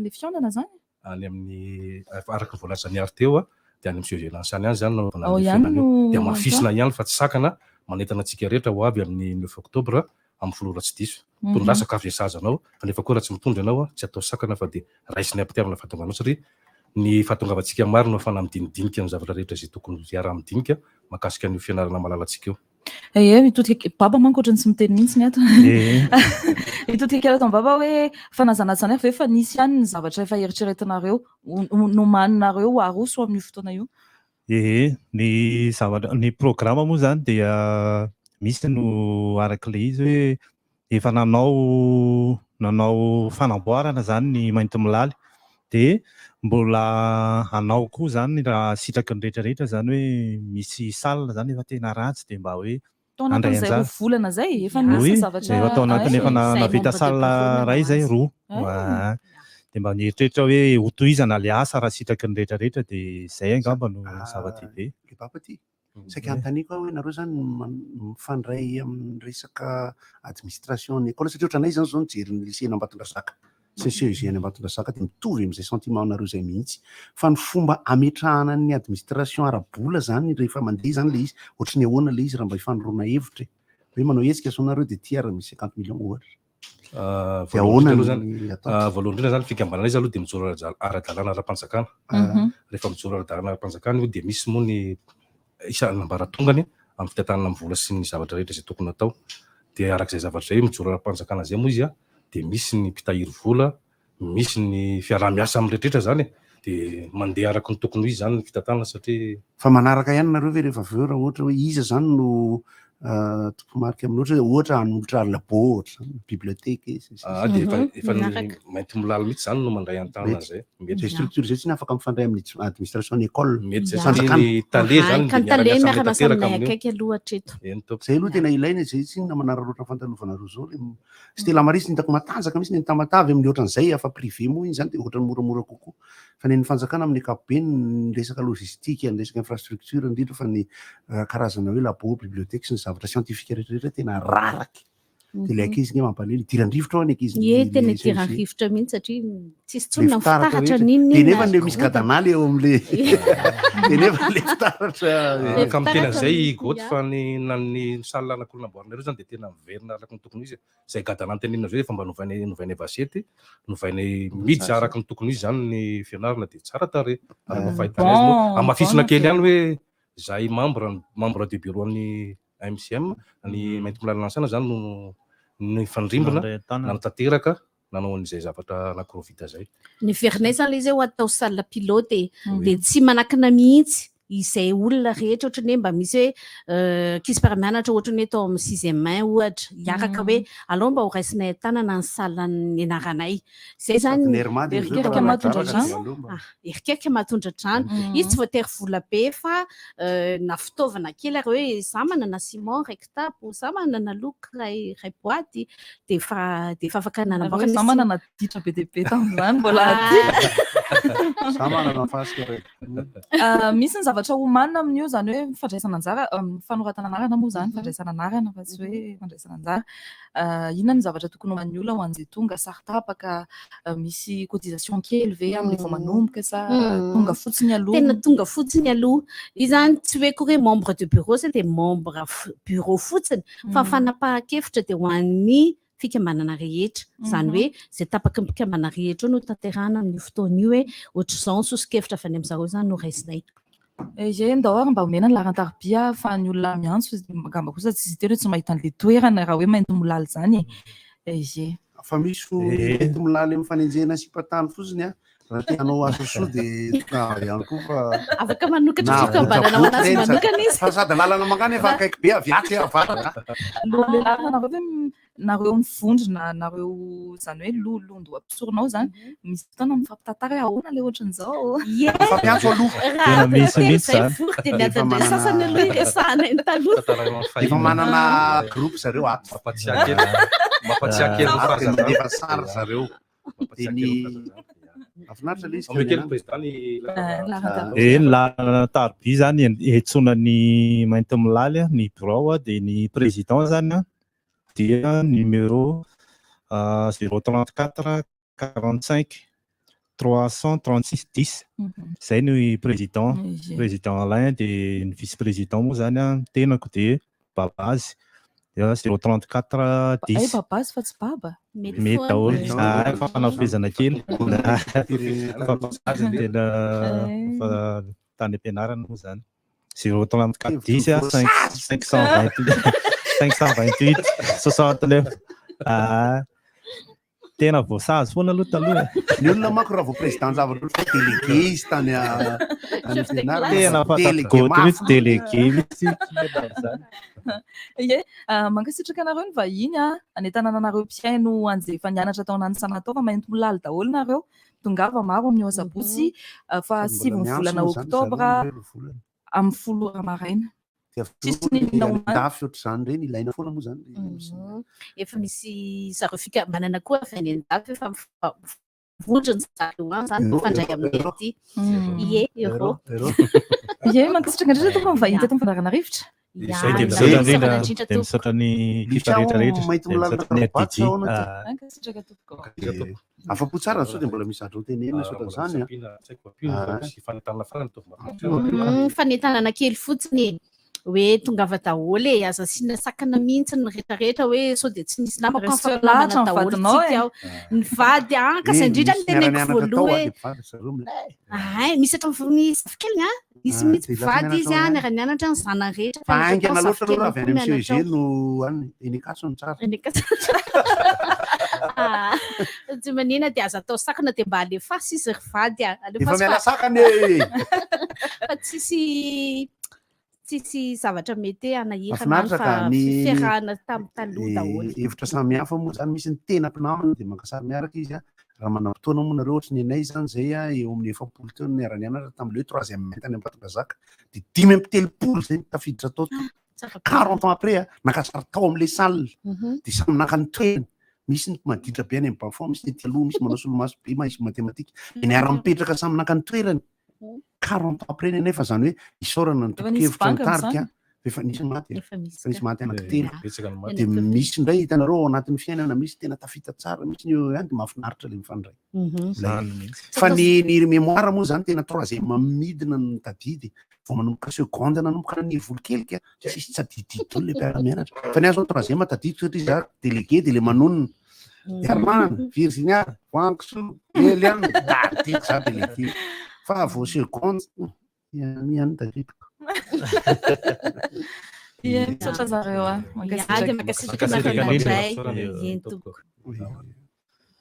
le fihaonana zany? Any amin'ny araka ny voalazan'i Ary teo a, dia any amin'ny CEG Nansana ihany izany no anaovana Ao an'io ihany fihaonana io. no Dia hamafisina atao. ihany fa tsy sakana, manentana antsika rehetra ho avy amin'ny 9 octobre amin'ny 10 ora tsy diso. Tondra sakafo izay sahaza anao, fa nefa koa raha tsy mitondra ianao, tsy atao sakana fa dia raisiny am-pitiavana ny fahatongavanao satria ny fahatongavantsika maro no ahafahana midinidinika ny zavatra rehetra izay tokony hiaraha-midinika mahakasika an'io fianarana malalantsika io. Ee, mitodika Baba manko ohatran'ny tsy miteny mihitsy ny ato. Ee. Mitodika kely ato amin'i Baba hoe fanazana izany ary ve fa nisy ihany ny zavatra efa eritreretinareo, nomaninareo haroso amin'io fotoana io? Ee, ny zavatra, ny programa moa izany dia misy no arak'ilay izy hoe efa nanao nanao fanamboarana izany ny Maintimolaly dia mbola hanao koa izany raha sitraky ny rehetra rehetra izany hoe misy salle izany efa tena ratsy dia mba hoe Tao handray anatin'izay anjara. roa volana izay efa nisy Oui, ny zavatra efa tao anatin'ny efa nahavita salle iray izay, roa. Ay. Dia mba nieritreritra hoe hotohizana ilay asa raha sitraky ny rehetra rehetra dia izay angamba no zava-dehibe. Le baba ty. Saika hanontaniako aho hoe nareo zany mifandray amin'ny resaka administration ny école satria ohatranay zany zao nijery ny lycée an'Ambatondrazaka sy ny CEG any Ambatondrazaka dia mitovy amin'izay sentiment nareo izay mihitsy fa ny fomba ametrahana ny administration ara-bola zany rehefa mandeha zany le izy ohatry ny ahoana le izy raha mba hifanoroana hevitra e hoe manao hetsika zao nareo dia ty ary misy 50 millions ohatra Dia ahoana Voalohany indrindra aloha ny zany, atao? voalohany indrindra zany fikambanana izy aloha dia mijoro ara-dalàna ara-panjakana. Rehefa mijoro ara-dalàna ara-panjakana io dia misy moa ny isan'ambaratongany amin'ny fitantanana ny vola sy ny zavatra rehetra izay tokony hatao. Dia araka izay zavatra izay mijoro ara-panjakana izay moa izy dia misy ny mpitahiry vola, misy ny fiaraha-miasa amin'ny rehetra rehetra izany e. Dia mandeha araka ny tokony ho izy izany ny fitantanana satria. Fa manaraka ihany nareo ve rehefa avy eo raha ohatra hoe iza izany no tompomarika amin'ny ohatra hoe ohatra hanolotra labo ohatra izany, bibliothèque sy ny sisa. Ah, dia efa efa ny Maintimolaly mihitsy izany no mandray an-tanana izay. Mety. Izay structure izay tsy afaka mifandray amin'ny administration ny école. Mety izay satria ny tale izany Ka ny dia tale miara-miasa aminay miara-miasa tanteraka aminay amin'io. akaiky aloha hatreto. Eny tompoko. Izay aloha tena ilaina izay tsy inona manararaotra fandalovanareo izao le Stella Maris ny hitako matanjaka mihitsy ny any Tamatave amin'ny ohatran'izay afa privé moa iny izany dia ohatran'ny moramora kokoa fa ny an'ny fanjakana amin'ny ankapobeny ny resaka logistique ny resaka infrastructure indrindra fa ny karazana hoe labo bibliothèque sy ny zavatra scientifique rehetra rehetra tena raraka dia ilay ankizy nge mampalahelo idiran-drivotra ao ny ankizy Ie, tena le CEG. idiran-drivotra mihitsy satria tsisy Le intsony na ny fitaratra fitaratra rehetra. n'inona Dia n'inona nefa le misy gorodona. gadanaly eo amin'le dia nefa le fitaratra Ka miteny fitaratra an'izay i mihitsy, Goty ya. fa ny na ny salle anankiroa namboarinareo izany dia tena miverina araka ny tokony ho izy. Izay gadana antenenina izay efa mba novainay novainay vasety, novainay miditra araka ny tokony ho izy izany ny fianarana dia tsara tarehy araka ny fahitana azy moa. Bon, Hamafisina bon kely ihany affaire. hoe izahay membre membre de bureau an'ny AMCM, ny Maintimolaly Nansana izany no nifandrimbona Nandray an-tanana. nanatanteraka nanao an'izay zavatra anankiroa vita izay. Neverinay izany ilay izy hoe ho atao salle pilote e. Dia tsy manakina mihitsy izay olona rehetra ohatran'ny hoe mba misy hoe ankizy mpiara-mianatra ohatran'ny hoe tao amin'ny sixième un ohatra hiaraka hoe alao mba ho raisinay an-tanana ny salle nianaranay. Izay izany Sady ny Air Mad Erikerika amin'izao mahatondra mpanarakaraka drano. dia aleo mba. Ah, erikerika mahatondra drano. Izy tsy voatery vola be fa na fitaovana kely ary hoe za manana ciment iray kitapo, za manana loko iray boaty dia efa dia efa afaka Ary hoe nanamboarana za izy. manana ditra be dia be tamin'izany mbola aty. Za manana fasika re. Ah, misy ny zavatra homanina amin'io izany hoe fandraisana anjara, fanoratana anarana moa izany, fandraisana anarana fa tsy hoe fandraisana anjara. Ah, inona ny zavatra tokony homanin'ny olona ho an'izay tonga sary tapaka, ah, misy cotisation kely ve amin'ilay vao manomboka sa tonga fotsiny aloha? Tena tonga fotsiny aloha. Io izany tsy hoe koa hoe membre de bureau sa dia membre bureau fotsiny fa fanapahan-kevitra dia ho an'ny fikambanana rehetra. Izany hoe izay tapaky ny mpikambana rehetra eo no tanterahana amin'io fotoana io hoe ohatr'izao ny soso-kevitra avy any amin'i zareo izany no raisinay. Ie, ndao ary mba omena ny laharan-tarobia ahafahan'ny olona miantso, angamba kosa tsy hiteny hoe tsy mahita an'ilay toerana raha hoe maintimolaly izany e. Ie. Fa misy maintimolaly amin'ny fanenjehana sipa tany fotsiny an, raha te hanao asa soa dia tonga ihany koa fa Afaka manokatra fikambanana ho anazy manokana izy. Fa sady lalana mankany efa akaiky be avy atsy avaratra. Alohan'ilay lalana nareo ve nareo mivondrona nareo izany hoe loholondoha mpisorona ao izany misy fotoana mifampitantara hoe ahoana ilay ohatran'izao? Ie. Mifampiantso aloha. Raha Tena misy telo mihitsy izay izany. vory dia Efa miady indray manana sasany aloha iresahana ny taloha. Efa manana groupe zareo ato. Mampatsiahy kely, mampatsiahy kely ny Ato dia fahazazana. mandefa sary zareo. Dia ny Mahafinaritra ilay izy Omeo kely ka président ny laharan-tarobia. Eh, ny laharana tarobia zany iantsoana ny Maintimolaly, ny birao dia ny président zany dia numéro 034 45 336 10. Zay ny président, président Alain dia ny vice président moa zany ny tenako dia Babazy dia 034 Ay 10. Babazy fa tsy Baba. Mety daholo. Ah, efa fanafezana kely. Fa Babazy no tena efa tany am-pianarana moa zany. 034 10 5 528 69. Ah, tena voasazy foana aloha taloha e. Ny olona manko raha vao président zavatra ohatry hoe délégué izy tany any am-pianarana. Tena Délégué fantatro mafy. mihitsy délégué mihitsy. Ie, mankasitraka anareo ny vahiny a, anentanana anareo mpihaino an'izay efa nianatra tao anatin'ny Sanatao fa maintimolaly daholo nareo. Tongava maro amin'io asabotsy faha Mbola sivy ny miantso volana moa izany zareo oktobra ireo volana. amin'ny 10 ora maraina. Dia Tsisy n'inona avy eo omaly. andafy ohatr'izany ireny ilaina foana moa izany. Efa misy zareo fikambanana koa avy any andafy efa mivondrona zareo any izany mifandray aminay aty. Ie, euro. Ie, mankasitraka indrindra tompoko ny vahiny teto amin'ny fandaharana rivotra. Izay dia misaotra indrindra, dia misaotra ny ekipa rehetra rehetra, Mainty dia milalina misaotra ny tabac RDJ. ahoana ty? Mankasitraka tompoko. Afa-po tsara sao dia mbola misy zavatra hotenenina sy ohatran'izany an. Fanentanana kely fotsiny e. Hoe tongava daholo e, aza asiana sakana mihitsy ny rehetra rehetra hoe sao dia tsy misy namako Resy fa lahatra namana ny daholo vadinao tsika e. ao. Ny vady an, ka Eh, izay indrindra misy no teneniko miara-mianatra tao voalohany a, hoe dia mpivady zareo milay. Ay, misy hatramin'ny zafikeliny an, nisy Ah, mihitsy dia lasa mpivady izy mianatra an, ao ihany. niara-nianatra ny zanany rehetra Fa fa haingana efa tao loatra aloha raha avy any zafikeliny koa amin'ny mianatra CEG ao. no any, eny Ankatso no tsara. Eny Ankatso. Ah, tsy manina dia aza atao sakana dia mba alefaso izy ry vady a. Efa Alefaso miala fa sakana e. fa tsisy tsisy zavatra mety hoe hanahirana any Mahafinaritra fa ka ny fiarahana tamin'ny taloha daholo. hevitra samihafa moa zany misy ny tena mpinamana dia maka sary miaraka izy a. Raha manam-potoana moa nareo ohatry ny anay zany zay a eo amin'ny 40 teo no niara-nianatra tamin'ilay hoe troisième main tany Ambatondrazaka dia 35 zay no tafiditra tao. Tsara be. 40 ans après a naka sary tao amin'ilay salle dia samy naka ny toerany. Misy ny maditra be any amin'ny bas fond, misy ny aty aloha, misy manao solomaso be, misy matematika. Dia niara-mipetraka samy naka ny toerany. 40 ans après nefa zany hoe isaorana ny Efa nisy tompon-kevitra banga nitarika amin'izany? efa nisy maty e. Efa misy Efa nisy maty anankitelo. Betsaka ny maty. Dia misy indray hitanareo ao anatin'ny fiainana misy tena tafita tsara mihitsy ny eo ihany dia mahafinaritra ilay mifandray. Ilay. Fa ny ny mémoire moa zany tena troisième midina no tadidy. Vao manomboka seconde nanomboka naniry kely ka tsisy tsy tadidy daholo ilay mpiara-mianatra. Fa ny ahy zao troisième tadidiko satria za délégué dia ilay manonona. Herman, Virginia, Voankisoa, Eliane, tadidiko za délégué. Fa vao seconde, ihany ihany tadidiko. Ie, misaotra zareo a. Ia, dia mankasitraka anareo nandray. Eny tompoko.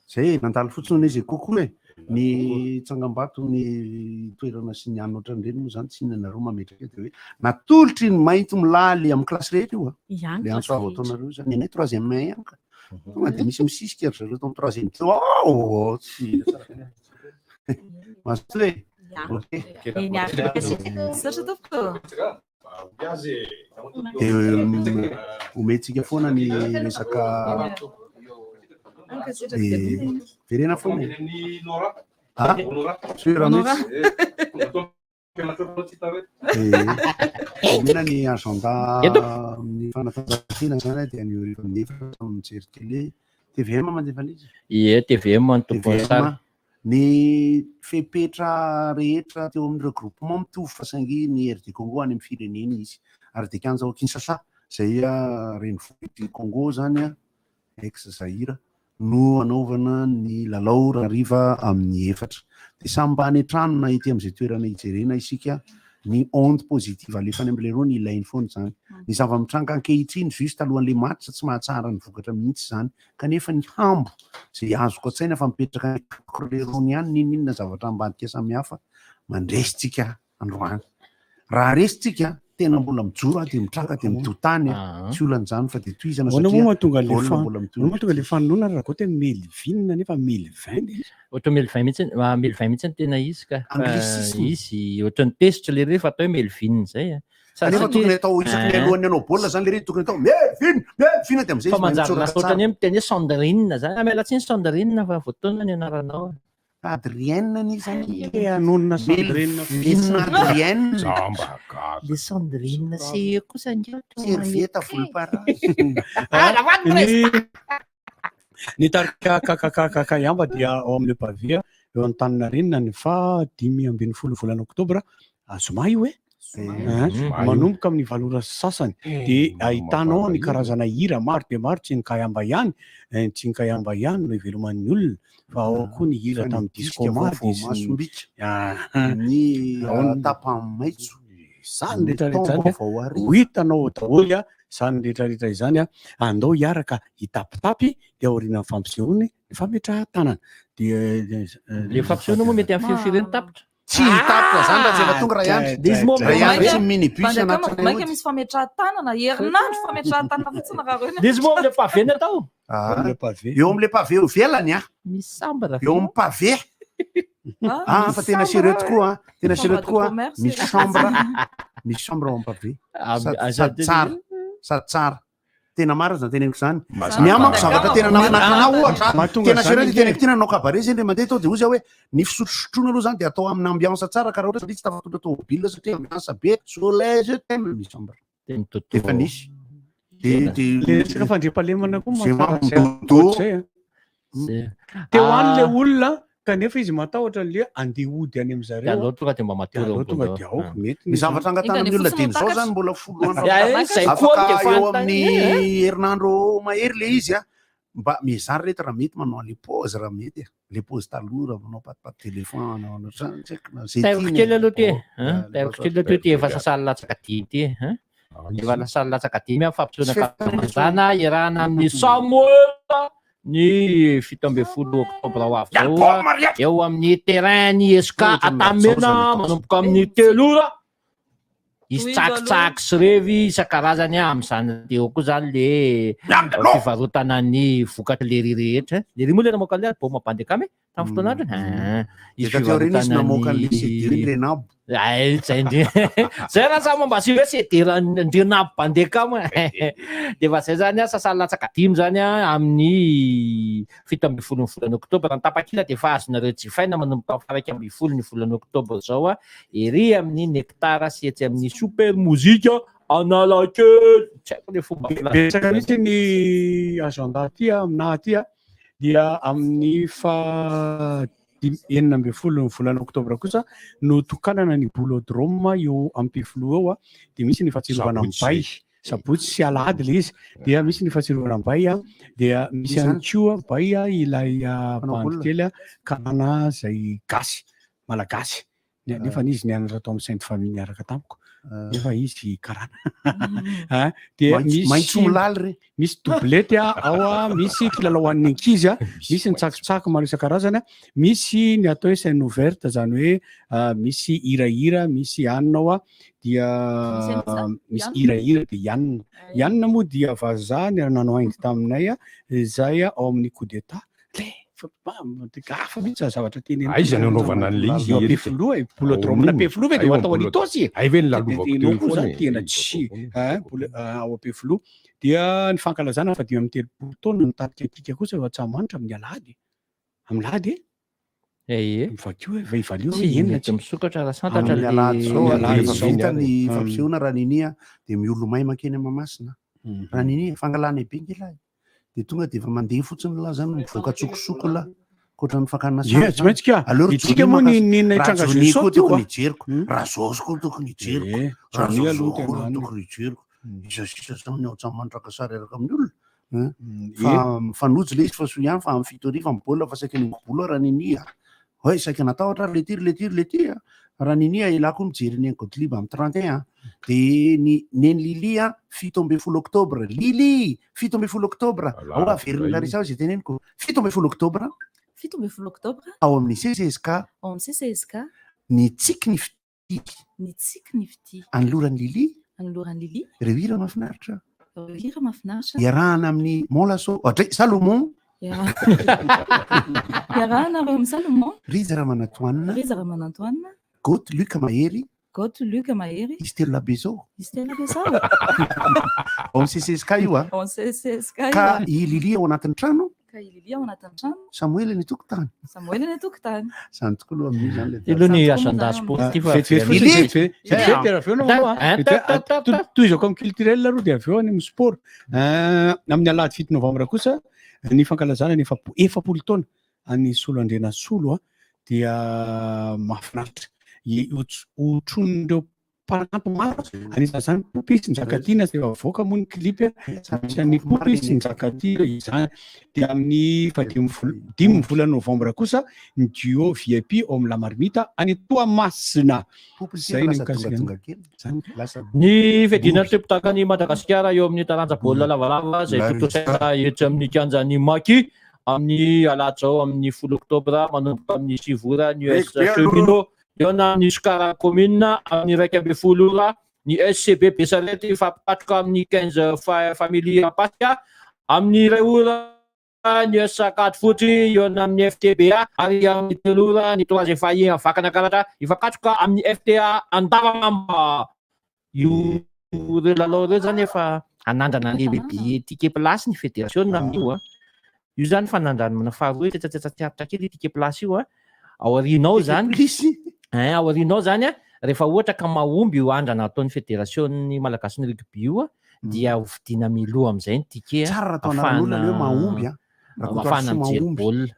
Zay nandalo fotsiny anie zay kokoa e. Ny tsangambato ny toerana sy ny anona ohatran'ireny moa zany tsy inona nareo mametraka eo dia hoe natolotry ny maintimolaly amin'ny kilasy rehetra io a. Ihany Le antso kilasy avo rehetra. ataonareo zany. Ny anay troisième un ihany ka. Tonga dia misy misisika ry zareo tao amin'ny troisième teo. Oh, tsy. Mazotoa e. Ok. Eny ary mankasitraka. Misaotra tompoko. Dia omentsika foana ny resaka Mankasitraka. dia verena foana e. Ah, sûr mihitsy. Omena ny agenda amin'ny fanatanjahantena zany dia ny hariva amin'ny efatra no mijery télé. TVM mandefa an'izy? Ie, TVM no tompon'ny TVM. sary. Ny fepetra rehetra teo amin'ny regroupement mitovy fa saingy ny RD Congo any amin'ny fireneny izy. Ary dia kianja ao Kinshasa izay renivohitr'i Congo zany, ex Zaïre, no hanaovana ny lalao rahariva amin'ny efatra. Dia samy mba any an-trano na ety amin'izay toerana hijerena isika ny onde positive alefa any amin'ilay irony ilainy foana izany. Ny zava-mitranga ankehitriny juste alohan'ilay match tsy mahatsara ny vokatra mihitsy izany. Kanefa ny hambo izay azoko an-tsaina fa mipetraka any akaikin'ilay irony ihany n'inon'inona zavatra ambadika samihafa mandresy tsika androany. Raha resy tsika, tena mbola mijoro aho dia mitraka dia midotany a. Tsy olana izany fa dia tohizana Ahoana moa satria mahatonga an'ilay baolina fa- mbola mitohy. ahoana mahatonga ilay fanonona Rakoto hoe Melvin nefa Melvin dia izy? Ohatran'ny Melvin mihitsy, ah, Melvin mihitsy no tena izy ka. Fa Anglicisme. izy ohatran'ny tezitra le re fa atao hoe Melvin izay a. Sa- Kanefa satria- tokony atao isaky ny Ah. alohan'ny hanao baolina izany le re tokony atao Melvin, Melvin dia amin'izay Fa izy mahay manjary mitsoraka lasa ohatran'ny tsara. hoe miteny hoe Sandrine zany. Ah, miala tsiny Sandrine fa voataona ny anaranao. Adrienne anie zany Te hanonona Sandrine Melvin Adrienne. Jamba gaga. Le Sandrine sy kosa ange toa Servieta manekaiky. volomparasy. Ny ny tarika KKKKK Yamba dia ao amin'ny Le Pavé eo Antaninarenina ny faha 15 volana oktobra, zoma io e? Zoma io. Manomboka amin'ny valo ora sy sasany dia ahitanao ny karazana hira maro dia maro, tsy ny kayamba ihany, tsy ny kayamba ihany no iveloman'ny olona fa ao koa ny hira tamin'ny disco mady sy ny Masombika, ny tapany maitso, izany rehetra rehetra izany taom-baovao ho hitanao ao daholo izany rehetra rehetra izany. Andao hiaraka hitapitapy dia aorianan'ny fampisehoany ny fametrahan-tanana dia Le fampisehoana moa mety amin'ny firifiry ny tapitra. Tsy hitapitra zany raha tsy efa tonga Ray Andry. Dia izy moa Ray Andry Mainka- tsy minibus Bandaka anatin'ilay mainka ody. misy fametrahan-tanana, herinandro fametrahan-tanana fotsiny raha ireo ny Dia izy moa amin'ilay pavé ny atao. Ah, Eo amin'ilay pavé eo ivelany ah. Misy sambra. Eo amin'ny pavé. Ah, fa tena sérieux tokoa ah. Tena Chambre sérieux de tokoa. commerce. Misy chambre, misy chambre ao amin'ny pavé. Ah, Sady ah, sady tsara, sady tsara. Tena marina zany teneniko zany. Mazava. Ny amako zavatra tena nahafinaritra anah ohatra, Mahatonga tena zany sérieux ty ange. teneniko ty nanao cabaret zay ndray mandeha tao dia hoy zaho hoe ny fisotrosotroana aloha zany dia atao amin'ny ambiance tsara ka raha ohatra satria tsy tafatotra tomobile satria ambiance be soleil je t'aime misy chambre. Efa nisy. Dia Le dia resaka fandriampahalemana koa Zay mahatsara zay mampidodo. ankoatr'izay a. Teo any le olona kanefa izy matahotra le andeha hody any amin' zareo. Dia aleo tonga dia mba matory Dia aleo eo tonga ambony dia eo. aoka Ah. mety Ny zavatra angatahana Enga amin'ny olona fotsiny dia izao mitakatra. zany mbola folo andro Ya, afaka eh, zay koa afaka dia eo fanontaniana, amin'ny herinandro mahery le izy a mba miezaha reto raha mety manao an'le pause raha mety e le pause taloha raha manao patipaty téléphone manao ohatr'izany tsy haiko na zay Tairiko tiany kely e. aloha ty e. Oh, Hein? le Tairiko pause kely aloha ty ty efa sasany latsaka dimy ty. Hein? Efa sasany latsaka dimy amin'ny fampisehoana Tsy fankalazana iarahana amin'ny Samoela ny 17 oktobra ho avy izao a, eo amin'ny terrain ny SK Antanimena manomboka amin'ny 3 ora. Hisy Tohizo aloha. tsakitsaky sy revy isan-karazany amin'izany eo koa izany le fivarotana ny vokatry lery rehetra. Lery moa le namoaka an'ilay album Bandekame e, tamin'ny fotoana androny. Ah, Dia hisy taty aoriana izy fivarotana namoaka an'ilay ny CD iny Renabo. Ay, zay ndry. Zay raha samy mba asio hoe CD Andrianabo Bandekama. Dia efa zay zany a, sasany latsaka dimy zany a, amin'ny 17 ny volana oktobra. Ny tapakila dia efa azonareo jifaina manomboka amin'ny faha 11 ny volana oktobra izao a, ery amin'ny Nectar sy etsy amin'ny Super Mozika Analakely. Tsy haiko le fomba filaza. Betsaka mihitsy ny agenda aty aminahy aty a, dia amin'ny faha 16 ny volana oktobra kosa no tokanana ny boulodrome eo Ampefiloha eo dia misy ny fahatsiarovana Sabotsy ambay zay. sabotsy sy alahady ilay izy dia misy ny fahatsiarovana ambay dia misy Izany. ihany koa bay ilay Mpanao bandy baolina. kely karana izay gasy malagasy Nefa izy nianatra tao amin'ny Sainte Famille niaraka tamiko. Nefa izy karana. Ah, dia Maitso- misy maitso milaly re. Misy doublette ao a, misy kilalao ho an'ny ankizy a, misy ny tsakotsako maro isan-karazany a, misy ny atao hoe scène ouverte zany hoe misy hirahira, misy hanina ao a, dia Misy an'iza? misy Ianona? hirahira dia Ianona. Ianona moa dia vazaha niara-nanao haingo taminay a, izay ao amin'ny coup d'état. Le hafa mihitsy zany zavatra teneniko Aiza no zany. anaovana an'ilay izy, Eo Eric? Ampefiloha e, Ao boulodrome amin'iny. Ampefiloha ve dia Aiwa ho atao amin'ny an'Itaosy e? Ay ve ny Dia lalovako dia teo ianao koa foana zany e? tena tsy, hein, boule- ao Ampefiloha. Dia ny fankalazana fa 35 taona ny tarika Kika kosa eo Antsahamanitra amin'ny alahady. Amin'ny alahady e? Ee. Vakio e, valio Tsy hoe enina mety misokatra raha santatra Amin'ny alahady izao, le rehefa izao. vita ny fampisehoana raha ninia dia miolomay mankeny Mahamasina. Raha ninia, fangalana be nge lahy. Dia tonga dia efa mandeha fotsiny lahy zany, mivoaka tsokosoko lahy. Ankoatra ny fakana Ie, sary tsy maintsy ka. Aleo ry Itsika Johnny moa maka- ny- ny raha nitranga Johnny jeu koa saute io, tokony ah. hijeriko. Raha Zôsy koa tokony hijeriko. Eh, Raha Johnny Zôzô aloha koa tena any. tokony hijeriko. Iza sisa zany ao an-tsamantraka sary araka amin'ny olona. Hein? Mm, Fa mifanojo le izy fa soa ihany fa amin'ny 7 ariva ny baolina fa saika niombom-bolo aho raha ninia. Oay, saika natahotra aho le ty ry le ty ry le ty a. Raha ninia elah koa mijery ny an'i Gottlieb amin'ny 31. Dia ny Neny Lily a, 17 octobre. Lily! 17 octobre. Ao averina Larissa ao izay teneniko. 17 octobre. 17 octobre. Ao amin'ny CCSK. Ao amin'ny CCSK. Ny Tsiky ny Fitia. Ny Tsiky ny Fitia. Anoloran'i Lily. Anoloran'i Lily. Ireo hira mahafinaritra. Ireo hira mahafinaritra. Iarahana amin'ny Mont Lasso. Ohatray, Salomon. Iarahana amin'ny Salomon. Rija Ramanantoanina. Rija Ramanantoanina. Goth Luc Mahery. Goth Luc Mahery. Izy telo lahy be zao. Izy telo lahy be zao. Ao amin'ny CCSK io a. Ao amin'ny CCSK io. Ka i Lily ao anatin'ny trano. Ka i Lily ao anatin'ny trano. Samoela ny tokotany. Samoela ny tokotany. Zany tokoa aloha amin'io zany le. Aloha ny agenda sportif. Vetivety fotsiny, vetivety. Vetivety dia avy eo nareo a. Vetivety, tohizako amin'ny culturel aloha dia avy eo any amin'ny sport. Amin'ny alahady 7 novambra kosa ny fankalazana ny 40 taona an'i Solo Andrianasolo dia mahafinaritra. Hotronin'ireo mpanakanto maro, anisan'izany Poopy sy Njakatiana izay efa avoaka moa ny clip, anisan'ny Poopy sy Njakatiana izany. Dia amin'ny fahadimy vol- dimy volana novambra kosa ny duo VIP ao amin'ny La Marmite any Toamasina. Poopy ity Izay ny lasa mikasika ny- tongatonga kely. Zany. Lasa Ny fiadiana ny tompon-dakan'i Madagasikara eo amin'ny taranja baolina lavalava izay Larissa. tontosaina etsy amin'ny kianjan'ny Maki amin'ny alahady izao amin'ny 10 oktobra manomboka amin'ny 9 ora ny US Reko be aloha. Cheminot Hihaona amin'ny Scar Commune amin'ny 11 ora ny SCB Besarety hifampikatroka amin'ny 15 Family Ampasika. Amin'ny iray ora ny US Ankadifotsy hihaona amin'ny FTBA ary amin'ny telo ora ny Trois FAI Vakinankaratra hifampikatroka amin'ny FTA Andavamamba. Io ireo lalao ireo zany efa hanandrana ny rugby ticket place ny federasiona amin'io a. Io zany fanandramana faharoa tsetsatsetsa tsy aritra kely ticket place io a. Ao aoriana ao zany. Hein, ao aoriana ao zany a, rehefa ohatra ka mahomby io andrana ataon'ny federasion'ny malagasin'ny rugby io a, dia ho vidiana mialoha amin'izay ny ticket a, Tsara raha atao anaran'olona le hoe mahomby a. Rakotoarisoa ahafahana mijery mahomby. baolina.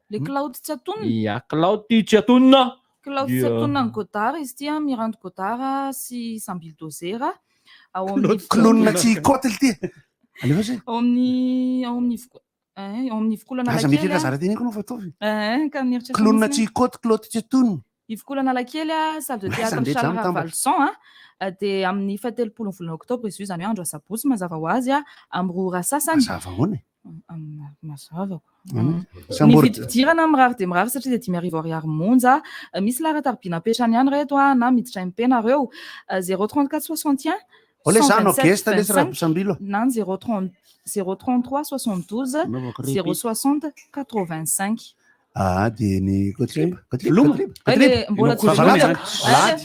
Le Claude tsy atonina. Ia, Claude tsy atonina. Claude tsy atonina an'i Godard izy ity an, Mirando Godard sy Sambil Dozera. Ao amin'ny Clown tsy côte ity. Alefa zay. Ao amin'ny ao amin'ny Ivoko- eh, ao amin'ny Ivokolo Aza Analakely. mieritreritra zara teneniko anao fa ataovy. Eh, ka mieritreritra Clown mihitsy tsy côte, Claude tsy atonina. Ivokolo Analakely a, salle de Aiza théâtre ndreto Charles zany mitambatra? Ravalison a, dia amin'ny fahatelopolo ny volana oktobra izy io, izany hoe andro asabotsy mazava ho azy a, amin'ny 2 ora sasany. Mazava ahoana e? Mazava ko. Ny Ny sambory- vidim-pidirana mirary dia mirary satria dia 5000 ariary monja. Misy laharan-taribiana apetrany ihany reto a, na miditra MP nareo. 034 61 Ao le zany, 127 guest lesy raha 25, Sambilo. na ny 030 033 72 Anaovako repeat. 060 85. Ah, dia ny Gottlieb. Gottlieb, Loma. Gottlieb, Ay, Gottlieb. le mbola tsy Vavalatsaka. Ay, Alahady.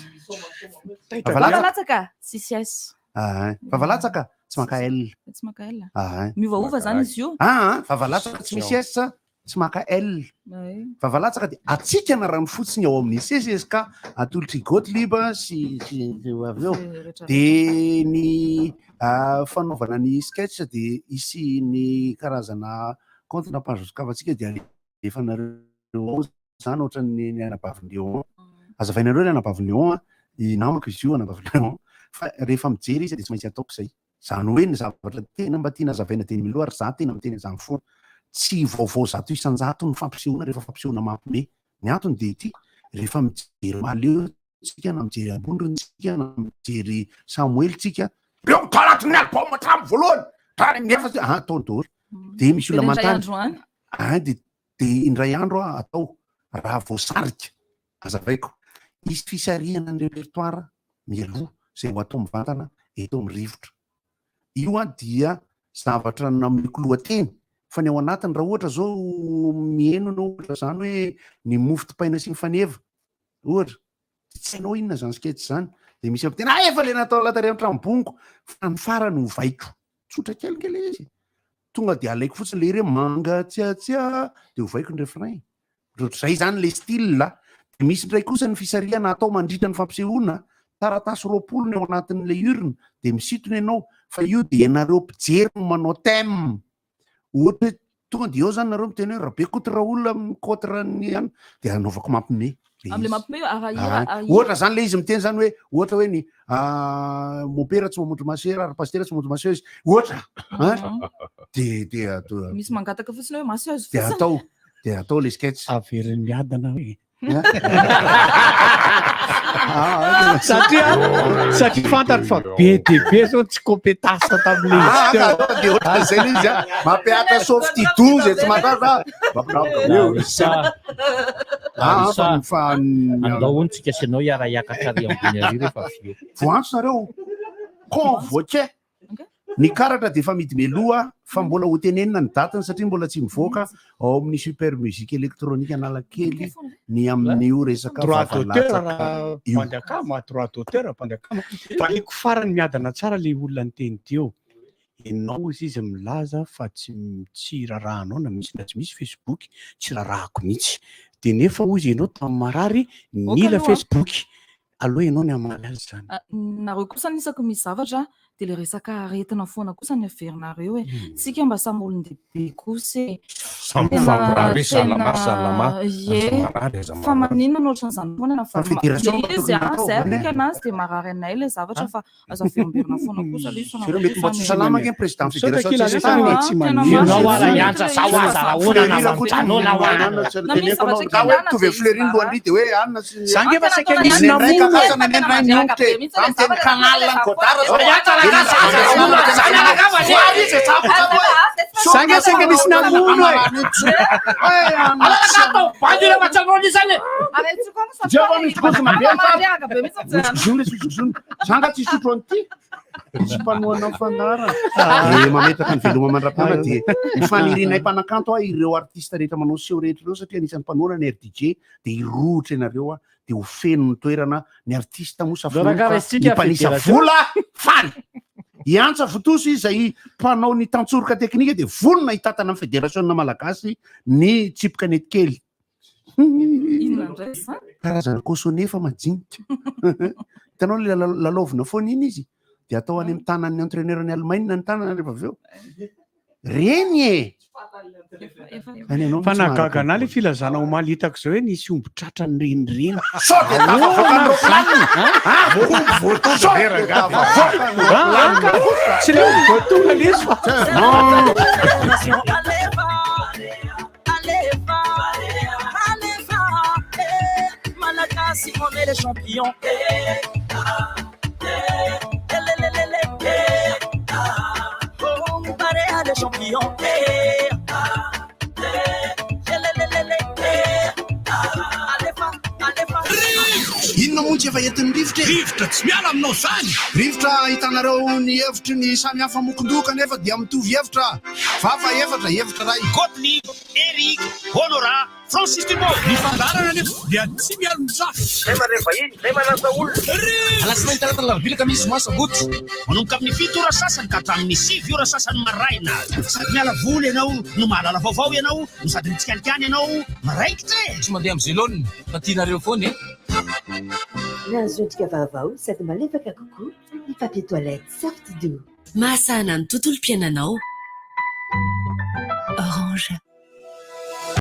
Vavalatsaka. Vavalatsaka, sisy S. Ah, vavalatsaka tsy maka L. Tsy maka L. Ah, Miovaova zany izy io. Ah, vavalatsaka tsy misy S, tsy maka L. Ay. Vavalatsaka dia atsikana rano fotsiny ao amin'ny CCSK atolotr'i Gottlieb sy sy ireo avy eo. Rehetra Dia ny ah, fanaovana ny sketch dia hisy ny karazana compte na page sokafantsika dia alefanareo ao zany ohatran'ny ny anabavin'i Léon. Azavainareo ny anabavin'i Léon, i namako izy io anabavin'i Léon, fa rehefa mijery izy dia tsy maintsy ataoko izay. Izany hoe ny zavatra tena mba tiana azavaina dia miloha ary za tena miteny an'izany foana. Tsy vaovao 100% ny fampisehoana rehefa fampisehoana mampime. Ny antony dia ity, rehefa mijery Mahaleo tsika na mijery Ambondrona tsika na mijery Samoela tsika, reo tao anatin'ny album hatramin'ny voalohany, hatrany amin'ny efatra, ah, ataony daholo. Dia misy olona Dia indray manontany. andro any. Ah, dia dia indray andro aho atao raha voasarika, azavaiko, hisy fisarihana ny répertoire mialoha izay ho atao mivantana eto amin'ny rivotra. Io an dia zavatra nameko lohateny fa ny ao anatiny raha ohatra zao miheno ianao ohatra zany hoe ny mofo dipaina sy ny faneva ohatra, tsy hainao inona zany sketch zany, dia misy ampiteny ah efa le natao lahy tary amin'ny tranom-bongo fa ny farany ovaiko. Tsotra kely nge le izy. Tonga dia alaiko fotsiny le hira hoe mangatsiatsia dia ovaiko ny refrain. Ohatr'izay izany ilay style. Dia misy indray kosa ny fisarihana atao mandritra ny fampisehoana, taratasy 20 ny ao anatin'ilay urne, dia misintona ianao, fa io dia ianareo mpijery no manao thème. Ohatra hoe tonga dia eo izany nareo miteny hoe Rabekoto Raoul mi-contre ny an, dia anaovako mampime ilay Amin'ilay izy. mampime ara hira, Ah, ara ohatra hira. izany ilay izy miteny izany hoe ohatra hoe ny mompera tsy mamonjy masera ary pasitera tsy mamonjy masera ohatra an, dia dia atao Misy mangataka fotsiny hoe masseuse dia fotsiny. atao dia atao le sketch. Averin'ny miadana hoe. Ah, satria satria fantatro fa be dia be zao tsy compétence tamin'ilay izy Ah, teo. ka dia ohatran'izay ilay izy a. Mampiatra softy doux izay tsy mahatratra. Mampiraboka be eo. Ah, fa fa Andao hono tsika sy ianao hiara-hiakatra ary ambony ary rehefa avy eo. Voantso nareo. Convoqué. Ny karatra dia efa amidy mialoha fa mbola ho tenenina ny datiny satria mbola tsy mivoaka ao amin'ny Super Musique Electronique Analakely ny amin'io resaka Droit d'auteur vavalatsaka raha io. Mpanjakama, droit d'auteur Mpanjakama. Valiako farany miadana tsara le olona niteny teo. Enao izy izy milaza fa tsy tsy rarahanao na misy na tsy misy Facebook, tsy rarahako mihitsy. Dia nefa hozy enao tamin'ny marary Oka nila aloha. Facebook. Aleo ianao ny hamaly azy izany. Ah, nareo kosa ny isako misy zavatra dia le resaka aretina foana kosa ny averinareo e. Tsika mba samy olon-dehibe kosa e. Samy Tena mifampirary hoe tena salama, salama. Aza ie. marary, aza Fa marary. maninona no ohatran'izany foana na Fa fa fédération le no izy tokony a, hatao zay zany e. apika anazy dia marary anay le zavatra fa aza averimbelona foana kosa le izy fa Jereo mety mba tsy salama ange ny président Misaotra fédération kila tsy resaka tany. fa tsy tena manino. Ianao marina ara zany hiantsa le zaho izy aza fa raha ohana na Fleury Rakoto mampijanona ho ana. na misy zavatra Ka kely hoe ana mitovy dia amin'ny izy Fleury ny marary. lohan'ry dia hoe anona sy Za nge fa saika Tena nisy Nenay namono e. kakasana nenay tena niongotra be e. mihitsy le Amin'ny teny zavatra canal le ny Godard zavatra zao. Hiantsa Dia raha zaza nisy raha olona zany zavatra anakava izy e, tsabo tsabo e. Za nge saika nisy namono e. Alaka atao bandy rehefa tsy anao an'izany e. Jereo fa misy gozona be ny sary. Mandriaka be mihitsy ny Misy gozona misy gozona. Za nga tsy hisotro an'ity. Tsy mpanohana ny fandaharana. Dia mametraka ny veloma mandra-pihaona dia ny fanirianay mpanakanto aho ireo artiste rehetra manao seho rehetra ireo satria anisan'ny mpanohana ny RDJ dia hirohotra ianareo aho dia ho feno ny toerana ny artiste moa Doraka safonoka ny raisitsika mpanisa fédération. vola faly. Hiantsa Votoso izay mpanao ny tantsoroka teknika dia vonona hitantana ny federasiona malagasy ny tsipy kanety kely. Inona indray izany? Karazana cochonnet fa majinika. Hitanao le lalaovina foana iny izy dia atao any amin'ny tanan'ny entraîneur ny Allemagne ny tanana rehefa avy eo. Reny e! Any ianao Fa mihitsy nahagaga maharaka anah ny le filazana omaly hitako izao hoe nisy omby tratra nirenireny. Sao dia tafavoaka ny ropilanina? Ah, Omby voatonga Sao ve dia rangahy? tafavoaka ny Ah, ah, ropilanina? tsy le omby voatonga le izy fa. Alefa, alefa, alefa, eh, Malagasy, on est les champions. Eh, ah, eh, le, le, le, le, eh, ah, oh, Barea les champions. Eh, ah, eh, le, le, le, le, eh, ah, alefa, alefa. Inona moa tsy efa entin'ny rivotra e? Rivotra tsy miala aminao zany! Rivotra ahitanareo ny hevitry ny samy hafa mokon-doha kanefa dia mitovy hevitra. Vava efatra, hevitra iray. Gottlieb, Eric, Honorat, Francis Dubois. Ny fandaharana anefa dia tsy mialon-jafy. Zay mandray vahiny, zay manasa olona. Alatsinainy, talata, alarobia, alakamisy, zoma, sabotsy. Manomboka amin'ny 7 ora sasany ka hatramin'ny 9 ora sasany maraina. Sady miala voly ianao no mahalala vaovao ianao no sady mitsikalikany ianao miraikitra e! Tsy mandeha amin'ny zelone fa tianareo foana e! Nahazo endrika vaovao sady malefaka kokoa ny papier toilette Soft Doux. Mahasahana ny tontolom-piainanao. Orange.